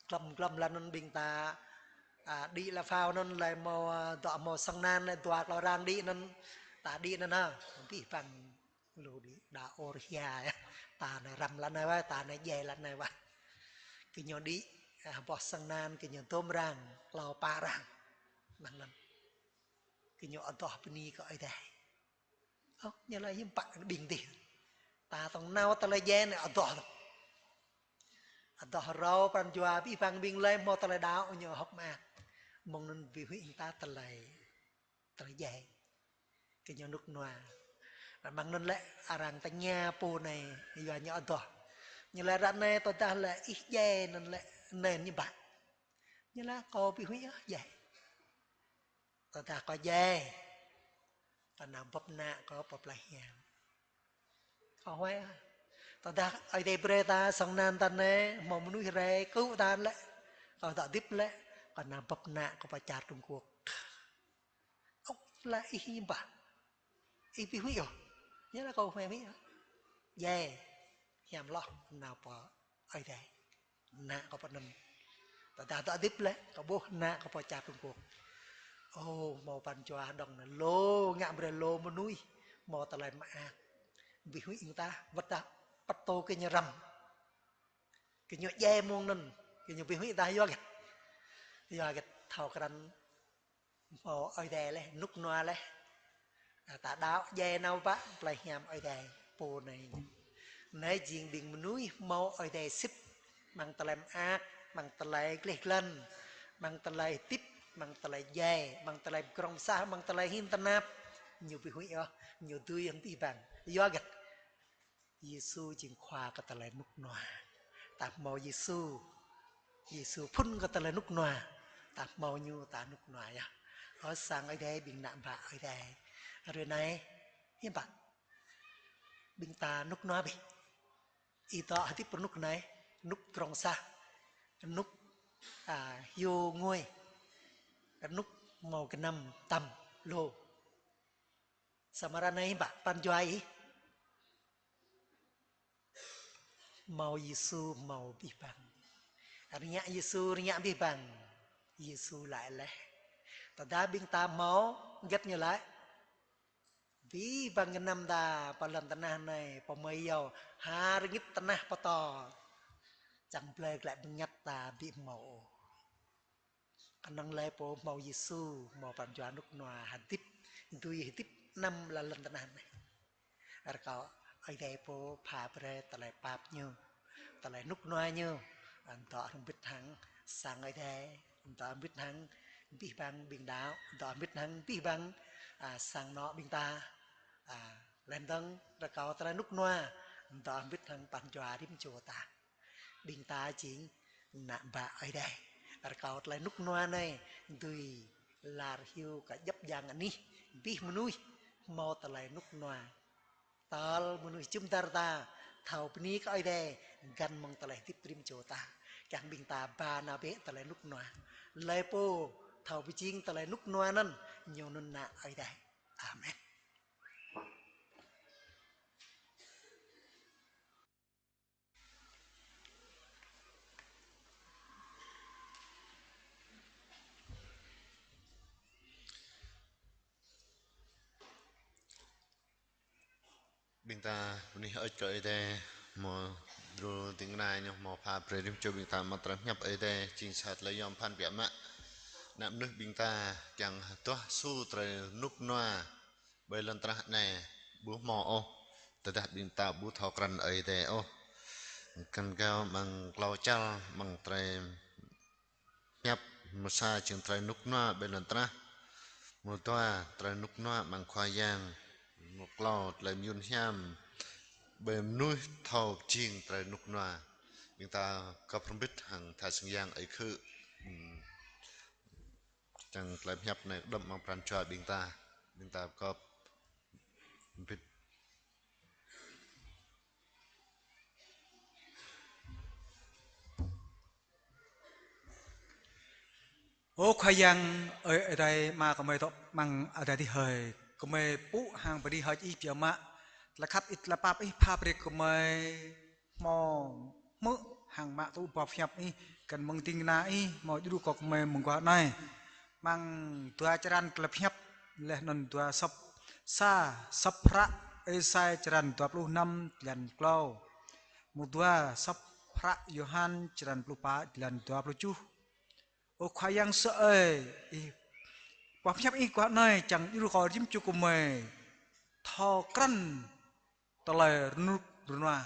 Glŏm glŏm lĕ anŭn ƀing ta, a, đĭ lĕ phao anŭn lĕ hmâo, a, dŏ hmâo sang anăn lĕ dua klâo arăng đĭ anŭn, ta đĭ anŭn ha. Abih bang lu đĭ đa ôr hia yơh. Ta anai răm lĕ anai wơ̆t, ta anai djai lĕ anai wơ̆t. Kơ ñu đĭ, a, boh sang anăn kơ ñu dôm arăng, klâo pă arăng. Mơ̆ng anŭn. Kơ ñu adoh bơni kơ Ơi Adai. Ơ, ñu laĭ hiư̆m pă ƀing dih. Ta tŏng nao tơlơi djai anai adoh tŏng. Adoh rơ̆ pran jua abih bang ƀing laĭ hmâo tơlơi đaŏ ñu hơ̆k mơak. Mơ̆ng anŭn abih huĭ ta tơlơi, tơlơi djai. Kơ ñu rơnŭk rơnua. Mơ̆ng anŭn lĕ arăng tơña pô anai yua ñu adoh. Ñu laĭ ră anai tơdah lĕ ih djai anŭn lĕ anŭn ñu ƀă. Ñu laĭ kâo abih huĭ yơh djai. Tơdah kâo djai, kâo nao bưp ană kâo pơ plei hiam. Kâo huĭ ah. Tơdah Ơi Adai brơi ta sang anăn ta anai, hmâo mơnuih rai kơkuh ta lĕ, kâo dŏ hơdip lĕ, kâo nao bưp ană kâo pơ čar Trung Quốc. Ơ, laĭ ih hiư̆m pă. Ih abih huĭ ôh. Ñu laĭ kâo huĭ huĭ ôh. Djai. Hiam hloh nao pơ Ơi Adai. Ană kâo pơ anŭn. Tơdah dŏ hơdip lĕ, kâo ƀuh ană kâo pơ čar Trung Quốc. Ơ, hmâo pran jua hơđong anai lu, ngă brơi lu mơnuih hmâo tơlơi mơak. Abih huĭ ƀing ta, wơ̆t ta pơtô kơ ñu răm. Kơ ñu djai mơ̆ng anŭn, kơ ñu abih huĭ ta yua hơget. Yua hơget thâo krăn hmâo Ơi Adai laih, rơnŭk rơnua laih. A, ta đaŏ djai nao pơ plei hiam Ơi Adai pô anai. Anai jing ƀing mơnuih hmâo Ơi Adai sĭt, amăng tơlơi mơak, amăng tơlơi gleh glăn, amăng tơlơi hơdip, amăng tơlơi djai, amăng tơlơi pơkrŏng pơsah, amăng tơlơi hin tơnap. Ñu abih huĭ yơh, ñu dưi hăng abih bang. Yua hơget. Yêsu jing khua kơ tơlơi rơnŭk rơnua. Ta hmâo Yêsu. Yêsu phŭn kơ tơlơi rơnŭk rơnua. Ta hmâo ñu ta rơnŭk rơnua yơh. Ơ sang Ơi Adai, ƀing ană bă Ơi Adai. Hrơi anai, hiư̆m pă. Ƀing ta rơnŭk rơnua bĕ. Ih dŏ hơdip rơnŭk anai, rơnŭk pơkrŏng pơsah. Rơnŭk, a, hyu ngui. Rơnŭk hmâo gơnam tăm lu. Samơ̆ ră anai hiư̆m pă, pran jua ih. Hmâo Yêsu, hmâo abih bang. Rơngiă Yêsu, rơngiă abih bang. Yêsu laĭ laih. Tơdah ƀing ta hmâo, hơget ñu laĭ. Abih bang gơnam ta pơ lŏn tơnah anai, pơmơi yâo, ha rơngit tơnah pơtô. Čang blơi glaĭ bơngăt ta ƀu hmâo ôh. Kơnơ̆ng laĭ pô hmâo Yêsu, hmâo pran jua rơnŭk rơnua hơdip, dưi hơdip anăm lŏn tơnah anai. Rơkâo Ơi Adai pô pha brơi tơlơi pap ñu, tơlơi rơnŭk rơnua ñu, dŏ hrŏm hơbĭt hăng sang Ơi Adai, dŏ hrŏm hơbĭt hăng abih bang ƀing đaŏ, dŏ hrŏm hơbĭt hăng abih bang, a, sang anŏ ƀing ta, a, lĕ dơ̆ng rơkâo tơlơi rơnŭk rơnua, dŏ hrŏm hơbĭt hăng pran jua rĭm čô ta. Ƀing ta jing ană bă Ơi Adai. Rơkâo tơlơi rơnŭk rơnua anai, dưi lar hyu kơ djŏp djang anih, abih mơnuih, hmâo tơlơi rơnŭk rơnua. Tơl mơnuih jum dar ta, thâo bơni kơ Ơi Adai, găn mơ̆ng tơlơi hơdip rĭm čô ta. Kiăng ƀing ta ba nao bĕ tơlơi rơnŭk rơnua. Laĭ pô, thâo pơjing tơlơi rơnŭk rơnua anŭn, ñu anŭn ană Ơi Adai. Amen. Ƀing ta bơni hơơč kơ Ơi Adai, hmâo djru ding kơna ñu hmâo pha brơi rĭm čô ƀing ta mă tơlơi pơhiăp Ơi Adai, jing sa tơlơi yom pơphan biă mă. Ană mơnuih ƀing ta kiăng duah su tơlơi rơnŭk rơnua ƀơi lŏn tơnah anai ƀu hmâo ôh, tơdah ƀing ta ƀu thâo krăn Ơi Adai ôh. Kăn gao amăng klâo čar, amăng tơlơi pơhiăp mơ̆ng sa jing tơlơi rơnŭk rơnua ƀơi lŏn tơnah. Mơ̆ng dua tơlơi rơnŭk rơnua amăng Khua Yang. Mơ̆ng klâo tơlơi mơyun hiam ƀơi mơnuih thâo pơjing tơlơi rơnŭk rơnua. Ƀing ta gŏp hrŏm hơbĭt hăng tha sang yang ơi khư. Ừm. Čang tơlơi pơhiăp anai đŏm amăng pran jua ƀing ta. Ƀing ta gŏp hrŏm hơbĭt. Ơ Khua Yang, Ơi Adai Ama gơmơi dŏ amăng adai adih hơi, gơmơi pŭ hăng bơni hơơč Ih biă mă, tơlơi khăp Ih, tơlơi pap Ih pha brơi gơmơi hmâo hmư̆ hăng mă tŭ boh pơhiăp Ih, găn mơ̆ng ding kơna Ih hmâo djru kơ gơmơi mơguah anai. Amăng dua črăn tơlơi pơhiăp, laih anŭn dua sŏp, sa sŏp hră Êsai črăn dua pluh năm jơlan klâo, mơ̆ng dua sŏp hră Yôhan črăn pluh pă jơlan dua pluh tơjuh. Ơ Khua Yang sơ ơi, Ih, boh pơhiăp Ih guah anai čang djru kơ rĭm čô gơmơi thâo krăn tơlơi rơnŭk rơnua.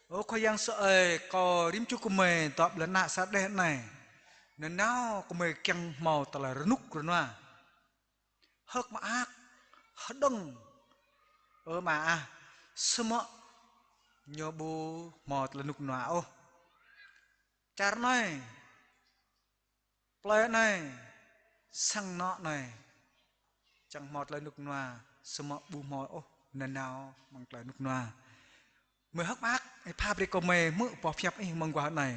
Ơ Khua Yang sơ ơi, kơ rĭm čô gơmơi dŏ ƀơi lŏn ană sa đeh anai, nanao gơmơi kiăng hmâo tơlơi rơnŭk rơnua, hơ̆k mơak, hơđơ̆ng, ơ Ama ah, samơ̆ ñu ƀu hmâo tơlơi rơnŭk rơnua ôh. Čar anai, plơi anai, sang anŏ anai, čang hmâo tơlơi rơnŭk rơnua, samơ̆ ƀu hmâo ôh nanao amăng tơlơi rơnŭk rơnua. Gơmơi hơ̆k mơak, Ih pha brơi kơ gơmơi hmư̆ boh pơhiăp Ih mơguah anai.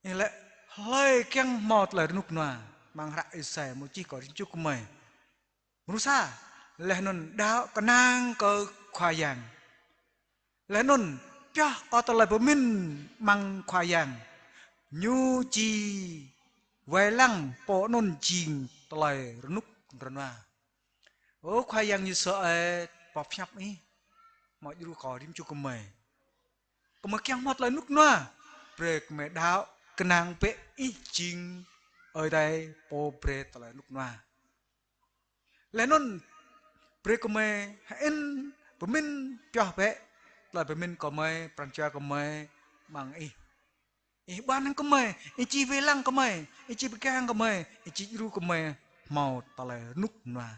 Ih laĭ hlơi kiăng hmâo tơlơi rơnŭk rơnua, amăng hră Êsai mơ̆ čih kơ rĭm čô gơmơi. Mơnuih sa, laih anŭn đaŏ kơnang kơ Khua Yang, laih anŭn pioh kơ tơlơi pơmĭn amăng Khua Yang, ñu či wai lăng pô anŭn jing tơlơi rơnŭk rơnua. Ơ Khua Yang Yêsu ơi, boh pơhiăp Ih hmâo djru kơ rĭm čô gơmơi. Gơmơi kiăng hmâo tơlơi rơnŭk rơnua, brơi gơmơi đaŏ kơnang bĕ Ih jing Ơi Adai pô brơi tơlơi rơnŭk rơnua. Laih anŭn brơi gơmơi hơĭn pơmĭn pioh bĕ tơlơi pơmĭn gơmơi, pran jua gơmơi amăng Ih. Ih ƀuăn hăng gơmơi, Ih či wai lăng gơmơi, Ih či pơgang gơmơi, Ih či djru gơmơi hmâo tơlơi rơnŭk rơnua.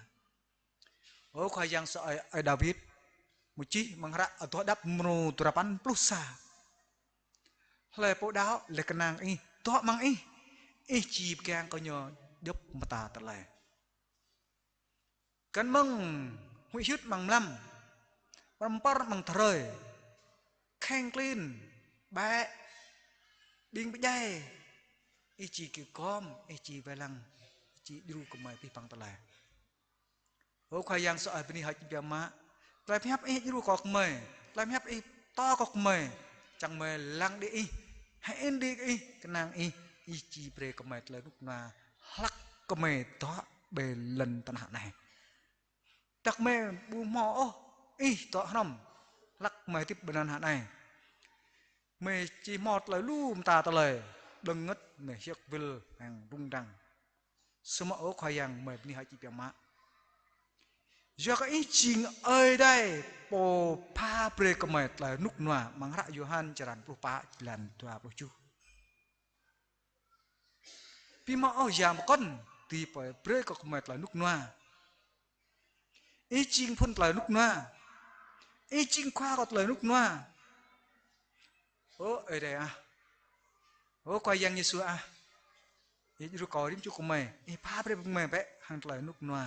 Ơ Khua Yang sơ ơi, ơi Dawid mơ̆ čih amăng hră Adoh Đăp mrô duarơpăn pluh sa: Hlơi pô đaŏ laih kơnang Ih, dŏ amăng Ih, Ih či pơgang kơ ñu djŏp mơta tơlơi. Găn mơ̆ng huĭ hyưt amăng mlam, pơrăm pơr amăng tơhrơi, kheng klin, ƀĕ, ƀing pơdjai, Ih či kơgom, Ih či wai lăng, Ih či djru gơmơi abih bang tơlơi. Ơ Khua Yang sơ ơi, bơni hơơč biă mă. Tơlơi pơhiăp Ih djru kơ gơmơi, tơlơi pơhiăp Ih pơtô kơ gơmơi, čang gơmơi lăng đĭ Ih, hơĭn đĭ Ih, kơnang Ih, Ih či brơi gơmơi tơlơi rơnŭk rơnua hlăk gơmơi dŏ ƀơi lŏn tơnah anai. Tơdah gơmơi ƀu hmâo ôh Ih dŏ hrŏm hlăk gơmơi hơdip ƀơi lŏn tơnah anai, gơmơi či hmâo tơlơi lu mơta tơlơi, ƀlơ̆ng rơngơ̆t, gơmơi hiơk wĭl hăng rŭng răng. Samơ̆ ơ Khua Yang, gơmơi bơni hơơč Ih biă mă. Yua kơ Ih jing Ơi Adai pô pha brơi kơ gơmơi tơlơi rơnŭk rơnua, amăng hră Yôhan črăn pluh pă, jơlan dua pluh tơjuh. Ƀu hmâo ôh yang pơkŏn dưi pơbrơi kơ gơmơi tơlơi rơnŭk rơnua. Ih jing phŭn tơlơi rơnŭk rơnua. Ih jing khua kơ tơlơi rơnŭk rơnua. Ơ Ơi Adai ah. Ơ Khua Yang Yêsu ah. Ih djru kơ rĭm čô gơmơi, Ih pha brơi gơmơi bĕ hăng tơlơi rơnŭk rơnua.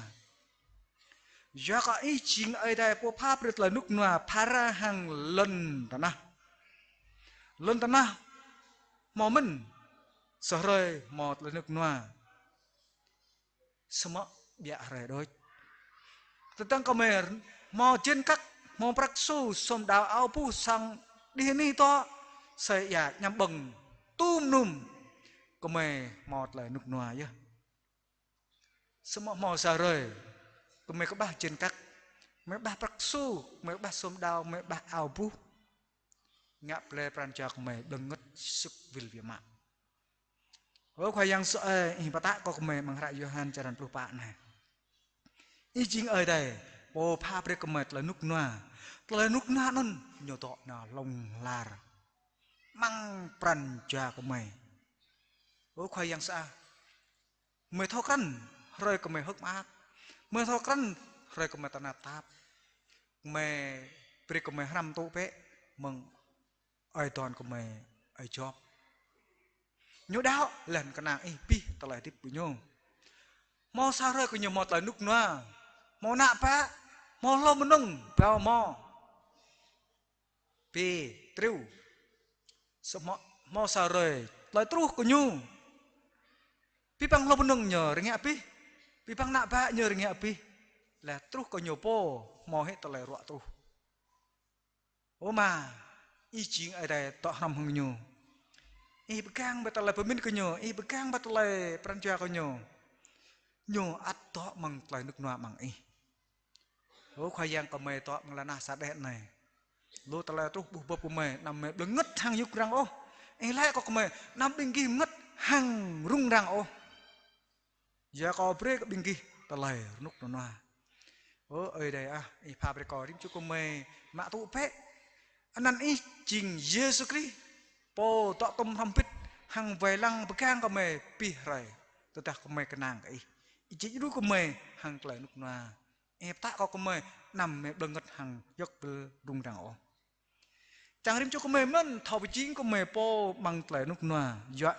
Yua kơ Ih jing Ơi Adai pô pha brơi tơlơi rơnŭk rơnua phara hăng lŏn tơnah. Lŏn tơnah hmâo mơ̆n, sa hrơi hmâo tơlơi rơnŭk rơnua, samơ̆ ƀiă hrơi đôč. Tơdang gơmơi hmâo jên kăk, hmâo prăk su, sum đao, ao buh, sang đih anih dŏ, sa ia añăm ƀơ̆ng, tum num, gơmơi hmâo tơlơi rơnŭk rơnua yơh. Samơ̆ hmâo sa hrơi, gơmơi kơƀah jên kăk, gơmơi kơƀah prăk su, gơmơi kơƀah sum đao, gơmơi kơƀah ao buh, ngă brơi pran jua gơmơi ƀlơ̆ng rơngơ̆t, sŭk wĭl biă mă. Ơ Khua Yang sơ ơi, Ih pơtă kơ gơmơi amăng hră Yôhan črăn pluh pă anai: Ih jing Ơi Adai pô pha brơi kơ gơmơi tơlơi rơnŭk rơnua. Tơlơi rơnŭk rơnua anŭn ñu dŏ nao hlŏng lar amăng pran jua gơmơi. Ơ Khua Yang sơ ơi, gơmơi thâo krăn hrơi gơmơi hơ̆k mơak, gơmơi thâo krăn hrơi gơmơi tơnap tap, gơmơi brơi gơmơi hrăm tŭ bĕ mơ̆ng ơi adon gơmơi, ơi Jôb. Ñu đaŏ laih anŭn kơnang Ih abih tơlơi hơdip kơ ñu. Hmâo sa hrơi kơ ñu hmâo tơlơi rơnŭk rơnua, hmâo ană bă, hmâo hlô mơnơ̆ng, bao hmâo bê, triu. Samơ̆ hmâo sa hrơi tơlơi truh kơ ñu, Abih bang hlâo bơnơ̆ng ñu rơngiă abih. Abih bang ană bă ñu rơngiă abih. Laih truh kơ ñu pô, hmâo hĭ tơlơi ruă truh. Ơ Ama, Ih jing Ơi Adai dŏ hrŏm hăng ñu. Ih pơgang ba tơlơi pơmĭn kơ ñu, Ih pơgang ba tơlơi pran jua kơ ñu. Ñu ăt dŏ amăng tơlơi rơnŭk rơnua amăng Ih. Ơ Khua Yang, gơmơi dŏ amăng lŏn tơnah sa đeh anai. Lu tơlơi truh ƀuh bưp gơmơi, anăm gơmơi ƀlơ̆ng rơngơ̆t hăng yŭk răng ôh. Ih laĭ kơ gơmơi, anăm ƀing gih rơngơ̆t hăng rŭng răng ôh. Yua kơ brơi kơ ƀing gih tơlơi rơnŭk rơnua. Ơ Ơi Adai ah, Ih pha brơi kơ rĭm čô gơmơi mă tŭ bĕ. Anăn Ih jing Yêsu Krist, Pô dŏ tŭm hrŏm hơbĭt hăng wai lăng pơgang gơmơi abih hrơi. Tơdah gơmơi kơnang kơ Ih, Ih či djru gơmơi hăng tơlơi rơnŭk rơnua. Ih pơtă kơ gơmơi anăm gơmơi ƀlơ̆ng rơngơ̆t hăng yŭk ƀlơ̆ng rŭng răng ôh. Čang rĭm čô gơmơi mơ̆n thâo pơjing gơmơi pô amăng tơlơi rơnŭk rơnua. Yua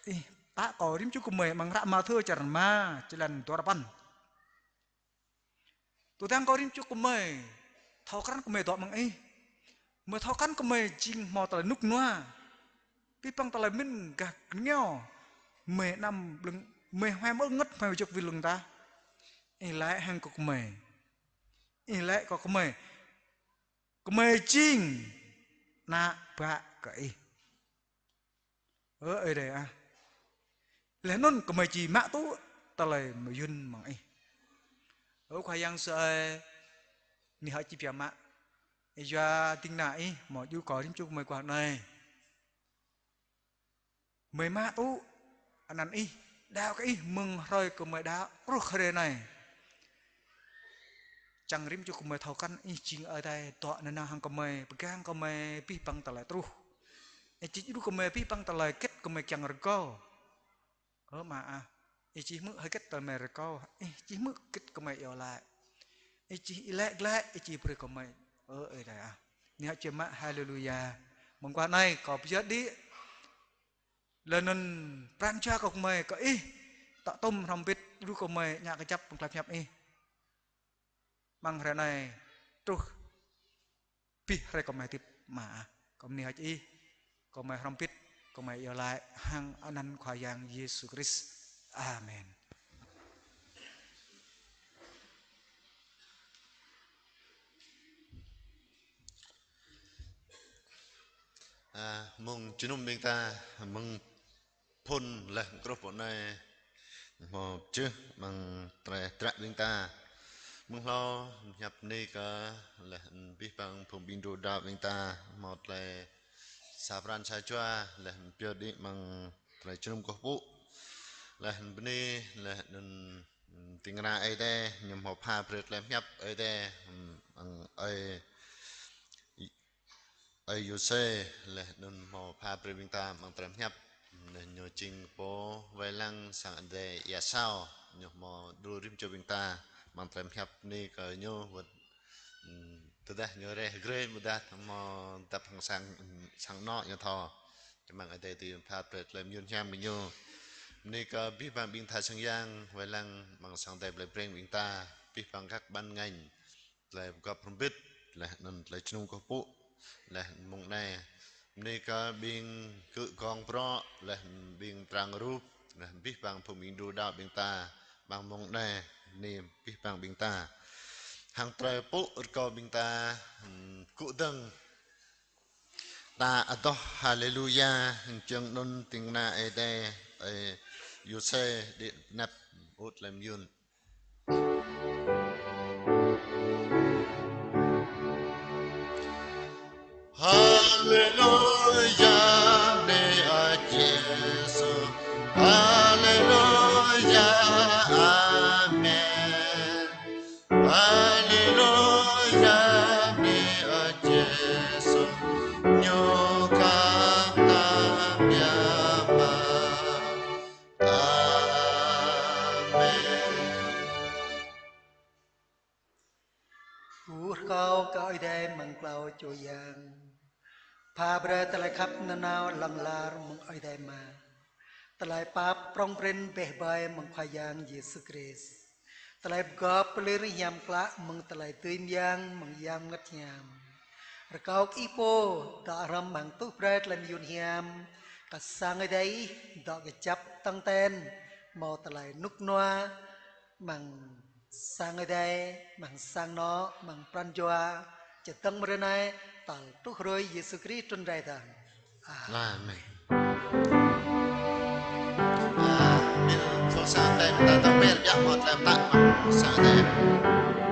Ih pơtă kơ rĭm čô gơmơi amăng hră Mathiơ črăn rơma, čơlan dua rơpăn. Tơdang kơ rĭm čô gơmơi thâo krăn gơmơi dŏ amăng Ih, gơmơi thâo krăn gơmơi jing hmâo tơlơi rơnŭk rơnua, abih bang tơlơi mĭn gah rơngiao, gơmơi anăm ƀlơ̆ng, gơmơi hmâo ƀlơ̆ng rơngơ̆t, hmâo yŭk ƀlơ̆ng rŭng răng. Ih laĭ hăng kơ gơmơi, Ih laĭ kơ gơmơi, gơmơi jing ană bă kơ Ih. Ơ Ơi Adai ah. Laih anŭn gơmơi či mă tŭ tơlơi mơyŭn amăng Ih. Ơ Khua Yang Yêsu ơi, anai hơ̆ či pơmă. Ih yua ding kơna Ih hmâo djru kơ rĭm čô gơmơi guah anai. Gơmơi mă tŭ anăn Ih, đaŏ kơ Ih mơ̆ng hrơi gơmơi đaŏ truh hrơi anai. Čang rĭm čô gơmơi thâo krăn Ih jing Ơi Adai dŏ nanao hăng gơmơi, pơgang gơmơi abih bang tơlơi truh. Ih či djru gơmơi abih bang tơlơi hơget gơmơi kiăng rơgao. Ơ Ama ah, Ih či hmư̆ hơget tơlơi gơmơi rơgao, Ih či hmư̆ hơget gơmơi iâu laĭ. Ih či laĭ glaĭ, Ih či brơi gơmơi. Ơ Ơi Adai ah. Anai hơ̆ či mă haleluya. Mơguah anai kâo pơyơr đĭ laih anŭn pran jua kơ gơmơi kơ Ih, dŏ tŭm hrŏm hơbĭt, djru gơmơi ngă kơjăp amăng tơlơi pơhiăp Ih. Amăng hrơi anai truh abih hrơi gơmơi hơdip Ama ah. Kâo bơni hơ̆k Ih, gơmơi hrŏm hơbĭt, gơmơi iâu laĭ hăng anăn Khua Yang Yêsu Krist. Amen. A, mơ̆ng jơnum ƀing ta, mơ̆ng phŭn laih truh pơ anai, hmâo čih amăng tơlơi tơlă ƀing ta. Mơ̆ng hlâo pơhiăp anai kơ laih abih bang phung ƀing dŏ đaŏ ƀing ta, hmâo tơlơi sa pran sa jua, laih pơyơr đĭ amăng tơlơi jơnum kơkuh pơpŭ. Laih bơni, laih anŭn ding kơna Ơi Adai, ñu hmâo pha brơi tơlơi pơhiăp Ơi Adai, ơ, ơi Ơi Yôsê, laih anŭn hmâo pha brơi ƀing ta amăng tơlơi pơhiăp. Laih ñu jing pô wai lăng sang adai Ia Sao, ñu hmâo djru rĭm čô ƀing ta amăng tơlơi pơhiăp anai kơ ñu wơ̆t, ưm, tơdah ñu rai hơgrê mơ̆ dah hmâo dăp hăng sang, sang anŏ ñu thâo. Čơmang Ơi Adai dưi pha brơi tơlơi mơyŭn hiam kơ ñu. Anai kơ abih bang ƀing tha sang yang wai lăng amăng sang adai Plei Breng ƀing ta, abih bang các ban ngành, tơlơi pơgop hrŏm hơbĭt, laih anŭn tơlơi jơnum kơkuh pơpŭ, laih mơ̆ng anai. Bơni kơ ƀing gơ̆ gong prŏ, laih ƀing trang rup, laih abih bang phung ƀing dŏ đaŏ ƀing ta, amăng mơ̆ng anai, bơni abih bang ƀing ta. Hăng tơlơi pơpŭ rơkâo ƀing ta, ưm, gŭ dơ̆ng. Ta adoh haleluya, hăng čang anŭn ding kơna Ơi Adai, ơi Yôsê đĭ năp ŭt lem yun. Haleluya, bơni Ơi Yêsu. Haleluya, amen. Haleluya, bơni Ơi Yêsu. Ñu khăp ta biă mă. Amen. Kơkuh rơkâo kơ Ơi Adai mơ̆ng klâo čô yang. Pha brơi tơlơi khăp nanao hlŏng lar mơ̆ng Ơi Adai Ama. Tơlơi pap prŏng prin beh bai mơ̆ng Khua Yang Yêsu Krist. Tơlơi pơgop pơlir hiam klă mơ̆ng tơlơi dưi mơyang mơ̆ng Yang Bơngăt Hiam. Rơkâo kơ ih pô dŏ hrŏm hăng tuh brơi tơlơi mơyun hiam kơ sang Ơi Adai ih dŏ kơjăp tơ̆ng ten hmâo tơlơi rơnŭk rơnua amăng sang Ơi Adai, amăng sang anŏ, amăng pran jua, čơdơ̆ng mơ̆ng ră anai, tal truh hrơi Yêsu Krist trŭn rai dơ̆ng. Amen. Amen. Ơ, ƀing phung sang Ơi Adai, ta tơpĕr biă mơ̆ tơlơi pơtă amăng sang Ơi Adai.